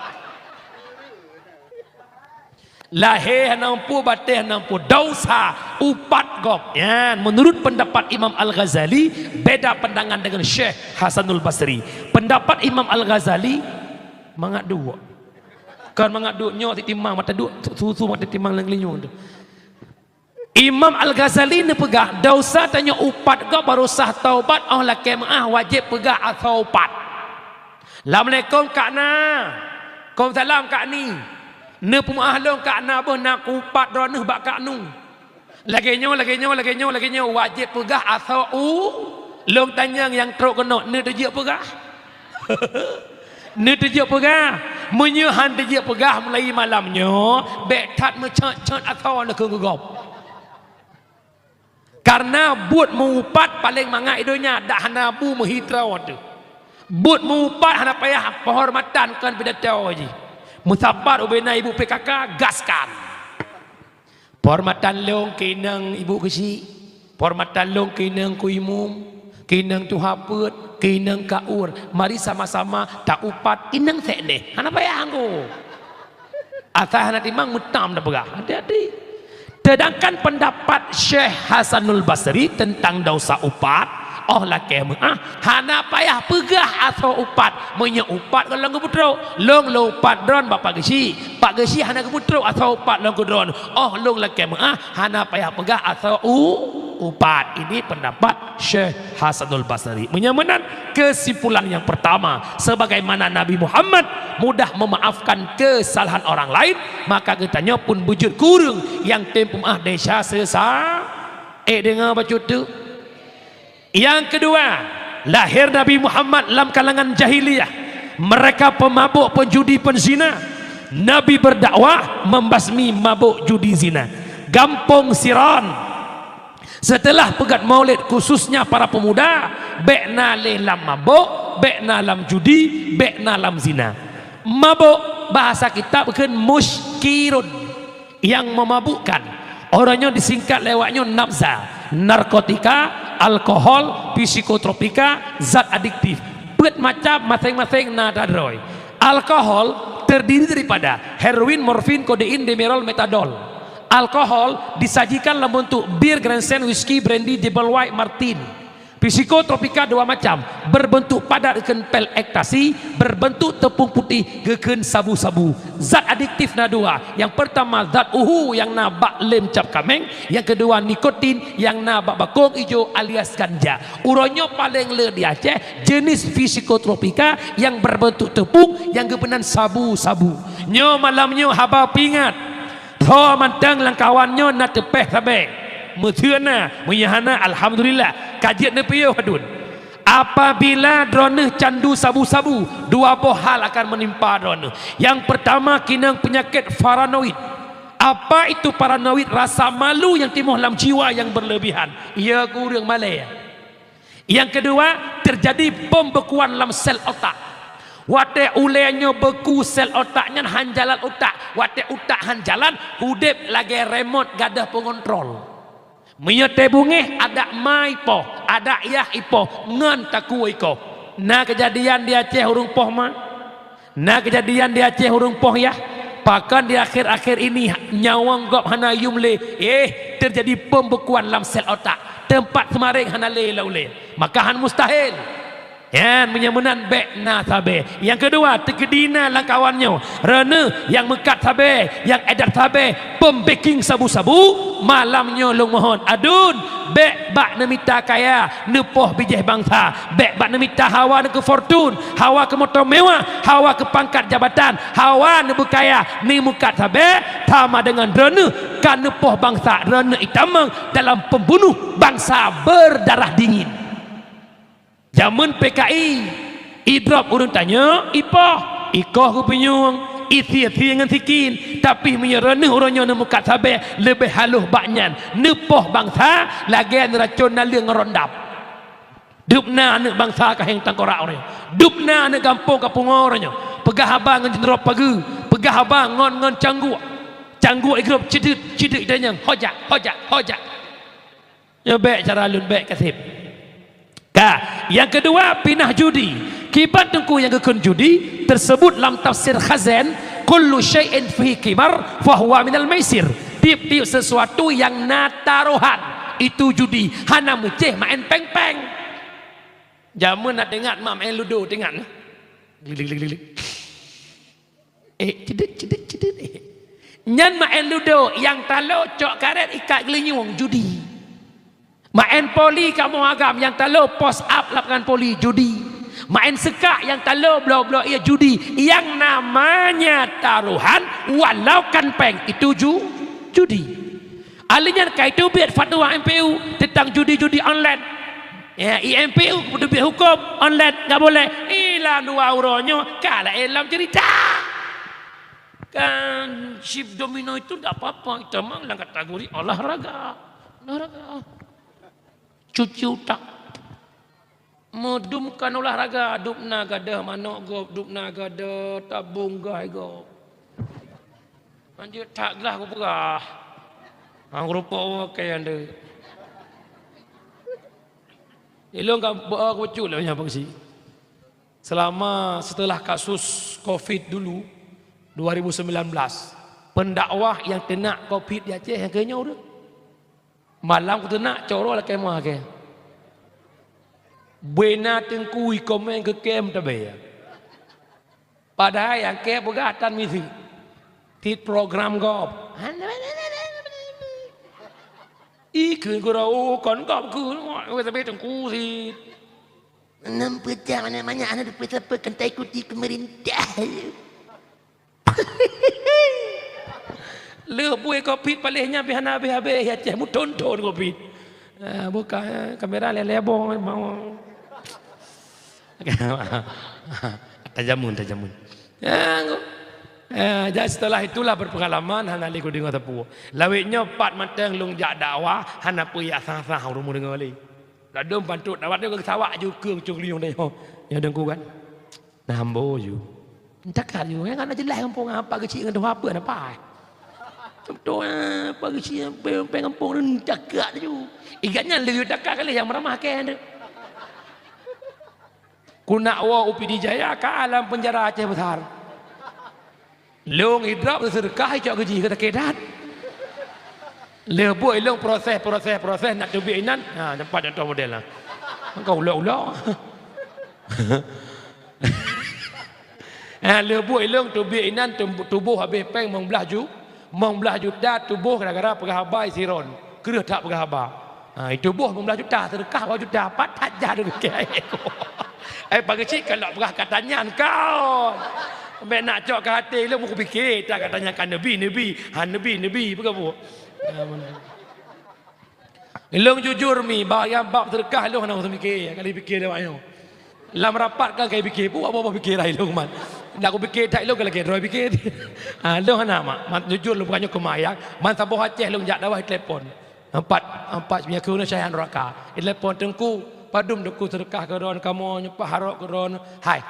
Lahé hana mampu, batin hana mampu, dausa, upat gob. Nyan, menurut pendapat Imam Al-Ghazali, beda pandangan dengan Syekh Hasanul Basri. Pendapat Imam Al-Ghazali, mangat duek. Kon mangat duek nyoe, titimang mata duek, susu mata timang lam geulinyueng tu. Imam Al-Ghazali neupeugah, dausa tanyoe upat gob baru sah taubat, óh lakée meuáh wajéb peugah asoe upat. Assalamualaikum Kak Na. Waalaikumsalam Kak Ni. Neupeumeuáh lôn Kak Na, boh na kuupat droeneuh bak Kak Nu. Lagée nyoe, lagée nyoe, lagée nyoe, lagée nyoe, wajéb peugah asoe u-, lôn tanyong nyang trok keunoe, neuteujeuet peugah? Neuteujeuet peugah? Meunyoe han teujeuet peugah mulai malam nyoe, bék that meucot-cot asoe neukheun keu gob. Karena buet meu-upat paleng mangat i donya, dak hana bu meuhi troe teuh. Buet meu-upat hana payah peuhormatan kon pidato jih. Meusapat ubena ibu P K K, gaskan. Peuhormatan lôn keu inong ibu keuchik, peuhormatan lôn keu inong ku imum, keu inong tuha peuet, keu inong kaur, mari sama-sama taupat inong sekdeh. Hana payah anggo. Asai hana timang meutam tapeugah. Hati-hati. Sedangkan pendapat Syekh Hasanul Basri tentang dausa upat, óh lakée meuáh, hana payah peugah asoe upat. Meunyoe upat gohlom geupeutrok, lôn lôn upat droen bak Pak Geuchik, Pak Geuchik hana geupeutrok asoe upat lôn keu droen, óh lôn lakée meuáh, hana payah peugah asoe u-, Upat. Ini pendapat Syekh Hasanul Basri. Meunyoe meunan, kesimpulan yang pertama, sebagaimana Nabi Muhammad mudah memaafkan kesalahan orang lain, maka geutanyoe pun beujeuet keu ureuëng nyang tem peumaaf desya sesa. Eh, deungoe bacut tu. Nyang keudua, lahé Nabi Muhammad lam kalangan jahiliyah. Mereka pemabuk, penjudi, penzina. Nabi berdakwah membasmi mabuk, judi, zina. Gampông Siron. Seuteulah peugét maulid, khususnya para peumuda, bék na lé lam mabôk, bék na lam judi, bék na lam zina. Mabôk, bahasa kitab kheun muskirun, nyang meumabukkan. Uroe nyoe disingkat lé awak nyoe nabza, narkotika, alkohol, psikotropika, zat adiktif. Peuet macam, maséng-maséng na atra droe. Alkohol terdiri daripada heroin, morfin, kodein, demerol, metadol. Alkohol disajikan lam bentuk bir, Grandstand, whisky, brandy, double white, Martini. Psikotropika dua macam, berbentuk padat geukheun pil ekstasi, berbentuk tepung putih geukheun sabu-sabu. Zat adiktif na dua, nyang pertama zat uhu nyang na bak lem cap kaméng, nyang keudua nikotin nyang na bak bakong ijo alias ganja. Uroe nyoe paléng le di Aceh jenis psikotropika nyang berbentuk tepung nyang geupeunan sabu-sabu. Nyoe malam nyoe haba peuingat. Tho mantong lam kawan nyoe na teupeh sabe. Meuteun na, meunyoe hana, alhamdulillah, ka jeuet neupiôh padum. Apabila droeneuh candu sabu-sabu, dua boh hal akan meunimpa droeneuh. Nyang peurtama, keunong peunyakét paranoid. Apa itu paranoid? Rasa malu nyang timoh lam jiwa nyang beureulebihan. Iya, ureuëng malée. Nyang keudua, teujadi pembekuan lam sel otak. Watée ulée nyoe beuku sel otak nyan, han jalan utak. Watée utak han jalan, udeb lagée remot gadôh peungontrol. Meunyoe teubeungéh, adak ma ipoh, adak yah ipoh, ngon takue ikoh. Na keujadian di Aceh ureuëng poh ma? Na keujadian di Aceh ureuëng poh yah? Pakon di akhir-akhir ini nyawöng gob hana yuem lé, eh, teujadi pembekuan lam sel otak, teumpat seumaréng hana lé lam ulée, maka han mustahil. Nyan, meunyoe meunan bék na sabe. Nyang keudua, teukeudi na lam kawan nyoe, droeneuh nyang meukat sabe, nyang edat sabe, pembeking sabu-sabu, malam nyoe lôn mohon, adun, bék bak neumita kaya, neupoh bijéh bansa. Bék bak neumita hawa neu keu fortun, hawa keu moto mewah, hawa keu pangkat jabatan, hawa neubeukaya, neumeukat sabe, sama deungon droeneuh ka neupoh bansa, droeneuh itamong dalam pembunuh bansa berdarah dingin. Jameun P K I, idrob ureuëng tanyoe, ipoh, ikoh geupinyueng, isie-sie ngon sikin, tapi meunyoe droeneuh uroe nyoe neumeukat sabe, leubeh haloh bak nyan, neupoh bansa lagée neuracon naleueng ngon rondap. Dubna aneuëk bansa ka héng tangkorak uroe nyoe. Dubna aneuëk gampông ka pungoe uroe nyoe. Peugah haba ngon jeuneurob pageue, peugah haba ngon, ngon cangguek. Cangguek igrôb ceudeut, ceudeut itanyong, "Hojak, hojak, hojak." Nyoe bék cara lôn bék kaseb. Ka, nyang keudua pinah judi. Kiban teungku nyang geukheun judi, teusebut lam tafsir Khazen, "Kullu syai'in fihi qimar fahuwa minal maisir." Tieb-tieb sesuatu nyang na tarohan, itu judi, hana meucéh maén péng-péng. Jameun na teuingat mak maén ludo, teuingat? Glik, glik, glik, glik. Eh, ceudeut, ceudeut, ceudeut, eh. Nyan maén ludo, nyang talo cok karet ikat geulinyueng, judi. Maén poli kamoe agam, nyang talo post up lapangan poli, judi. Maén seukak, nyang talo bloe-bloe ié, judi. Nyang namanya tarohan, walau kan péng, itu ju-, judi. Ali nyan ka iteubiet fatwa M P U teuntang judi-judi online. Ya, I M P U teubiet huköm online, nggak boleh. Ilah dua uroe nyoe, ka laén lam cerita. Kan chip domino itu ndak apa-apa, itu memang dalam kategori olahraga. Olahraga. Cuci utak. Meudum kan olahraga, dubna gadôh manok gob, dubna gadôh tabong gai gob. Anjeuet that glah kupeugah. Hang rupok wakée ande. Ilong ka beu kucut lah banyak fungsi. Selama, setelah kasus covid dulu, dua ribu sembilan belas, pendakwah nyang teunak covid di Aceh nyang keu nyoe ureuëng. Malam kuteunak coro lakée meuakée. Beuna teungku ikomeng keu kem tabe. Padahai nyang kée peugah tan misi. Tit program gob. Ikheun gurau kon gob keu, wah, tapi teungku sit. Nam peucah mana-mana aneuk peusapeue kan taikuti pemerintah. Leuh buet covid paléh nyan pih hana habéh-habéh, ya ceh meuthon-thon covid. Ah, buka, eh, kamera lé-lé boh mau. Tajamun, tajamun. Ya, ngu-, eh, jadi setelah itulah berpengalaman, hana lé kudeungoe sapeue. Lawét nyoe pat mantong lôn jak dakwah, hana peue jak sah-sah ureueng meudeungoe lé. Ladôm pantot dakwah nyoe geusawak ju keueng cong liong tanyoe. Ya, deungku kan? Nah, ambo ju. Cakap ju, nyang hana jeulaih gampông apa keuchik ngon tuha apa na pai. Contoh, apa keuchik peng, peng gampông ni cakap ju. Igat nyan leuh cakap kali nyang meuramah kèe tu. Ku nak woe u Pidie Jaya ka lam penjara Aceh Besar. Lôn idrop seudeukah icok gaji ka sakét that. Lheuh buet ilôn proses, proses, proses nak teubiet inan. Ha, nampak contoh model lah. Engkau ulok-ulok. Ha, lheuh buet ilôn teubiet inan tum-, tuboh habéh péng limong blaih ju-, limong blaih juta tuboh gara-gara peugah haba siron. Kreueh that peugah haba. Ha, itu boh limong blaih juta, seudeukah dua juta, pat that jah dua kèe. Eh, pagi cit kalau peugah kata nyan kau. Bèk nak cok keu até lôn, kupikir that kata nyan kan neubi, neubi. Ha, neubi, neubi, peugah bu. Ha, beuna. Lôn jujur mi, bak nyang bab seudeukah lôn hana usah mikir, kali pikir lewat nyoe. Lam rapat kan kai pikir, bu apa-apa pikir ai lôn man. Nak kupikir that lôn lagèe droe pikir. Ha, lôn hana mak, mat jujur lôn bukan nyoe keumayang, man saboh Aceh lôn jak dakwah telepon. Empat, empat meunyoe keu syaihan raka. Telepon teungku, padum teungku seudeukah keu droen kamoe, nyoe pah harok keu droen. Hai.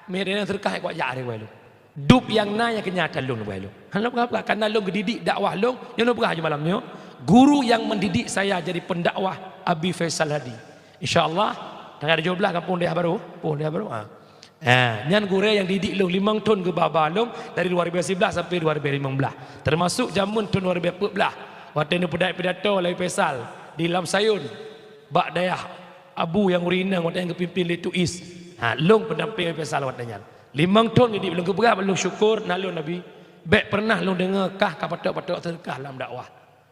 Mireng seudeukah kuat jak hari wai lôn. Dub nyang na nyang keunyata lôn wai lôn. Hana peugah-peugah, karena lôn geudidik dakwah lôn, nyoe lôn peugah ju malam nyoe. Guru yang mendidik saya jadi pendakwah Abi Faisal Hadi. Insya Allah, tanggal tujoh belas gampông Dayah Barô, gampông Dayah Barô. Ha. Ha, nyan gurèe nyang didik lôn limong thon geuba-ba lôn dari dua ribu sebelas sampai dua ribu lima belas. Termasuk jameun thon dua ribu empat belas, watèe neupeudait pidato lé Faisal di Lam Sayun, bak dayah Abu nyang ureueng inong watèe nyang geupimpin lé Tuis. Ha, lôn pendamping Faisal watèe nyan. Limong thon geudidik lôn, geupeugah lôn syukur na lôn Nabi. Bèk pernah lôn deungö kah ka patok-patok seudeukah lam dakwah.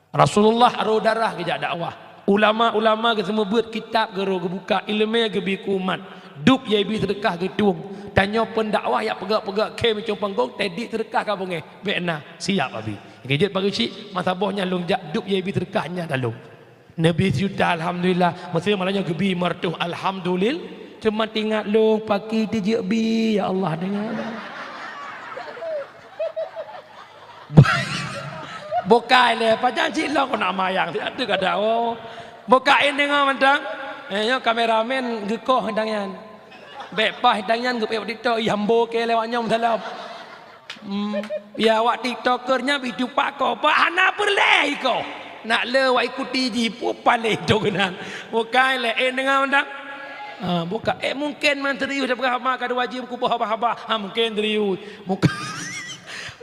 Rasulullah aroe darah geujak dakwah. Ulama-ulama geuseumeubeuet kitab geuro geubuka, ileumèe geubi keu umat. Dub nyang bi seudeukah geutueng. Tanyoe pendakwah nyang peugöt-peugöt khém icong panggong, teudiek seudeukah ka beungèh. Bèk na, siap Abi. Geujeuet pagi cit, masa boh nyan lôn jak dub nyang bi seudeukah nyan lam lôn. Neubi sijuta alhamdulillah. Meusé malam nyoe geubi meureutoh alhamdulil-, teuma teuingat lôn paki teujeuet bi, ya Allah, deungö. Bukai lé, pajan cit lôn keuneuk mayang, siat teuk ada, oh. Bukai deungö mantong. Eh, nyoe kameramen geukoh dang nyan. Bèk paih dang nyan geupeuék TikTok, ih, ambo kèe lewat nyoe meusalam. Hmm, ya, awak TikToker nyan bit tupak ko, pak hana peureulèe iko. Nak le awak ikuti jih, pu paléh to keunan. Bukai lé, eh, deungö mantong. Ha, buka, eh, mungkin man serius dah peugah haba ka dua jeuem kuboh haba-haba. Ha, mungkin serius. Buka.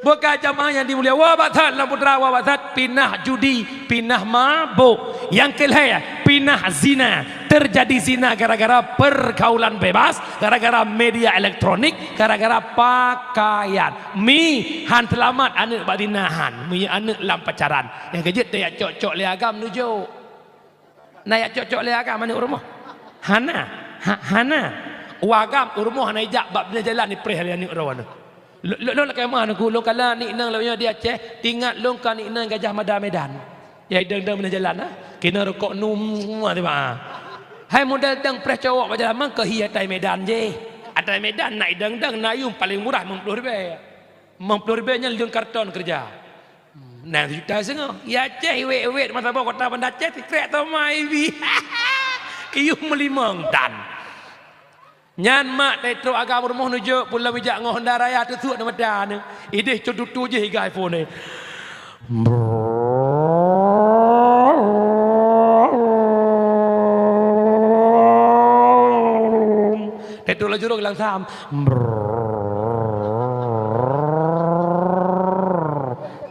Bukan jamaah yang dimulia. Wah, batat lam putra, wah, batat pinah judi, pinah mabok. Yang kelhèe, pinah zina. Terjadi zina gara-gara pergaulan bebas, gara-gara media elektronik, gara-gara pakaian. Mi han seulamat aneuk bak zina han, mi aneuk lam pacaran. Nyang keujeuet teuyak cok-cok lé agam nujok. Na yak cok-cok lé agam aneuk rumoh? Hana. Ha, hana. Wagam u rumoh hana ijak bak binéh jalan ipreh lé aneuk droe nyoe. Lôn, lôn, lôn lakèe meu'ah nangku, lôn kala nik nang lôn nyoe di Aceh, teuingat lôn ka nik nang Gajah Mada Medan. Ya, idong-dong binéh jalan, ha? Keuneuk rukok num, semua tiba, ha. Hai model dang preh cowok bak jalan, mang keu hi atai Medan jih. Atai Medan na idong-dong, na yum paléng murah limong ploh ribèe. Limong ploh ribèe nyan lheueh karton keureuja. Nang sijuta seungoh. Ya Aceh, iwet-iwet masa boh kota Banda Aceh, sikrek toma ibi. Iyuh meulimong tan. Nyan mak teutrok agam rumoh nujok pulang bijak ngon Honda Raya teusuk di mata ni. Ideh cot tutu jih iga iPhone ni. Teutrok laju rong langsam.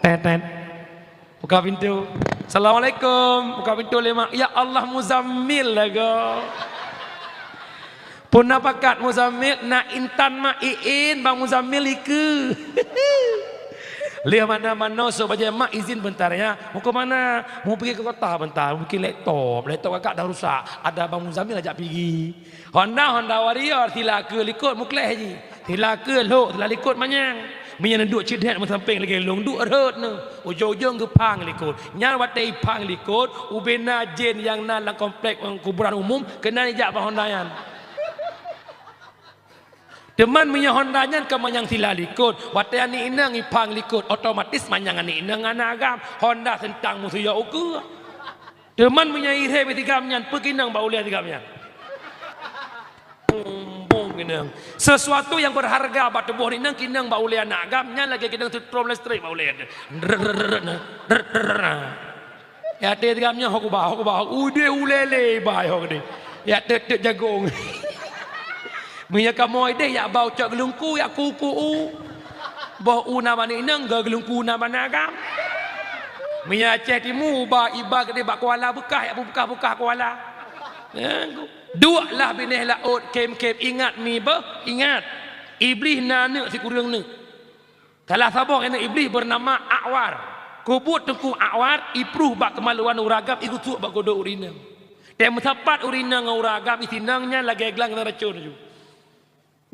Tet, tet. Buka pintu. "Assalamualaikum." Buka pintu lé mak. "Ya Allah, Muzammil lagoe." Puna pakat Muzammil, na intan mak iin bang Muzammil ikeue. Lheueh manoe-manoe, sok bajée mak izin bentar ya. Mau ke mana? Mau pergi ke kota bentar, mau bikin laptop. Laptop kakak dah rusak. Ada Abang Muzamil ajak pergi. Honda, Honda Warrior, sila ke likot mukleh ji. Sila ke lhok, sila likot manyang. Meunyan duek ceudet meusampéng lagée lôn duek rhot neu. Ujong-ujong geuphang likot. Nyan watée iphang likot, ubena jén nyang na lam komplek kuburan umum keunan ijak bak Honda nyan. Teuma meunyoe Honda nyan ka manyang sila likot, watée aneuk inong iphang likot, otomatis manyang aneuk inong ngon agam. Honda seuntang meusuyo ukeue. Teuma meunyoe irhée bak sigam nyan, peu kinong bak ulée sigam nyan? Bong, bong kinong. Sesuatu yang berharga bak tuboh inong kinong bak ulée aneuk agam nyan lagée kinong seutrom listrik bak ulée. Ya, teuh tigam nyoe, hok ubah, hok ubah, hok udeh ulele bai hok deh. Ya, teut-teut jagong. Meunyoe kamoe deh, yak bau cok geulungku, yak kuku u. Boh u na bak inong, ga geulungku na bak agam. Meunyoe Aceh Timu, uba iba gede bak kuala beukah, yak beukah-beukah kuala. Ya, duek lah binéh laôt, kem-kem ingat mi beuh, ingat. Iblih na aneuk sikureueng neuk. Salah saboh aneuk Iblih beunama Akwar. Kubuet Teungku Akwar, ipruh bak keumaluan uragam, igusuk bak godo urineueng. Tée meusapat urineueng ngon uragam, isinong nyan lagée glang na racun ju.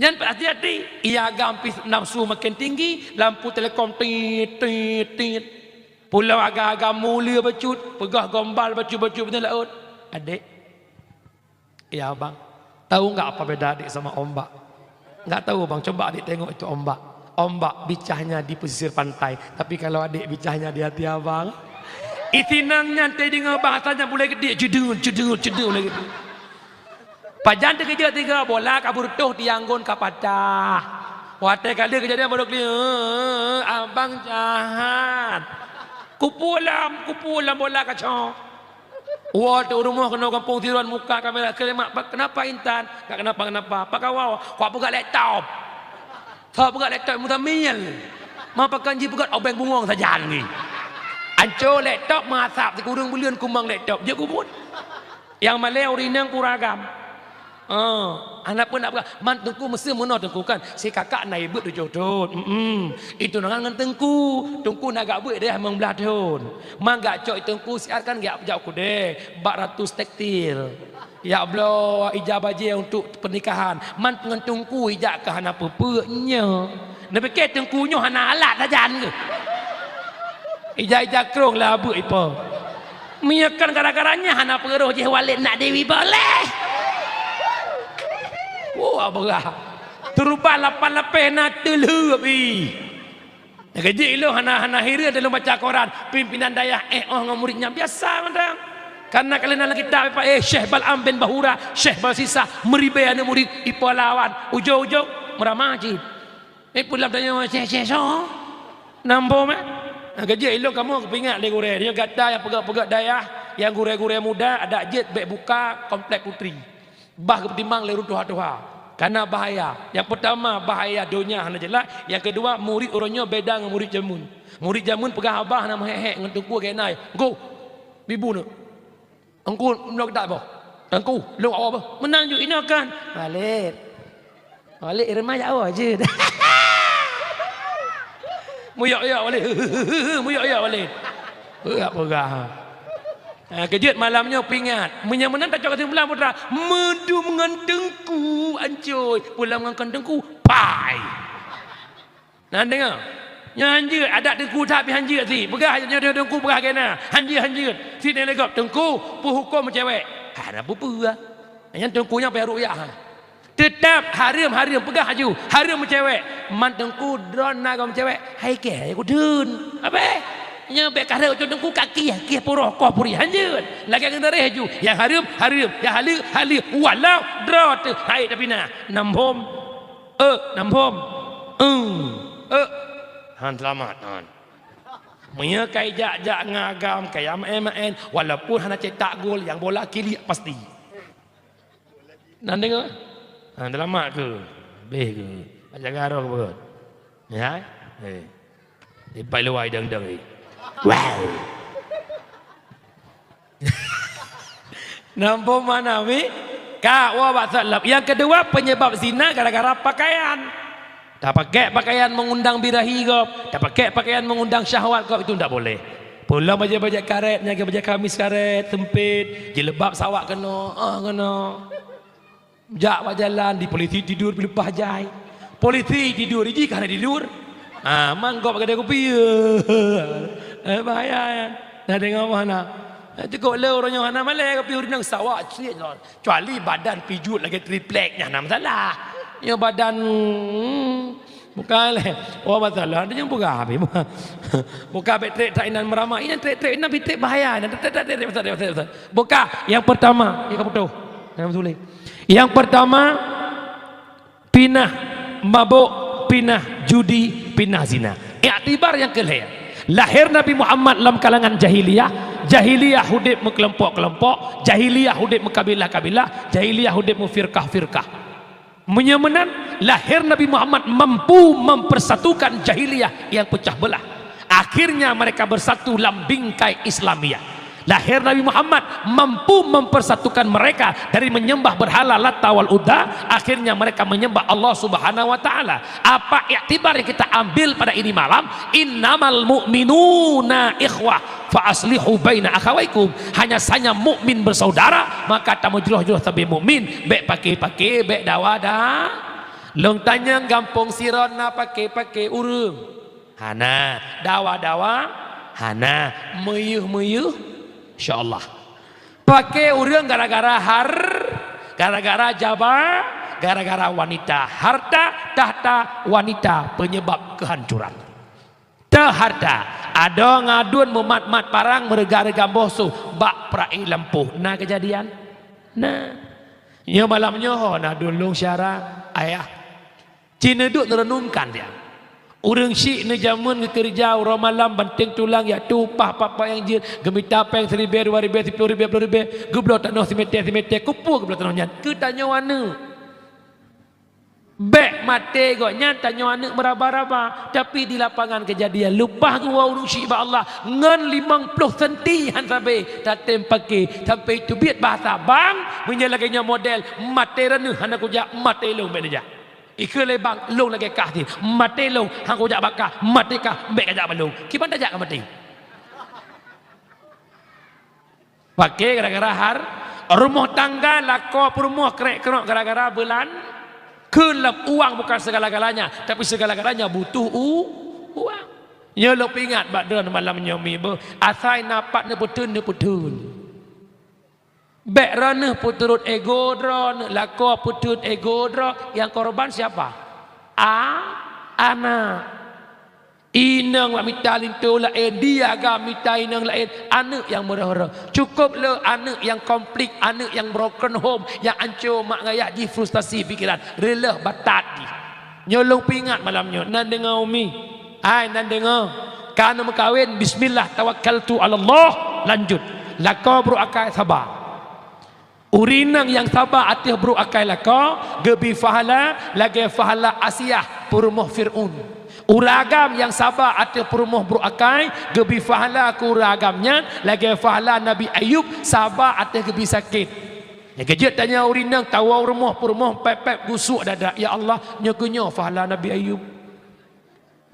Nyan peuhati-hati, ia agam pih nafsu makin tinggi, lampu telekom tit, tit, tit. Pulo agam-agam mulia bacut, peugah gombal bacut-bacut beutôi laôt. Adek, Ya, Bang. Tahu nggak apa beda adik sama ombak? Nggak tahu, Bang. Coba adik tengok itu ombak. Ombak bicahnya di pesisir pantai, tapi kalau adik bicahnya di hati abang. Itinang nyan teudeungoe bahasa nyan bulai geudik, cedul, cedul, cedul lagée tu. Pajan teukeujot tiga bola ka beureutoh tiang gon ka patah. Watée kali keujadian baru kli, "Eh, abang jahat." Kupulam, kupulam bola kacok. Woe teuh u rumoh keunoe gampông Tiron muka kamera, "Keuremak, kenapa Intan?" "Nggak kenapa-kenapa." "Pakawau?" "Kupeugah laptop." "Soe peugah laptop?" "Muzamil." "Ma pakon jipeugah obeng bungong sajan ngi." Anco laptop meuasap sikureueng buleuen kumang laptop jeuet kubuet. Nyang malée ureueng inong pura agam. Oh, hana peue nak peugah. Man Teungku meuseu meunoe Teungku kan. Si kakak na ibeuet tujoh thon. Mm-mm. Itunangan ngon Teungku. Teungku na gak beuet deh limong blaih thon. Man gak cok Teungku siat kan gak jak kudeh. Bak ratus tekstil. Ya bloe ija bajée untuk pernikahan. Man ngon Teungku ija ka hana peue-peue nyoe. Neupike Teungku nyoe hana alat sajan keuh. Ija-ija krong lah beuet ipo. Meunyoe kon gara-gara nyan hana peuroh jih Walid nak Dewi boleh. Wah, beurah. Teuruban lapan lapeh na teulheueh pi. Keujeuet ilôn hana, hana hireuen lôn baca koran, pimpinan dayah éh oh ngon murit nyan biasa mantong. Karena ka lheueh na lam kitab, eh, Syekh Bal'am bin Bahura, Syekh Balsisah, meuribée aneuk murit, ipo lawan, ujong-ujong meuramah cit. Eh, pulam tanyoe syeh-syeh soe? Nambom, eh? Nah, keujeuet ilôn kamoe geupeuingat lé gurée. Nyoe gata nyang peugét-peugét dayah, nyang gurée-gurée muda, adak jeuet bék buka komplek putri. Bah geupeutimang lé ureueng tuha-tuha. Kana bahaya. Nyang peutama, bahaya donya hana jeulaih. Nyang keudua, murit uroe nyoe beda ngon murit jameun. Murit jameun peugah haba hana meuhék-hék ngon teungku geuhnai. Ngku, bibu neuk. Teungku, meunoe geutak boh. Teungku, lôn awak boh. Meunan ju inoe kan. Walid. Walid, irma jak awak jeuet. Muyok-yok Walid. Muyok-yok Walid. Peugah-peugah. Ha, keujeuet malam nyoe peuingat. Meunyoe meunan tacok keusimpulan putra, meudum ngon teungku ancôi, pulang ngon kon teungku, pai. Nah, deungoe. Nyoe hanjeuet, adak teungku that pih hanjeuet sit. Peugah nyoe teungku peugah keu na. Hanjeuet, hanjeuet. Sit nyan lé gob, "Teungku, peu huköm cewek?" Hana peue-peue. Nyan teungku nyan payah rukyah. Teutap hareuem, hareuem, peugah laju. Hareuem meucewek. Man teungku droe na gob meucewek. Hai keh, hai kudeun. Abeh. Nyoe bék ka rhot teungku ka kieh, kieh puroh koh puri. Hanjeuet. Lagée ngon dareh laju. Nyang hareuem, hareuem. Nyang haleue, haleue. Walau droe teuh hai tapi na. Nambom. Eh, nambom. Eh, eh. Han seulamat, han. Meunyoe kai jak-jak ngon agam, kai maén-maén, walaupun hana cetak gol, nyang bola kiliek pasti. Nan deungoe? Han seulamat keu? Beh keu? Jaga roh keu? Ya? Eh. Dipai luwai dang-dang ni. Wow. Nampak mana, Mi? Kak, wah, bak salap. Yang kedua, penyebab zina gara-gara pakaian. Tapakai pakaian mengundang birahi gob, tapakai pakaian mengundang syahwat gob, itu ndak boleh. Pulang bajèe-bajèe karet, nyan bajèe kamis karet, sempit, jilbab sawak keunoe, ah, keunoe. Jak bak jalan, di polisi tidur, dileupah jai. Polisi tidur, jih ka hana tidur. Ah, manggop gadai kupi. Eh, bahaya, ya. Nah, deungö mana? Eh, cukup le ureueng nyoe hana malèe kupi ureueng sawak cit. Kecuali badan pijuet lagèe triplek, nyan hana masalah. Nyoe badan, hmm, bukan lé. Oh, masalah, ada nyang peugah habéh. Bukan bèk trek-trek inan meurama. Inan trek-trek inan bitek bahaya. Inan trek-trek, trek-trek, trek-trek, trek-trek. Bukan, yang pertama, yang kaputoh. Yang sulit. Yang pertama, pinah mabök, pinah judi, pinah zina. Iktibar nyang keu lhèe. Lahé Nabi Muhammad lam kalangan jahiliyah, jahiliyah udép meukelompok-kelompok, jahiliyah udép meukabilah-kabilah, jahiliyah udép meufirkah-firkah. Meunyoe meunan, lahé Nabi Muhammad mampu mempersatukan jahiliyah yang pecah belah. Akhirnya mereka bersatu lam bingkai Islamiyah. Lahé Nabi Muhammad mampu mempersatukan mereka dari menyembah berhala Lata wal Uzza, akhirnya mereka menyembah Allah Subhanahu wa Ta'ala. Apa iktibar yang kita ambil pada ini malam? Innamal mu'minuna ikhwah, fa aslihu baina akhawaikum. Hanya saja mukmin bersaudara, maka tameujroh-jroh sabe mukmin, bèk paké-paké, bèk dawa da. Lôn tanyong gampông sidroe na paké-paké ureueng? Hana. Dawa-dawa? Hana. Meuyeuh-meuyeuh? Insya Allah. Paké ureueng gara-gara har-, gara-gara jaba, gara-gara wanita. Harta, tahta, wanita, penyebab kehancuran. Teuharta, adoe ngaduen meumat-mat parang meureuga-reuga boh su bak peura'i lampôh. Na keujadian? Na. Nyoe malam nyoe ho na dulông syara, ayah. Ci neuduek neureunungkan dia. Ureueng syiek neujameun geukeureuja uroe malam banténg tulang jak tu upah pat-pat nyang jeuet, geumita péng siribèe, dua ribèe, siploh ribèe, ploh ribèe, geubloe tanoh simètè-simètè, keupeue geubloe tanoh nyan? Keu tanyoe aneuk. Bèk maté gobnyan tanyoe aneuk meuraba-raba, tapi di lapangan keujadian leupah geuwoe ureueng syiek bak Allah ngon limong ploh senti han sabé tatém paké sampai teubiet bahasa bang, meunyoe lagèe nyoe model maté droeneuh hana kujak, maté lôn bèk neujak. Ikheun lé bang, lôn lagèe kah nyan, maté lôn han kujak bak kah, maté kah bèk kajak bak lôn. Kiban tajak ka maté. Paké gara-gara har-, rumoh tangga lakoe peurumoh krek-krok gara-gara beulan, kheun lom uang bukan segala-galanya, tapi segala-galanya butuh u-, uang. Nyoe lôn peuingat bak droeneuh malam nyoe mi beuh, asai na pat neupeutheun, neupeutheun. Bèk droeneuh peuturot ego droeneuh, lakoe peutheun ego droe, nyang korban siapa? A-, aneuk. Inong bak mita linto laén, di agam mita inong laén, aneuk nyang meureuh-reuh. Cukôp le aneuk nyang konflik, aneuk nyang broken home, nyang anco mak ngayah jih frustasi pikeran, reuloh batat jih. Nyoe lôn peuingat malam nyoe, nan deungö umi, hai nan deungö, ka neumeukawen, bismillah tawakkaltu 'alallah, lanjut. Lakoe brôk akai saba. Ureueng inong nyang saba ateueh brôk akai lakoe, geubri pahala lagèe pahala Asiah peurumoh Fir'aun. Ureueng agam nyang saba ateueh peurumoh brôk akai, geubri pahala keu ureueng agam nyan lagèe pahala Nabi Ayub saba ateueh geubri sakét. Nyang keujeuet tanyoe ureueng inong tawoe u rumoh peurumoh pèp-pèp gusuk dada, "Ya Allah, nyoe keuh nyoe pahala Nabi Ayub."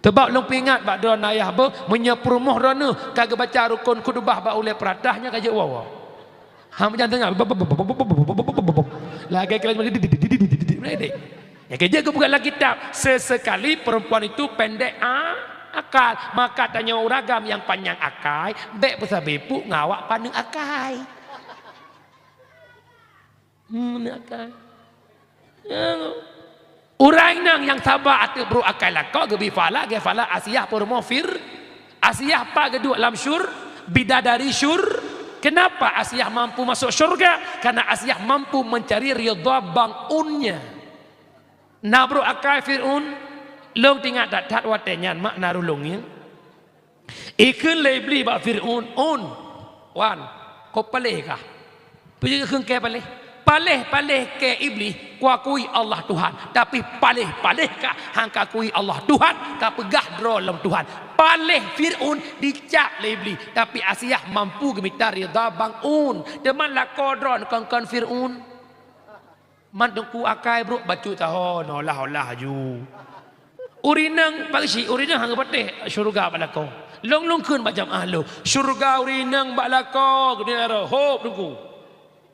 Teubab lôn peuingat bak droeneuh ayah beuh, meunyoe peurumoh droeneuh ka geubaca rukon khutubah bak ulèe peuratah, nyan ka jeuet woe-woe. Ha, meujan teungoh. Lagèe kira meledek. Nyang ka jeuet geupeugah lam kitab, sesekali perempuan itu pendek a-, akal. Maka tanyoe ureueng agam nyang panyang akai, bèk peusabe puk ngon awak paneuk akai. Hmm, akai. Ya. Ureueng inong nyang saba ateueh brôk akai lakoe geubri pahala, lagèe pahala Asiah peurumoh Fir-, Asiah pat geuduek lam syur-, bidadari syur-, kenapa Asiah mampu masuk syurga? Karena Asiah mampu mencari ridha bang unnya. Na brôk akai Fir'aun, lôn teuingat that-that watèe nyan mak na rulông nyan. Ikheun lé Iblih bak Fir'aun, "Un, wan, kok paléh kah?" Peue jeuet kheun kèe paléh? Paléh-paléh kèe Iblih, kuakui Allah Tuhan, tapi paléh-paléh kah han kakui Allah Tuhan, kapeugah droe lom Tuhan. Paléh Fir'aun dicap lé Iblih, tapi Asiah mampu geumita ridha bang un. Teuma lakoe droe kon-kon Fir'aun. Man teungku akai brôk bacut taho, olah-olah aju. Ureueng inong, Pak Geuchik, ureueng inong hana geupatéh syeuruga bak lakoe. Lôn, lôn kheun macam ahlu, syeuruga ureueng inong bak lakoe, geutanyoe hop Teungku.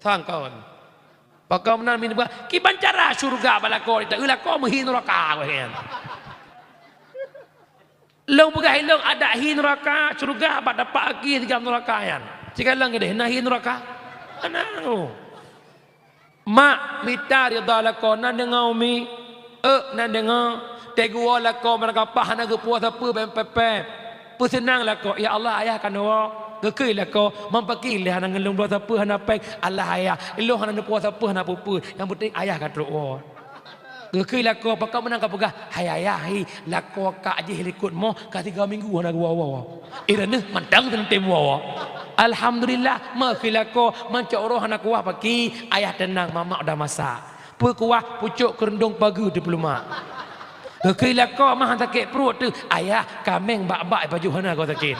Sangkon. Pakon meunan min bah, kiban cara syeuruga bak lakoe, ta lakoe meuhi neuraka, weh, kan. Lôn peugah ilôn adak hi neuraka, syeuruga bak tapak aki sigam neuraka nyan. Sikalon keudeh na hi neuraka. Hana. Mak mita ridha lakoe, na deungoe Umi? Euk, na deungoe. Teguwoe lakoe meurangkapah hana geupuwoe sapeue bèk pèp-pèp. Peuseunang lakoe, "Ya Allah, ayah ka neuwoe." Geukheun lakoe, "Meupaki lé hana ngon lôn bloe sapeue hana pèng." "Allah ayah, ilôn hana neupuwoe sapeue hana peue-peue. Nyang peunteng ayah ka trok woe." Geukheun lakoe, "Pakon meunan kapeugah?" "Hai ayah hi, lakoe kak jih likot moh ka tiga minggu hana geuwoe-woe. Ireuneuh mantong teuntèe woe." "Alhamdulillah, meukheun lakoe, mancok uroe hana kuah paki, ayah teunang, mamak udah masak. Peue kuah, pucok keureundong pageue teupeuleuma." Geukheun lakoe, mah sakét pruet teuh, "Ayah, kaméng bak-bak pajoh hana goe sakét."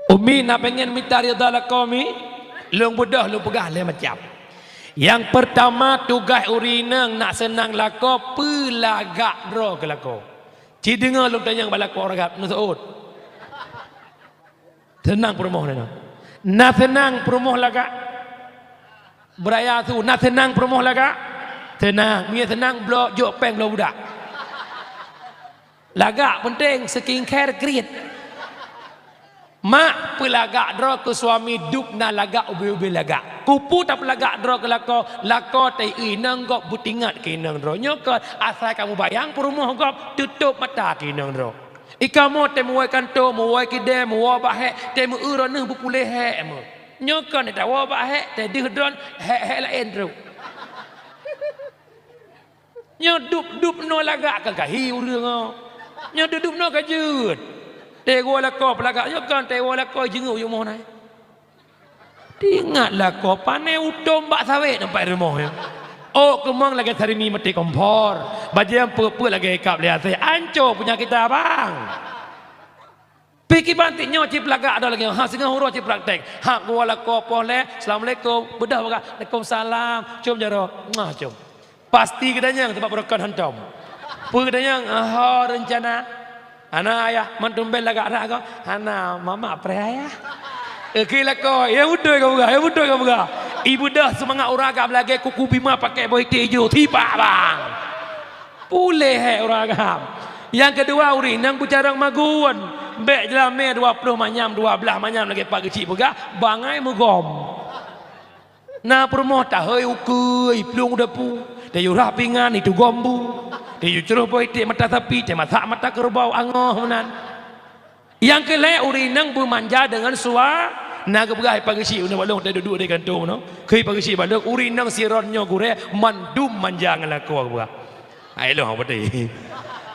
Umi na pengen mita ridha lakoe, Mi? Lôn beudôh lôn peugah lhèe macam. Nyang peurtama, tugaih ureueng inong nak seunang lakoe, peulagak droe keu lakoe. Ci deungoe lôn tanyong bak lakoe Ragab, neuseuôt. Seunang peurumoh na. Na seunang peurumoh lagak? Beuraya su, na seunang peurumoh lagak? Seunang. Meunyo seunang, bloe jok pèng bloe budak. Lagak peunteng, skincare kriet. Mak, peulagak droe keu suami, dub na lagak, ubé-ubé lagak. Keupeue tapeulagak droe keu lakoe? Lakoe ta inong gob beutingat keu inong droe. Nyoe kon asai kamoe bayang peurumoh gob, tutôp mata keu inong droe. I kamoe tém woe kantô, meuwoe keudè, meuwoe bak hék, tém eu droeneuh beupuléh hék meuh. Nyoe kon tawoe bak hék, tém deuh droen, hék-hék laén trok. Nyoe dub-dub noe lagak ka gahi ureueng nyoe. Nyoe dub-dub noe ka jeuet. Tewoe lakoe peulagak nyoe kon tewoe lakoe jeungeuk u yumoh nai. Teuingat lakoe pané utom bak sawét nampak rumoh nyoe. Ôk keumong lagèe sarimi maté kompor. Bajèe peuet-peuet lagèe ikab lé asèe. Anco punya kita, bang. Pih kiban tik nyoe cit peulagak droe lagèe nyoe, ha singoh uroe cit praktek. Ha geuwoe lakoe poh lhèe, "Assalamualaikum." Beudôh peugah, "Waalaikumsalam." Cium jaroe, muah cium. Pasti geutanyong teuma beurokon hantom. Peue geutanyong, "Ho reuncana?" "Hana ayah, man tumben lagak that goe." "Hana, mamak preh ayah." Geukheun lakoe, "Ya beutôi kapeugah, ya beutôi kapeugah." I beudôh seumangat ureueng agam lagèe kuku bima pakèk boh iték ijo, sibak bang. Puléh hék ureueng agam. Nyang keudua, ureueng inong beucarông magun. Bèk jeulamé dua ploh manyam, dua blaih manyam lagèe Pak Geuchik peugah, bangai meugom. Na peurumoh tahôi ukeue, plueng u dapu, tayue rhah pingan, itugom bu, tayue crôh boh iték mata sapi, tamasak mata keureubeue, angoh meunan. Nyang keu lhèe, ureueng inong beumanja deungon sua-, na geupeugah Pak Geuchik, uneuk bak lôn, teuduek-duek di kantô nyoe. Kheun Pak Geuchik bak lôn, ureueng inong sidroe nyoe gurèe mandum manja ngon lakoe geupeugah. Hai lôn patéh.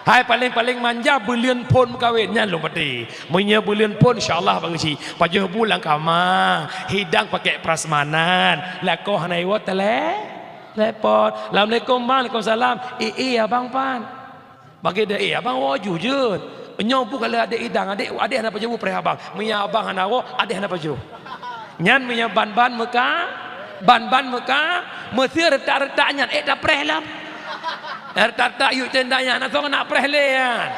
Hai paléng-paléng manja buleuen phôn meukawen, nyan lôn patéh. Meunyoe buleuen phôn, insya Allah Pak Geuchik. Pajoh bu lam kama, hidang pakèk prasmanan, lakoe hana iwoe tele-, telepon. "Assalamualaikum, Bang." "Waalaikumsalam." "Ih, ih, abang pan." Bagi deh, "Eh, abang woe ju jeuet." Nyoe bu ka lheueh adék idang, adék, adék hana pajoh bu preh abang. Meunyo abang hana woe, adék hana pajoh. Nyan meunyo ban-ban meuka, ban-ban meuka, meuseu reutak-reutak nyan, ék tapreh lom. Reutak-reutak yue tenda nyan, hana soe keuneuk preh lé nyan.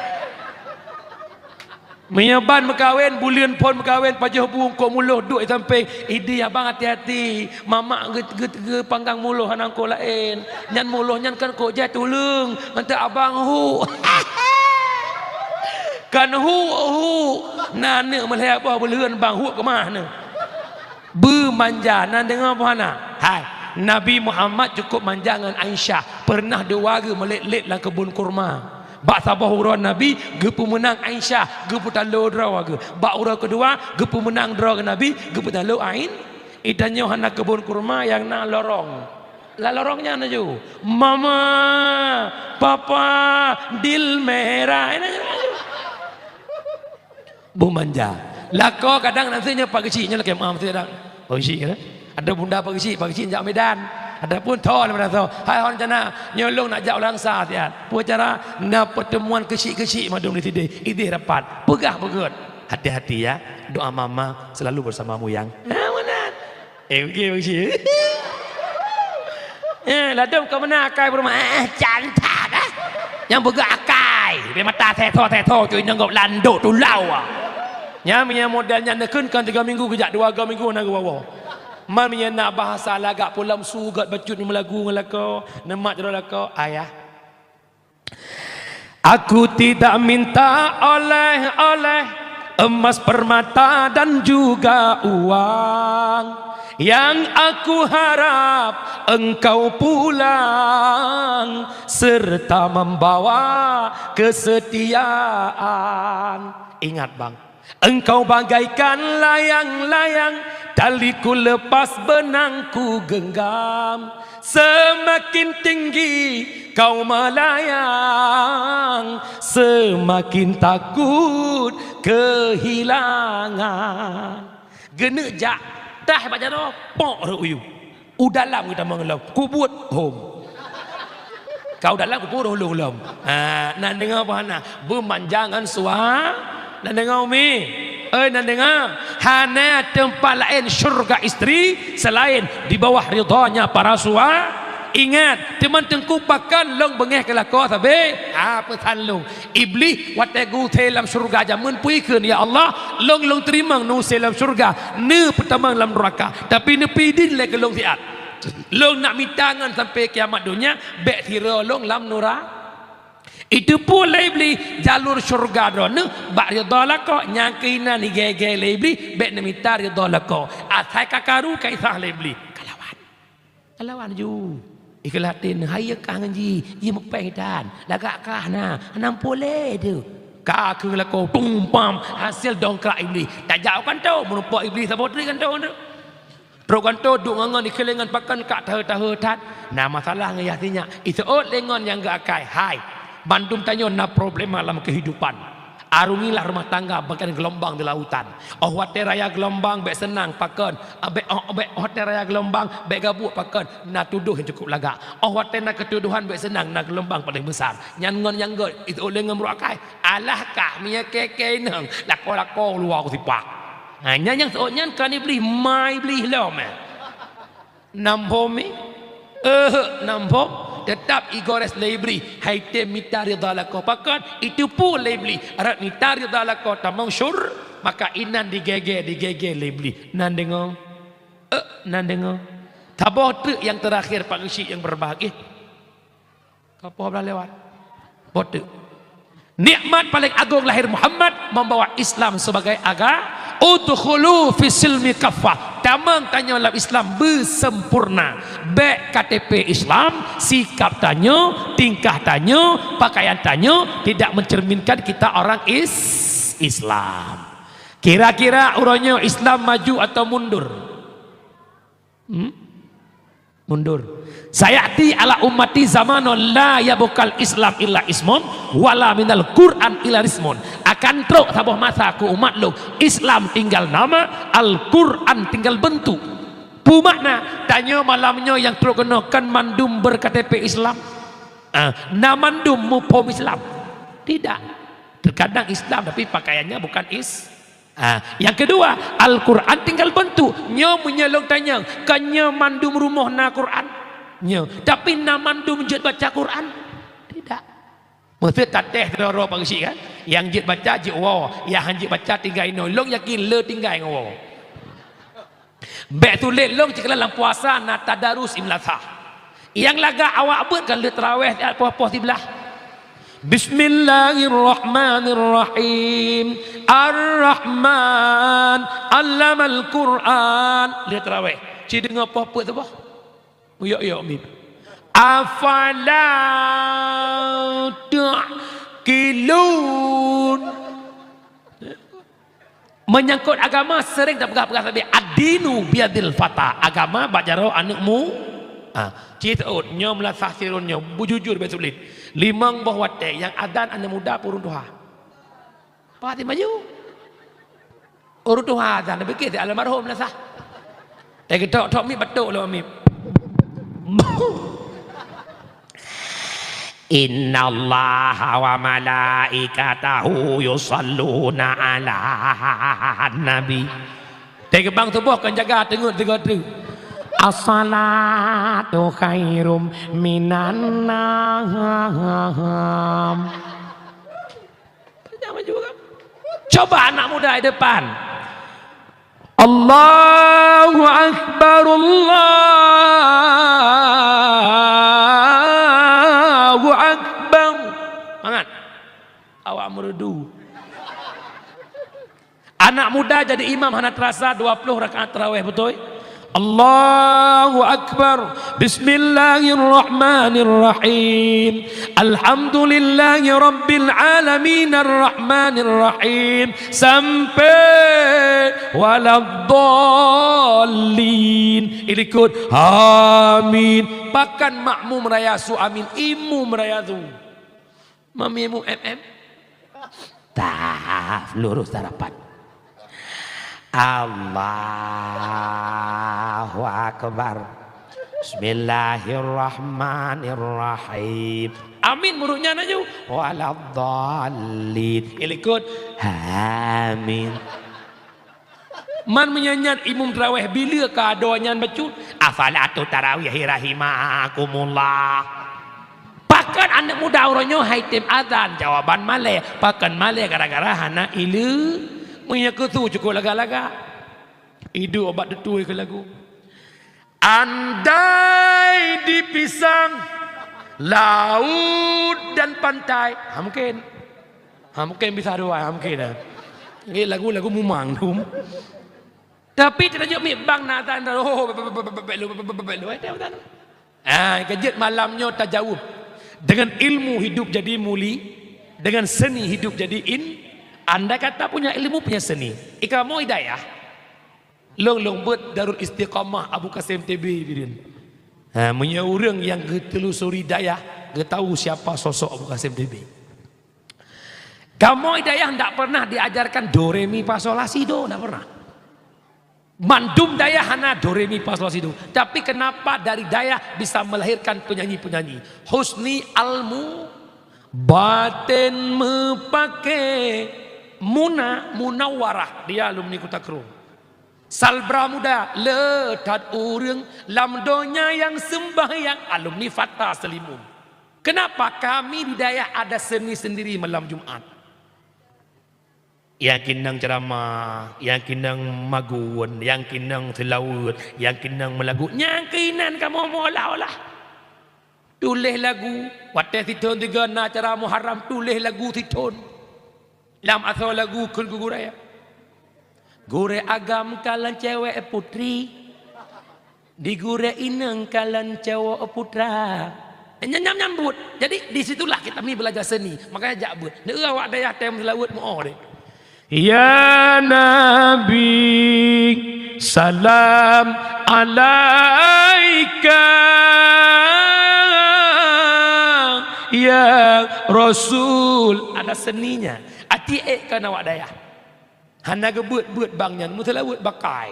Meunyo ban meukawen, buleuen phôn meukawen, pajoh bu eungkôt muloh duek di sampéng, "Idi abang hati-hati, mamak geu-, geu-, geupanggang muloh hana eungkôt laén. Nyan muloh nyan kan eungkôt jai tuleueng, ngon abang hu." Kan hu, hu. Na aneuk meulhèe boh buleuen bang hu keumah nyoe. Beumanja, na deungoe peue hana? Hai, Nabi Muhammad cukup manja ngon Aisyah. Peureunah dua geuh meulet-let lam keubon kurma. Bak saboh uroe Nabi geupeumeunang Aisyah, geupeutalo droe geuh. Bak uroe keudua geupeumeunang droe geuh Nabi, geupeutalo Ain-, itanyoe hana keubon kurma nyang na lorong. Lam lorong nyan laju, "Mama, Papa, dil merah." Beumanja. Lakoe kadang na si nyoe Pak Geuchik nyoe lakèe meu'ah meusidang. Pak Geuchik kan? Ada bunda Pak Geuchik, Pak Geuchik jak Medan. Ada pun tho lé madrasah. Hai hon cana, nyoe lôn nak jak u Langsa siat. Peue cara? Na pertemuan keuchik-keuchik mandum di sideh. Ideh rapat. Peugah beugöt. Hati-hati ya. Doa mama selalu bersamamu yang. Ha, meunan. Eh, oke, Pak Geuchik. Eh, ladôm ka meunan akai peurumoh. Eh, eh, can that. Nyang beugét akai, bèk mata thetho-thetho, cui neunggop landok tulau. Nyan meunyo model nyan neukheun kan tiga minggu geujak, dua minggu na geuwoe. Man meunyo na bahasa lagak pulam su gét bacut meulagu ngon lakoe, neumat jaroe lakoe, ayah. Aku tidak minta oleh-oleh, emas, permata, dan juga uang. Yang aku harap engkau pulang serta membawa kesetiaan. Ingat, Bang, engkau bagaikan layang-layang, taliku lepas, benangku genggam. Semakin tinggi kau melayang, semakin takut kehilangan. Geuneuk jak, tah bak jaroe, pok rot u yue. U dalam geutamong lom, kubuet hom. Kau dalam kubuet lom lom. Ha, na deungoe bah na, beumanjangan sua. Na deungoe, Umi? Oi, na deungoe? Hana teumpat laén syurga istri selain di bawah ridhanya para sua. Ingat, teuma teungku pakon lôn beungéh keu lakoe sabe? Ha, peusan lôn. Iblih watèe geusé lam syurga jameun peue ikheun, "Ya Allah, lôn, lôn teurimong neusé lam syurga, neupeutamong lam nuraka. Tapi neupeuidin lé keu lôn siat. Lôn nak mita ngon sampai kiamat donya, bèk sidroe lôn lam nura-" Jiteupeue lé Iblih jalur syurga droeneuh bak ridha lakoe, nyang keuh inan jigèe-gèe lé Iblih, bèk neumita ridha lakoe. Asai ka karu ka isah lé Iblih. Kalawan. Kalawan ju. Ikheun até neuh, hai kah ngon jih, jih meupéng tan. Lagak kah na, hana muphom lé teuh. Ka kheueh lakoe, tum pam, hasil dongkrak Iblih. Tajak u kantô, meurumpok Iblih saboh treuk kantô teuh. Trok kantô duek ngon-ngon, ikheun lé ngon pakon ka taheu-taheu that. Na masalah ngon yah sinyak, iseuôt lé ngon nyang geuakai. Hai, bandum tanyoe na problema lam keuhidupan. Arungilah rumah tangga bagaikan geulumbang di lautan. Óh watèe raya geulumbang bèk seunang pakon, bèk, óh, bèk, óh watèe raya geulumbang bèk gabuek pakon, na tudoh nyang cukup lagak. Óh watèe na keutudohan bèk seunang, na geulumbang paleng beusar. Nyan ngon nyang gèt, iseuôt lé ngon beuruakai. Alah kah, meunyo kèe-kèe inong, lakoe-lakoe luwa kusipak. Ha, nyan nyang seuôt nyan kon Iblih, ma Iblih lom, eh. Na muphom, eh? Eh, na muphom. Teutap igores lé Iblih, hai tem mita ridha lakoe. Pakon? Jiteupeue lé Iblih, rot mita ridha lakoe tamong syur-, maka inan jigèe-gèe, jigèe-gèe lé Iblih. Na deungoe? Eh, na deungoe? Saboh treuk nyang teurakhir, Pak Geuchik nyang berbahagia. Ka poh blaih lewat. Boh treuk. Nikmat paling agung lahir Muhammad membawa Islam sebagai aga-, "Udkhulu fis silmi kaffah." Tamong tanyoe lam Islam beusempurna. Bèk K T P Islam, sikap tanyoe, tingkah tanyoe, pakaian tanyoe tidak mencerminkan kita orang is-, Islam. Kira-kira uroe nyoe Islam maju atau mundur? Hmm? Mundur. "Sayati ala ummati zamanun la yabqal Islam illa ismun, wala minal Qur'an illa rismun." Akan trok saboh masa keu umat lôn, Islam tinggal nama, Al-Qur'an tinggal bentuk. Peue makna? Tanyoe malam nyoe nyang trok keunoe kan mandum ber-K T P Islam? Ah, na mandum muphom Islam? Tidak. Terkadang Islam tapi pakaiannya bukan is-, Ah, nyang keudua, Al-Qur'an tinggal bentuk. Nyoe meunyoe lôn tanyong, kon nyoe mandum rumoh na Qur'an? Nyoe, tapi na mandum jeuet baca Qur'an? Tidak. Meuseuti tatéh sidroe-droe Pak Geuchik kan? Nyang jeuet baca jeuet woe, nyang han jeuet baca tinggai inoe. Lôn yakin le tinggai ngon woe. Bèk tuléh lôn cit keunan lam puasa na tadarus i meulasah. Nyang lagak awak beuet kan lheueh tarawèh siat poh-poh siblaih. Bismillahirrahmanirrahim. Ar-Rahman, 'allamal Qur'an. Lheueh tarawèh. Ci deungoe poh peuet saboh. Muyok-yok miet. Afala ta'qilun. Menyangkut agama sering tapeugah-peugah sabe, "Ad-dinu biyadil fata." Agama bak jaroe aneuk mu-, ha, ci seuôt, nyoe meulasah sirôn nyoe, beujujur bèk sulet. Limong boh watèe nyang azan aneuk muda peue ureueng tuha. Pati maju. Ureueng tuha azan, pikir si almarhum meulasah. Eh, geutok-tok mic batuk lom mic. Innallaha wa malaikatahu yusalluna 'alan nabi. Teugeubang tuboh kon jaga teungeut sigoe teuk. As-salatu khairum minan naum. Jangan juga. Coba anak muda di depan. Allahu Akbar, Allahu Akbar. Semangat. Awak merdu. Anak muda jadi imam hana terasa dua puluh rakaat tarawih, beutôi? Allahu Akbar. Bismillahirrahmanirrahim. Alhamdulillahi Rabbil Alamin Ar-Rahmanir Rahim. Sampai waladdallin. Ilikot amin. Pakon makmum raya su amin, imum raya su. Mami mu M M. Tah, lurus tarapat. Allahu Akbar. Bismillahirrahmanirrahim. Amin murunya naju. Waladdallin. Ilikot. Amin. Man meunyan nyan imum tarawih bila ka adoe nyan bacut, "As-salatu tarawih rahimakumullah." Pakon aneuk muda uroe nyoe hai tem azan, jawaban malée. Pakon malée? Gara-gara hana ileu-, meunyoe keu su cukôp lagak-lagak. Iduek obat tutui keu lagu. Andai dipisang laut dan pantai, ha mungkin. Ha mungkin bisa dua, ha mungkin, ha. Ni lagu-lagu mumang tu. Tapi teunajok mi bang na tan, oh, bek lu, bek lu, eh, tak, tak. Ah, kejut malam nyoe tajaweueb. Dengan ilmu hidup jadi muli, dengan seni hidup jadi in-, andai kata punya ilmu, punya seni. Ikamoe hidayah. Lôn, lôn beuet Darul Istiqamah Abu Qasim T B, Birin. Ha, meunyoe ureuëng nyang geutelusuri dayah, geutahu siapa sosok Abu Qasim T B. Kamoe dayah ndak pernah diajarkan do, re, mi, fa, sol, la, si, do, ndak pernah. Mandum dayah hana do, re, mi, fa, sol, la, si, do. Tapi kenapa dari dayah bisa melahirkan penyanyi-penyanyi? Husni Almu, batin meupaké, Muna, Munawwarah, dia alumni Kuta Krueng. Salbra Muda, le that ureuëng lam donya nyang seumbahyang, alumni Fata Seulimun. Kenapa kami di dayah ada seni sendiri malam Jumat? Nyang keunong ceuramah, nyang keunong magun, nyang keunong seulaweuet, nyang keunong meulagu, nyang keunan kamoe meuolah-olah. Tuléh lagu, watée sithon tiga na acara Muharram, tuléh lagu sithon. Lam asoe lagu kheun gurée. Gurée agam kalon cewek putri. Di gurée inong kalon cowok putra. Nyam-nyam nyambut. Jadi, di situlah kita mi belajar seni. Makanya jak beuet. Neu awak dayah tem seulaweuet meu'oh deh. Ya Nabi, salam alaika, ya Rasul. Ada seninya. Aci ék kan awak dayah. Hana geubeuet-beuet bang nyan, meuseulaweuet bakai.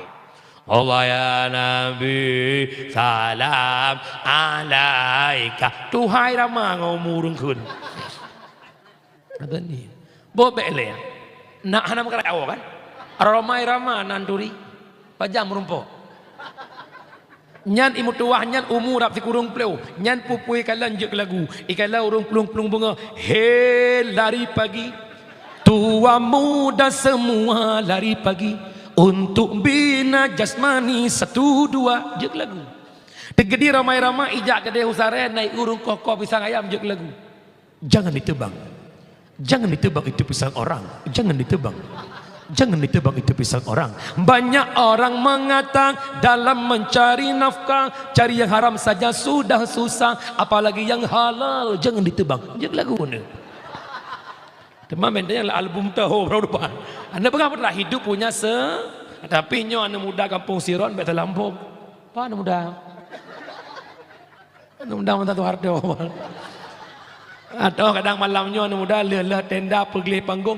Allah ya Nabi, salam alaika. Tuhai rama ngon umu ureuëng kheun. Kata ni. Boh bék lé. Nak hana meukarat awak kan? Ramai rama nan turi. Pajang meurumpok. Nyan imeutuwah nyan umu rab sikureueng plôh. Nyan pupui kalon jeuet keu lagu. Ikala ureuëng plueng-plueng beungoh. He lari pagi. Tua muda semua lari pagi. Untuk bina jasmani satu dua. Jeuet keu lagu. Teugedi ramai-ramai ijak keudeh u Saree, naik ureuëng koh-koh pisang ayam jeuet keu lagu. Jangan ditebang. Jangan ditebang itu pisang orang. Jangan ditebang. Jangan ditebang itu pisang orang. Banyak orang mengatakan dalam mencari nafkah, cari yang haram saja sudah susah, apalagi yang halal. Jangan ditebang. Jeuet lagu ni. Teuma menta nyang album tahu baru depan. Anda peugah pun hidup punya se, tapi nyoe anak muda kampung Siron biasa lampung. Apa anak muda? Mudah-mudahan tu harta. Atau kadang malam nyoe muda leuh-leuh tenda peugleh panggung